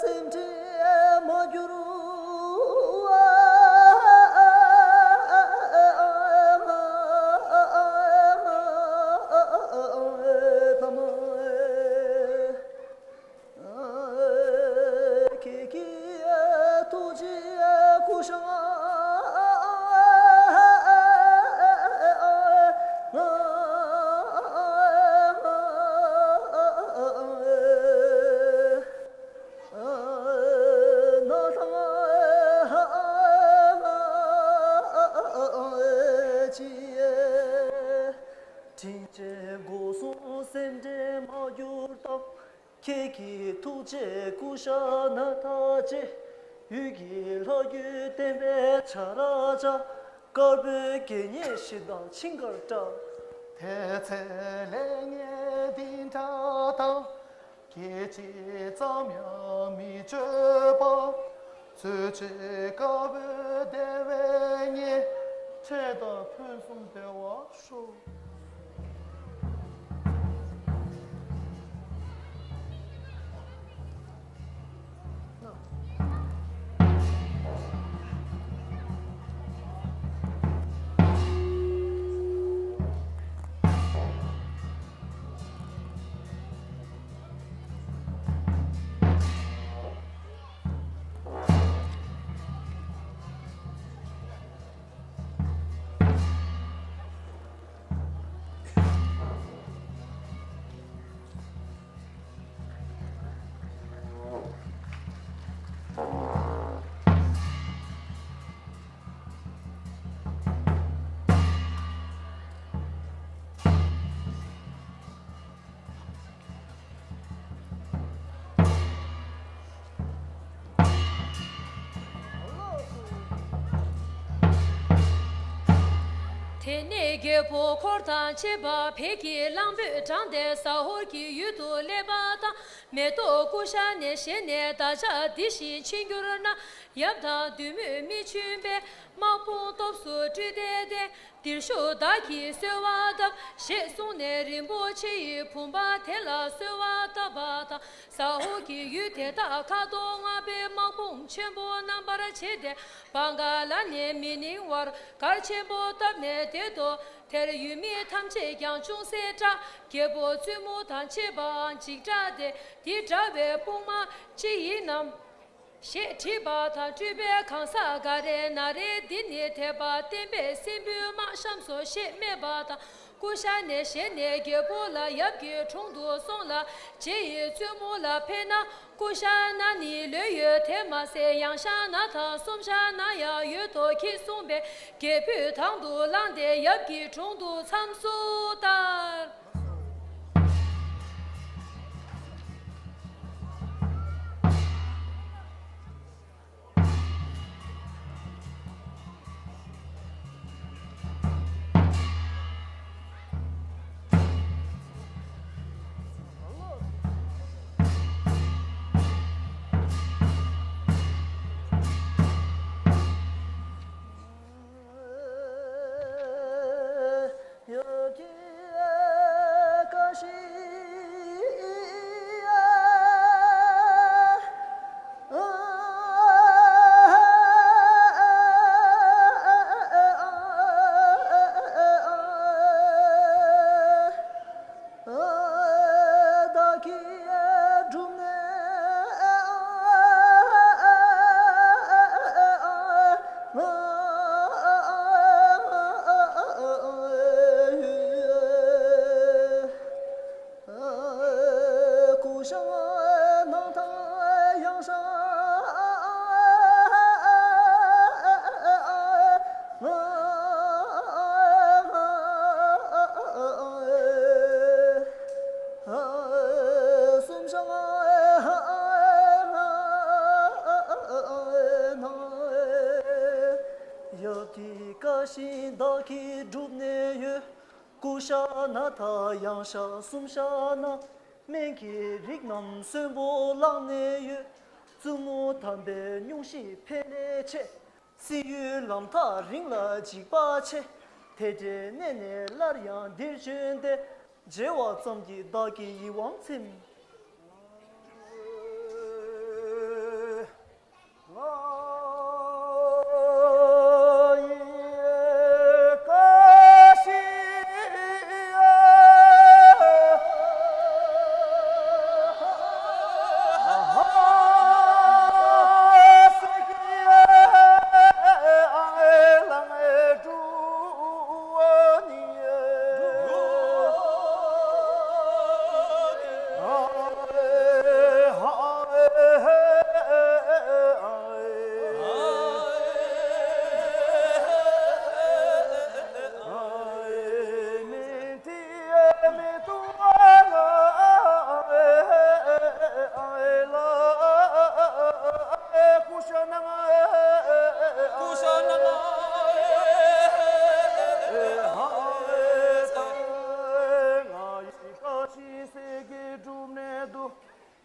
སེམས་ཁྲལ་མ་གྱུར། ཁྱེད་ཀྱི་ཐུགས་རྗེའི་སྐུ་ཞབས་དྲིན་ཆེན་སྒོ་སྲུང་སེམས་ཁྲལ་མ་གྱུར་ཏམ། ཁྱེད་ཀྱི་ཐུགས་རྗེའི་སྐུ་ཞབས་ན་ཐག་ཆད། འོད་ཀྱི་ལྷ་རྒྱུད་བསྟན་པའི་ཆ་ར་ཆ། དཀར་པོའི་དགེ་བསྙེན་བཞི་དང་ཆིང་དཀར་འདྲ། དེ་ཚེ་ལས་ངན་འདི་འདྲ་དང་། སྐད་ཅིག་ཙམ་ཡང་མི་སྤྱོད་པ། རྩོད་བྱེད་དཀར་པོའི་བདེ་བའི་གཉེན། འཕྲད་དང་ཕུན་སུམ་བདེ་བར་ཤོག། དེ་ནས་རྒྱལ་པོ་འཁོར་དང་བཅས་པ་བོད་ཀྱི་གླང་པོས་དྲངས་ཏེ་ཟ་ཧོར་གྱི་ཡུལ་དུ་སླེབས་པ་དང་། མེ་ཏོག་ཀུ་ཤ་ནས་བཞེས་ནས་བདག་ཅག་འདི་བཞིན་མཆིས་གྱུར་ན། ཡབ་དང་བདུད་མོས་མི་འཆུན་པས། དམག་དཔུང་སྟོབས་སུ་སྤྲུལ་ཏེ་བསྟན། འདིར་ཞུགས་བདག་གིས་གསོལ་བ་བཏབ། ཞེས་གསུངས་ནས་རིན་པོ་ཆེ་ཡི་བུམ་པ་དེ་ལ་གསོལ་བ་བཏབ་པ་དང་། ཟ་ཧོར་གྱི་ཡུལ་དེ་དག་ཁ་དོག་ལྔ་པའི་དམག་དཔུང་ཆེན་པོ་རྣམ་པར་ཕྱེ་སྟེ། བང་ག་ལ་ནས་མི་ནིང་བར་གར་ཆེན་པོ་བཏབ་ནས་དེར་འགྲོ། དེར་ཡོད་མི་ཐམས་ཅད་ཀྱང་ཅུང་ཟད་སྐྲག། རྒྱལ་པོ་བཙུན་མོ་དང་བཅས་པའང་འཇིགས་སྐྲག་སྟེ། འདི་འདྲ་བའི་དཔུང་དམག་ཅི་ཡིན་ནམ། ཞེས་དྲིས་པ་དང་། སྤྲུལ་པའི་གང་ཟག་ག་རེ་ན་རེ། འདི་ནི་དད་པ་བརྟན་པའི་སྲིན་པོའི་དམག་ཤམ་སོ། ཞེས་སྨྲས་པ་དང་། ཀུ་ཤ་ནས་བཞེས་ནས་རྒྱལ་པོ་ལ། ཡབ་ཀྱི་དྲུང་དུ་སོང་ལ། རྗེ་ཡི་བཙུན་མོ་ལ་ཕན་ན། ཀུ་ཤ་ན་ནི་ལོས་ཡོད། དེ་མ་ཟད་ཡང་ཤ་ན་དང་སུམ་ཤ་ན་ཡང་ཡོད་དོ། ཁྱེད་གསུངས་པས། རྒྱལ་པོས་དང་དུ་བླངས་ཏེ། ཡབ་ཀྱི་དྲུང་དུ་མཚམས་སུ་བསྟར། ཡབ་ཀྱི་བཀའ་བཞིན་བདག་གིས་བསྒྲུབས་ནས་ཡོད། ཀུ་ཤ་ན་དང་ཡང་ཤ་སུམ་ཤ་ན། སྨན་གྱི་རིགས་རྣམས་གསོན་པོ་བླངས་ནས་ཡོད། བཙུན་མོ་དམ་པའི་སྙུང་གཞི་འཕེལ་ལས་ཆེ། སྲིན་ཡུལ་ལམ་ཐག་རིང་ལ་འཇིགས་པ་ཆེ། དེ་འདྲའི་གནས་ནས་སླར་ཡང་འདིར་བྱོན་ཏེ། མཇལ་བ་ཙམ་གྱིས་བདག་གི་ཡིད་དབང་ཚིམ།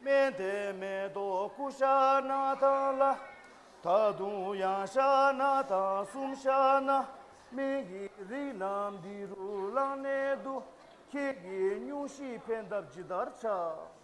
སྨན་དེ་མེ་ཏོག་ཀུ་ཤ་ན་དང་ལ། ད་དུང་ཡང་ཤ་ན་དང་སུམ་ཤ་ན། སྨན་གྱི་རིགས་རྣམས་འདི་རུ་བླངས་ནས་འདུག། ཁྱེད་ཀྱི་སྙུང་གཞི་ཕན་ཐབས་ཇི་ལྟར་བྱ།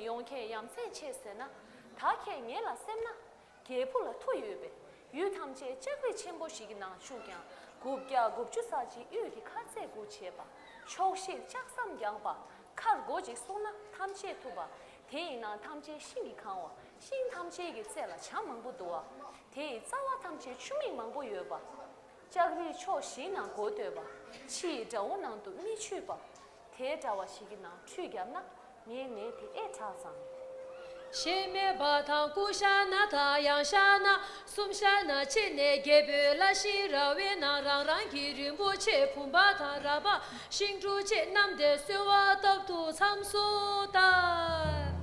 ཡོང་མཁན་ཡ་མཚན་ཆེ་ཟེར་ན། ད་ཁྱེད་ངེད་ལ་སེམས་ན། རྒྱལ་པོ་ལ་མཐུ་ཡོད་པས་ཡུལ་ཐམས་ཅད་ལྕགས་རི་ཆེན་པོ་ཞིག་གི་ནང་བཅུག་ཀྱང་། དགུ་བརྒྱ་དགུ་བཅུ་ཙམ་ཅིག་གཡུལ་གྱི་ཁ་ཚད་དགུ་བྱས་པ། ཕྱོགས་བཞིར་ལྕགས་ཟམ་བརྒྱངས་པ། མཁར་སྒོ་གཅིག་བསྲུངས་ན་ཐམས་ཅད་ཐུབ་པ། དེ་ཡི་ནང་ཐམས་ཅད་ཤིང་གིས་གང་བ། ཤིང་ཐམས་ཅད་ཀྱི་རྩེ་ལ་བྱ་མང་པོ་འདུ་བ། དེ་ཡི་རྩ་བ་ཐམས་ཅད་ཆུ་མིག་མང་པོ་ཡོད་པ། ལྕགས་རིའི་ཕྱོགས་བཞིའི་ནང་སྒོ་བཏོད་པ། ཕྱི་ཡི་དགྲ་བོ་ནང་དུ་མི་ཆུད་པ། དེ་འདྲ་བ་ཞིག་གི་ནང་ཁྲུས་བརྒྱབ་ན། ངའི་ནད་དེ་ཨེ་དྲག་ཙང་། ཞེས་སྨྲས་པ་དང་། སྐུ་ཤ་ན་དང་ཡང་ཤ་ན། གསུམ་ཤ་ན་ཕྱེ་ནས། རྒྱལ་པོའི་བླ་ཤིང་ར་བའི་ནང་། རང་རང་གི་རིན་པོ་ཆེ་བུམ་པ་དང་ར་བ། ཤིང་འབྲུ་བཅས་བསྣམས་ཏེ་གསོལ་བ་བཏབ་ཏུ་མཚམས་སུ་བསྟར།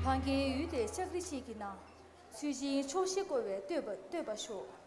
ཕ་རྒན་ཡུལ་དེ་ལྕགས་རི་གཅིག་གི་ནང་། ཚུལ་བཞིན་ཕྱོགས་བཞི་བསྐོར་བའི་བསྟོད་པ་བསྟོད་པ་ཤོག།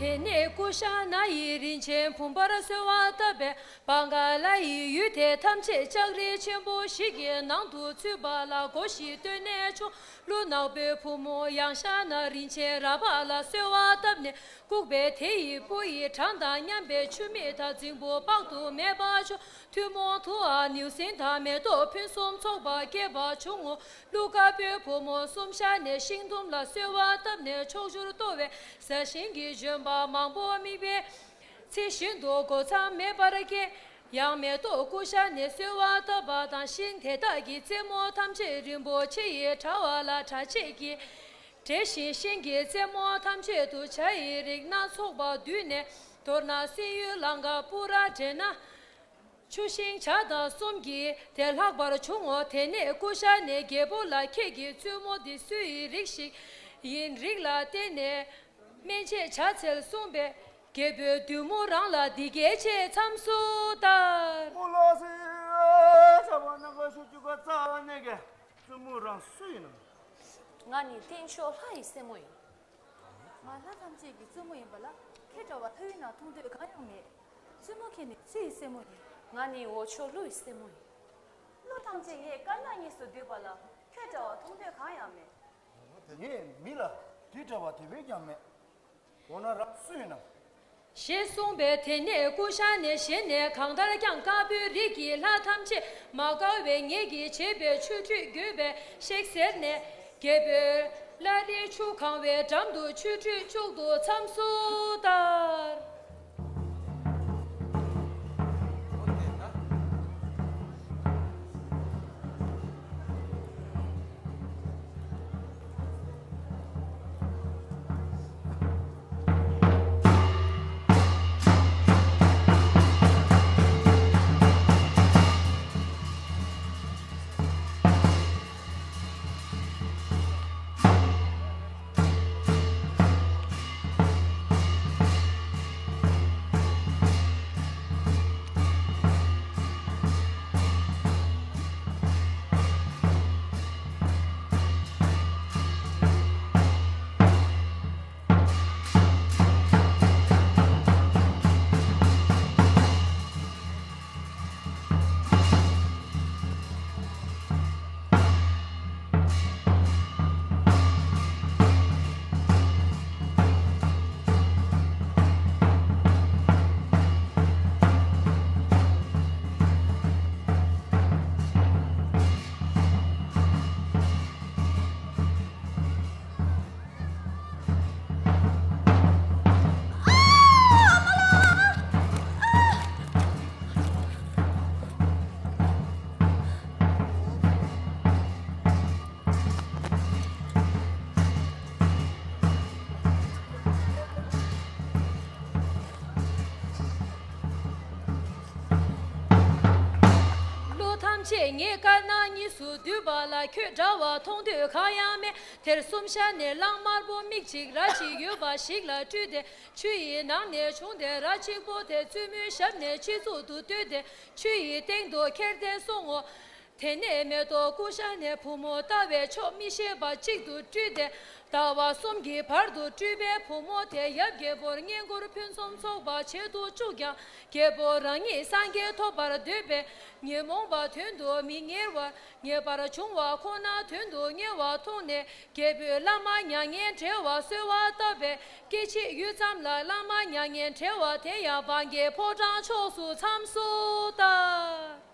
དེ་ནས་ཀུ་ཤ་ན་ཡིས་རིན་ཆེན་བུམ་པར་གསོལ་བ་བཏབ་པས། བང་ག་ལ་ཡི་ཡུལ་དེ་ཐམས་ཅད་ལྕགས་རི་ཆེན་པོ་ཞིག་གི་ནང་དུ་ཚུད་པ་ལ་སྒོ་བཞི་བཏོད་ནས་ཕྱུང་། ཀླུ་ནག་པོའི་བུ་མོ་ཡང་ཤ་ན་རིན་ཆེན་ར་བ་ལ་གསོལ་བ་བཏབ་ནས་བཀུག་པས། དེ་ཡི་སྤུ་ཡི་གྲངས་དང་མཉམ་པའི་ཆུ་མིག་དང་རྫིང་བུ་དཔག་ཏུ་མེད་པ་བྱུང་། ཐུན་མོང་དུའང་ནེའུ་གསིང་དང་མེ་ཏོག་ཕུན་སུམ་ཚོགས་པ་སྐྱེས་པ་བྱུང་ངོ་། ཀླུ་དཀར་པོའི་བུ་མོ་གསུམ་ཤ་ནས་ཤིང་དུམ་ལ་གསོལ་བ་བཏབ་ནས་ཕྱོགས་བཅུར་གཏོར་བས། བཟའ་ཤིང་གི་ལྗོན་པ་མང་པོ་དམིགས་པའི་ཚེ་བཞིན་དུ་འགོ་མཚམས་མེད་པར་སྐྱེས། ཡང་མེ་ཏོག་ཀུ་ཤ་ནས་གསོལ་བ་བཏབ་པ་དང་། ཤིང་དེ་དག་གི་རྩེ་མོ་ཐམས་ཅད་རིན་པོ་ཆེ་ཡི་དྲ་བ་ལ་གྲ་ཆས་ཀྱིས་བྲེས་ཤིང་། ཤིང་གི་རྩེ་མོ་ཐམས་ཅད་དུ་བྱ་ཡི་རིགས་སྣ་ཚོགས་པ་བསྡུས་ནས། མདོར་ན་བསིལ་ཡུལ་ལང་ཀ་པུ་ར་འདྲེན་ན། ཆུ་ཤིང་བྱ་དང་གསུམ་གྱིས་དེ་ལྷག་པར་བྱུང་ངོ་། དེ་ནས་ཀུ་ཤ་ནས་རྒྱལ་པོ་ལ། ཁྱེད་ཀྱི་བཙུན་མོ་འདི་སུ་ཡི་རིགས་ཤིག་ཡིན། རིགས་ལ་བརྟེན་ནས་སྨན་དཔྱད་བྱ་འཚལ་གསུངས་པས། རྒྱལ་པོས་བདུད་མོ་རང་ལ་འདི་སྐད་ཅེས་མཚམས་སུ་བསྟར། ཨོ་ལགས་སེ། ཆ་བ་ན་ག་ཤོ་ཅུ་ག་ཙ་བ་ནས་ཀྱི་བཙུན་མོ་རང་སུ་ཡིན་ནམ། ང་ནི་སྟེང་ཕྱོགས་ལྷ་ཡི་སྲས་མོ་ཡིན། ང་ལྷ་ཐམས་ཅད་ཀྱི་བཙུན་མོ་ཡིན་པ་ལ། ཁྱེད་འདྲ་བ་ལྷ་ཡུལ་ན་མཐོང་ཐོས་གང་ཡང་མེད། བཙུན་མོ་ཁྱེད་ནི་སུ་ཡི་སྲས་མོ་ཡིན། ང་ནི་འོག་ཕྱོགས་ཀླུ་ཡི་སྲས་མོ་ཡིན། ཀླུ་ཐམས་ཅད་ངའི་དཀར་ནག་གཉིས་སུ་འདུས་པ་ལ། ཁྱེད་འདྲ་བ་མཐོང་ཐོས་གང་ཡང་མེད། ངས་མི་ལ་དེ་འདྲ་བ་དེ་བས་ཀྱང་མེད། འོ་ན་རང་སུ་ཡིན་ནམ། ཞེས་གསུངས་པས། དེ་ནས་ཀུ་ཤ་ནས་བཞེངས་ནས་གང་ལྟར་ཀྱང་དཀར་པོའི་རིགས་ཀྱི་ལྷ་ཐམས་ཅད་མ་དགའ་བའི་ངད་ཀྱིས་བྱེད་པའི་ཆུ་ཁྲུས་དགོས་པས་གཤེགས་ཟེར་ནས། རྒྱལ་པོས་བླ་རེའི་ཆུ་གང་བའི་འགྲམ་དུ་ཆུ་ཁྲུས་མཆོག་ཏུ་མཚམས་སུ་བསྟར། བློ་ཐམས་ཅད་ངས་དཀར་ནག་གཉིས་སུ་བསྡུས་པ་ལ། ཁྱོད་འདྲ་བ་མཐོང་ཐོས་གང་ཡང་མེད། དེར་གསུམ་ཤར་ནས་གླང་དམར་པོ་མིག་གཅིག་རྭ་གཅིག་ཡོད་པ་ཞིག་ལ་སྤྲུལ་ཏེ། ཆུ་ཡི་ནང་ནས་བྱུང་སྟེ། རྭ་གཅིག་པོ་དེ་བཙུན་མོའི་ཞབས་ནས་སྤྱི་གཙུག་ཏུ་བཏོད་དེ། ཆུ་ཡི་སྟེང་དུ་ཁྱེར་ཏེ་སོང་ངོ་། དེ་ནས་མེ་ཏོག་ཀུ་ཤ་ནས་བུ་མོ་ལྟ་བའི་ཆོག་མི་ཤེས་པ་གཅིག་ཏུ་སྤྲུལ་ཏེ། ཟླ་བ་གསུམ་གྱི་བར་དུ་སྤྲུལ་པའི་བུ་མོ་དེ་ཡབ་རྒྱལ་པོར་བསྙེན་བཀུར་ཕུན་སུམ་ཚོགས་པ་བྱེད་དུ་བཅུག་ཀྱང་། རྒྱལ་པོ་རང་ཉིད་སངས་རྒྱས་ཐོབ་པར་འདོད་པས། ཉོན་མོངས་པ་དོན་དུ་མི་གཉེར་བར་ངེས་པར་འབྱུང་བ་ཁོ་ན་དོན་དུ་གཉེར་བ་མཐོང་ནས། རྒྱལ་པོས་བླ་མ་མྱ་ངན་བྲལ་བ་གསོལ་བ་བཏབ་པས། སྐད་ཅིག་ཡུད་ཙམ་ལ་བླ་མ་མྱ་ངན་བྲལ་བ་དེ་ཡང་བང་གའི་ཕོ་བྲང་ཕྱོགས་སུ་མཚམས་སུ་བསྟར།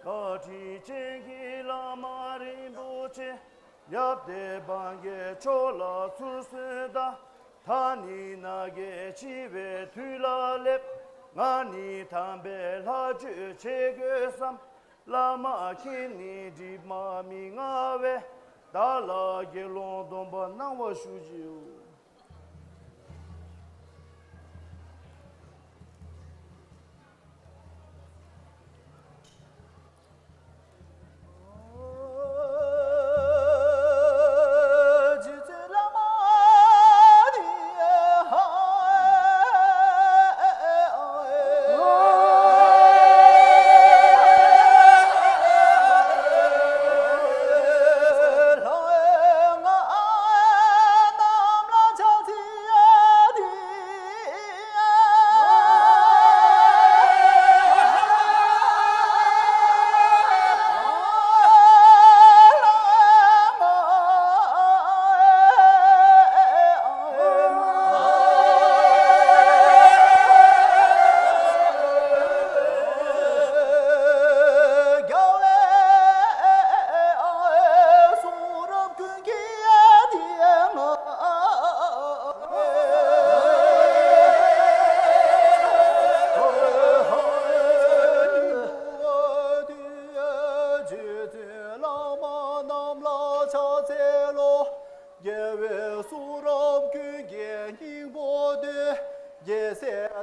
བཀའ་དྲིན་ཅན་གྱི་བླ་མ་རིན་པོ་ཆེ། ཡབ་བདེ་བང་གི་ཕྱོགས་ལ་ཚུར་གསོན་དང་། ད་ནི་ན་གི་འཆི་བའི་དུས་ལ་སླེབས། ང་ནི་དམ་པའི་ལྷ་ཆོས་བྱེད་དགོས་བསམ། བླ་མ་མཁྱེན་ནི་སྒྲིབ་པ་མི་མངའ་བས། བདག་ལ་དགེ་སློང་སྡོམ་པ་གནང་བ་ཞུ་ཞུ།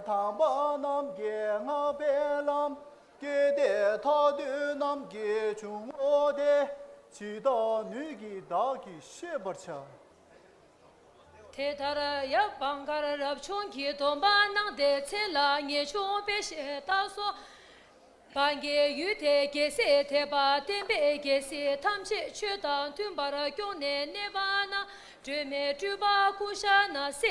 དམ་པ་རྣམས་ཀྱིས་བསྔགས་པའི་ལམ། བསྐྱེད་དེ་ཐར་འདོད་རྣམས་ཀྱི་འབྱུང་བ་སྟེ། ཇི་ལྟར་ནུས་ཀྱིས་བདག་གིས་ཤེས་པར་བྱ། དེ་ལྟར་ཡབ་བང་དཀར་རབ་བྱུང་གི་སྡོམ་པ་གནང་སྟེ་མཚན་ལ་ངེས་འབྱུང་སྤེལ་ཞེས་བཏགས་སོ། བར་གྱི་ཡུལ་དེ་རྒྱལ་སྲས་ཐེག་པ་བསྟན་པའི་རྒྱལ་སྲིད་ཐམས་ཅད་ཆོས་དང་མཐུན་པར་སྐྱོང་ནས་གནས་པ་ན། སྒྲོལ་མའི་སྤྲུལ་པ་སྐུ་ཤ་ན་སྲས་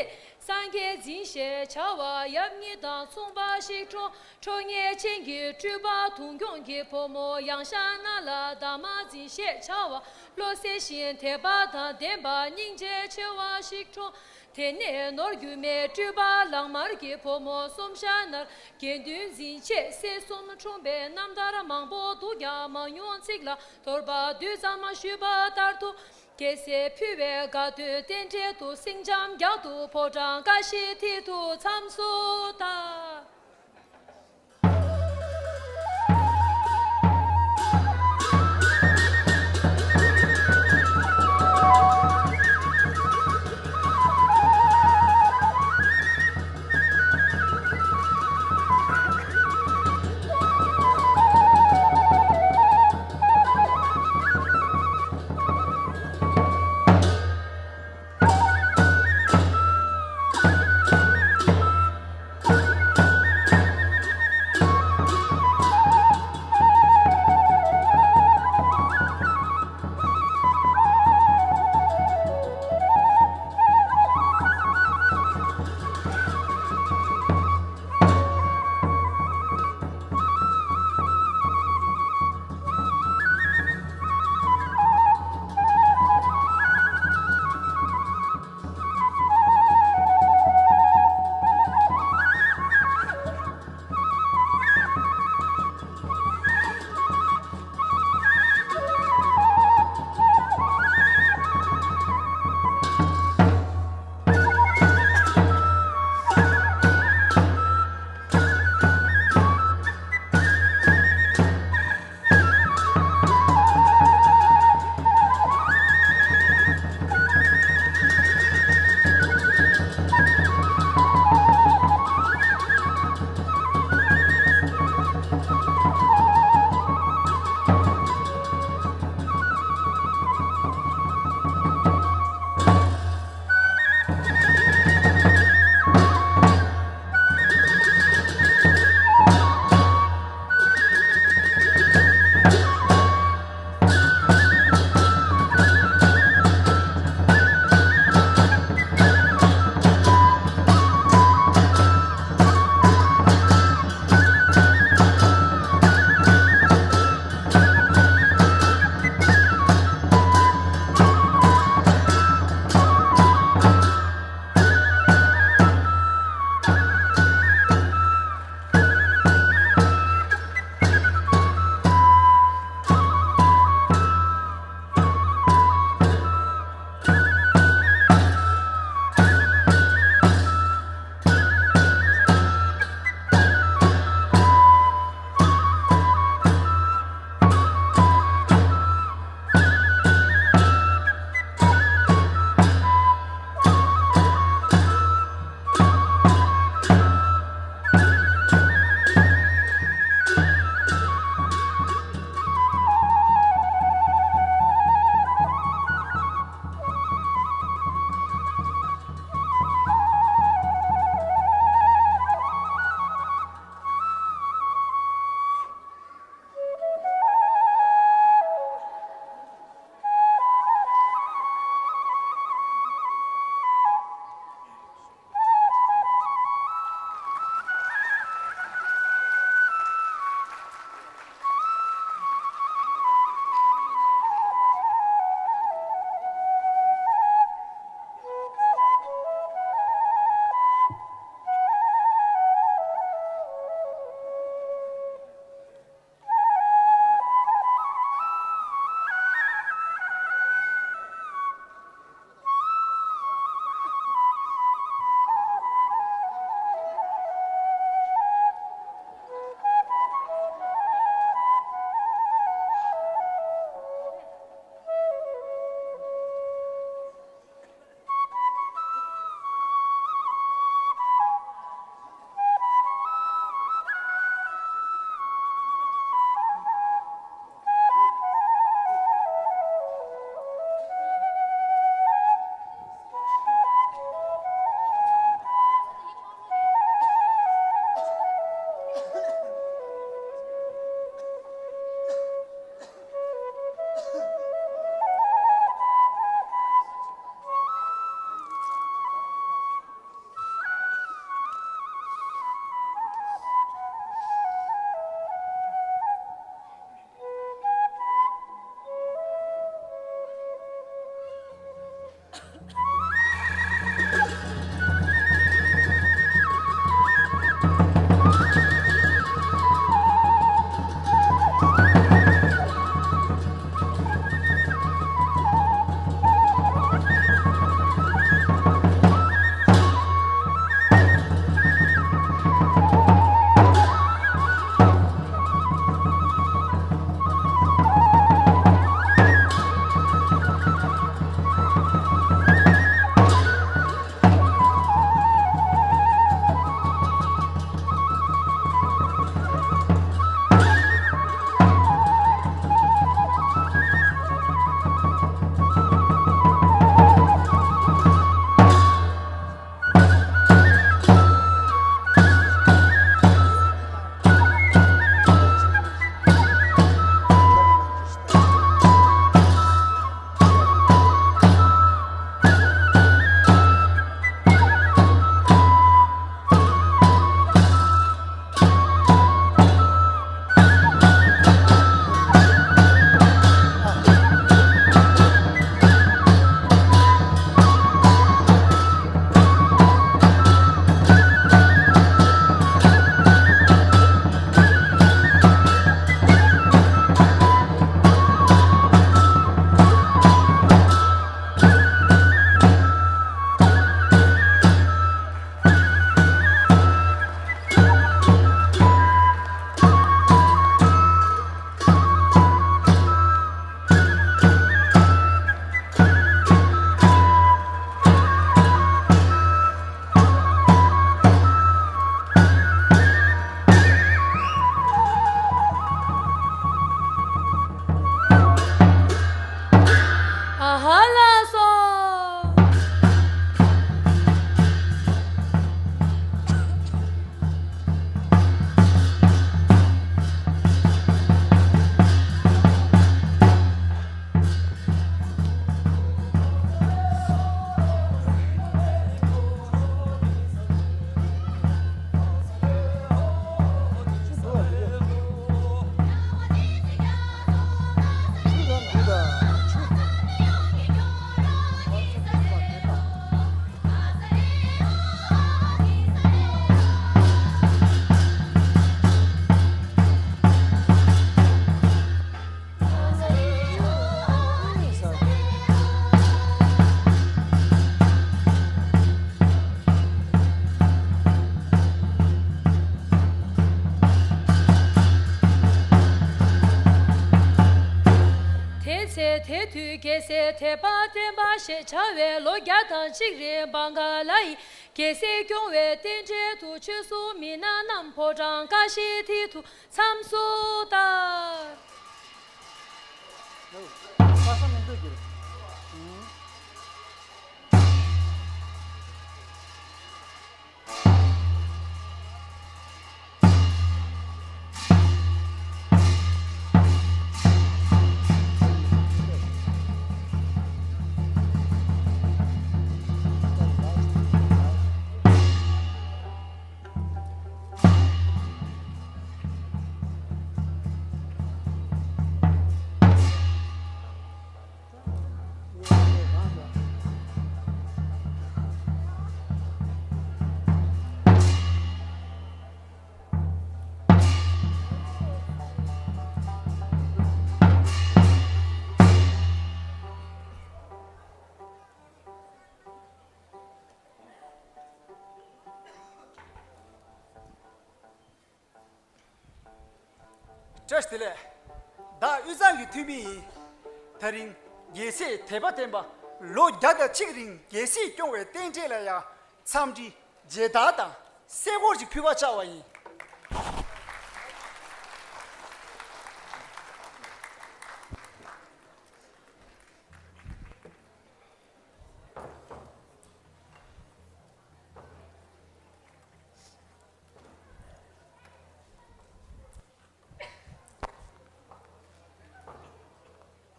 སངས་རྒྱས་འཛིན་ཞེས་བྱ་བ་ཡབ་གཉིས་དང་མཚུངས་པ་ཞིག་འཁྲུངས། ཁྲོ་གཉེར་ཅན་གྱི་སྤྲུལ་པ་དུང་སྐྱོང་གི་བུ་མོ་ཡང་ཤ་ན་ལ་དྷརྨ་འཛིན་ཞེས་བྱ་བ་བློ་གསལ་ཞིང་དད་པ་དང་ལྡན་པ་སྙིང་རྗེ་ཆེ་བ་ཞིག་འཁྲུངས། དེ་ནས་ནོར་རྒྱུན་མའི་སྤྲུལ་པ་ལག་དམར་གྱི་བུ་མོ་གསུམ་ཤ་ནར་དགེ་འདུན་འཛིན་བྱེད་སྲས་གསུམ་འཁྲུངས་པའི་རྣམ་ཐར་མང་པོ་འདུག་ཀྱང་མང་ཉུང་ཚིག་ལ་དོར་བ་བསྡུས་ཙམ་ཞུས་པ་ལྟར་དུ། རྒྱལ་སྲས་ཕུལ་བའི་དགའ་སྟོན་རྟེན་འབྲེལ་དུ་སེང་ལྕམ་རྒྱལ་དུ་ཕོ་བྲང་ཀ་བཞི་མཐིལ་དུ་མཚམས་སུ་བསྟར། དེ་དུས་རྒྱལ་སྲས་དད་པ་བརྟན་པ་ཞེས་བྱ་བས་ལོ་བརྒྱ་དང་གཅིག་རིང་བང་ག་ལ་ཡི་རྒྱལ་སྲིད་སྐྱོང་བའི་རྟེན་འབྲེལ་དུ་ཆོས་སྲུང་མི་སྣ་རྣམས་ཕོ་བྲང་ཀ་ཤི་ཐི་དུ་མཚམས་སུ་བསྟར། བཀྲ་ཤིས་བདེ་ལེགས། བདག་དབུས་གཙང་གི་འཐུས་མི་ཡིན། དེ་རིང་རྒྱལ་སྲས་དད་པ་བརྟན་པ་ལོ་བརྒྱ་དང་གཅིག་རིང་རྒྱལ་སྲིད་སྐྱོང་བའི་རྟེན་འབྲེལ་ལ་ཡང་འཚམས་འདྲི་མཇལ་དར་དང་གསལ་སྐོར་ཅིག་ཕུལ་བར་བཅར་བ་ཡིན།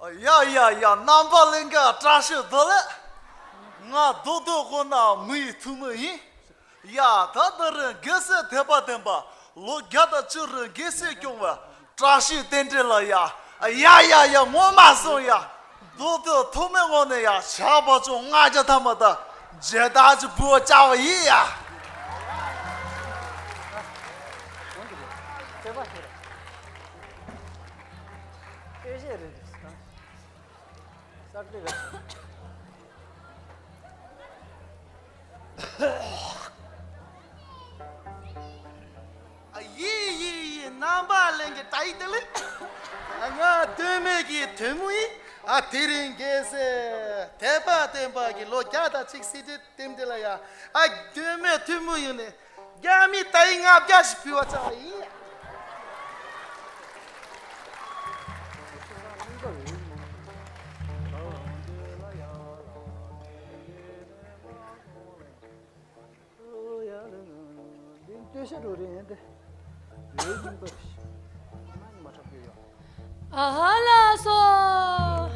ཡ་ཡ་ཡ། རྣམ་པ་ལྷན་རྒྱས་བཀྲ་ཤིས་བདེ་ལེགས། ང་རྡོ་རྡོ་ཁོ་ན་མི་ཡི་ཐུ་མི་ཡིན། ཡ། ད་ད་རིང་རྒྱལ་སྲས་དད་པ་བརྟན་པ་ལོ་བརྒྱ་དང་བཅུ་རེ་རྒྱལ་སྲིད་སྐྱོང་བའི་བཀྲ་ཤིས་རྟེན་འབྲེལ་ལ་ཡ། ཡ་ཡ་ཡ། ངོ་མ་སོང་ཡ། རྡོ་རྡོ་ཐུ་མི་ངོ་ནས་ཡ། ཞག་པ་ཅུང་ལྔ་བརྒྱ་ཐམ་པ་དང་མཇལ་དར་ཅིག་ཕུལ་བར་བཅར་བ་ཡིན་ཡ། ཡིན་ཡིན་ཡིན། རྣམ་པ་ལྷན་རྒྱས་བཀྲ་ཤིས་བདེ་ལེགས། ང་སྟོད་སྨད་ཀྱི་ཐོན་མི་ཡིན། ཨ། དེ་རིང་རྒྱལ་སྲས་དད་པ་བརྟན་པ་གི་ལོ་བརྒྱ་དང་གཅིག་རྩིས་སྤྲོད་རྟེན་འབྲེལ་ལ་ཡ། ཨ། སྟོད་སྨད་ཐོན་མི་ཡིན་ནས། རྒྱ་མི་ཏ་ཡི་ལྔ་བརྒྱ་ཞིག་ཕུལ་བ་ཙམ་ཡིན། ཨ་ཧ་ལ་སོ།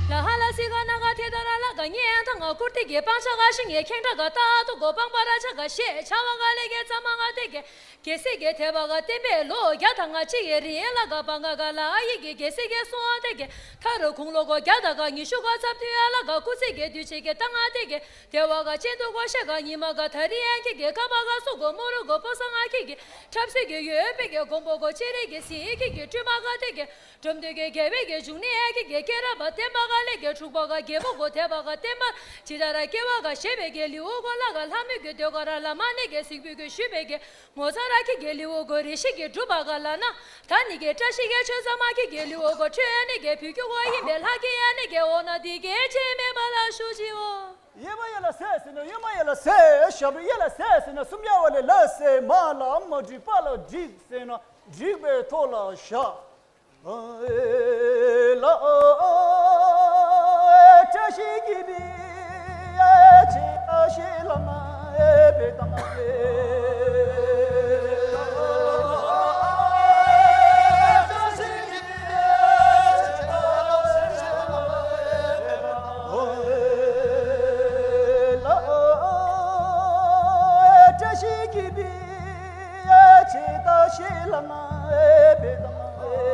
ལ་ཧ་ལ་སི་ག་ན་ག་ཐེ་ད་ར་ལ་ག་ཉེ་ཡང་ཐང་ང་ཀུར་ཏི་གེ་པང་ཆ་ག་ཤི་ངེ་ཁེང་ཁྲ་ག་ཏ་ཏོ་གོ་པང་པ་ར་ཆ་ག་ཤེ་ཆ་བ་ག་ལེ་གེ་ཙ་མ་ག་ཏེ་གེ། རྒྱལ་སྲས་ཀྱི་དད་པ་ག་བརྟན་པའི་ལོ་བརྒྱ་དང་ང་གཅིག་གི་རིང་ལ་ག་བང་ག་ག་ལ་ཡི་གེ་རྒྱལ་སྲས་ཀྱི་གསུང་བ་ཏེ་གེ་ཐ་རུ་ཁུང་ལོ་གོ་བརྒྱ་དང་ག་ཉི་ཤུ་ག་ཚབ་ཏུ་ཡ་ལ་ག་སྐུ་ཚེ་གེ་དུས་ཆེ་གེ་ཏ་ང་ཏེ་གེ། དེ་བ་ག་ཅན་དུ་གོ་ཤ་ག་ཉི་མ་ག་ད་རི་ཡན་ཁི་གེ་ཀ་བ་ག་སོ་གོ་མོ་རུ་གོ་པོ་ས་ང་ཁི་གེ་ཁྲབ་སི་གེ་ཡོད་པེ་གེ་གོམ་པོ་གོ་ཅེ་རེ་གེ་སི་ཁི་གེ་སྤྲུལ་པ་ག་ཏེ་གེ། འབྲོམ་སྟོན་གྱི་རྒྱལ་བའི་གི་འབྱུང་གནས་ཀྱི་གི་སྐྱེས་རབས་པ་བསྟན་པ་ག་ལེ་གི་དྲུག་པ་ག་རྒྱལ་པོ་གོ་དེ་པ་ག་བསྟན་པ་ཇི་ལྟར་སྐྱེ་བ་ག་ཞེས་པའི་གི་ལེའུ་གོ་ལ་ག་ལྷ་མོས་གི་ཟློས་གར་ལ་མ་ནི་གི་གཟིགས་འབུལ་གི་ཞུས་པའི་གི་ངོ་མཚར་གི་གི་ལེའུ་གོ་རེ་ཞིག་གི་སྒྲུབ་པ་ག་ལ་ན་ད་ནི་གི་བཀྲ་ཤིས་གི་ཆོས་ཚང་མ་གི་གི་ལེའུ་གོ་འཕྲོད་ནི་གི་བུ་ཁྱུ་གོ་ཡིན་པའི་ལྷ་གི་ཡ་ནི་གི་འོ་ན་འདི་གི་ཅི་མེད་པ་ལ་ཞུ་ཅི་འོ། ཡེ་མ་ཡེ་ལ་ཟེར་ཟེར་ན་ཡེ་མ་ཡེ་ལ་ཟེར་ཞབས་རི་ཡེ་ལ་ཟེར་ཟེར་ན་སུམ་ཡ་བ་ལེ་ལ་ཟེར་མ་ལ་མ་འགྲིག་པ་ལ་འགྲིག་ཟེར་ན། འགྲིག་པའི་ཐོག་ལ་བཞག་ལ། བཀྲ་ཤིས་ཀྱི་བི་ཆེ་ད་ཤེ་ལ་ང་ཨེ་བེ་དང་ཨེ། བཀྲ་ཤིས་ཀྱི་བི་ཆེ་ད་ཤེ་ལ་ང་ཨེ་བེ་དང་ཨེ།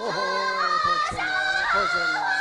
ཨོ་ཧོ། ཐུགས་རྗེ་ཆེ་ན། ཐུགས་རྗེ་ཆེ་ན།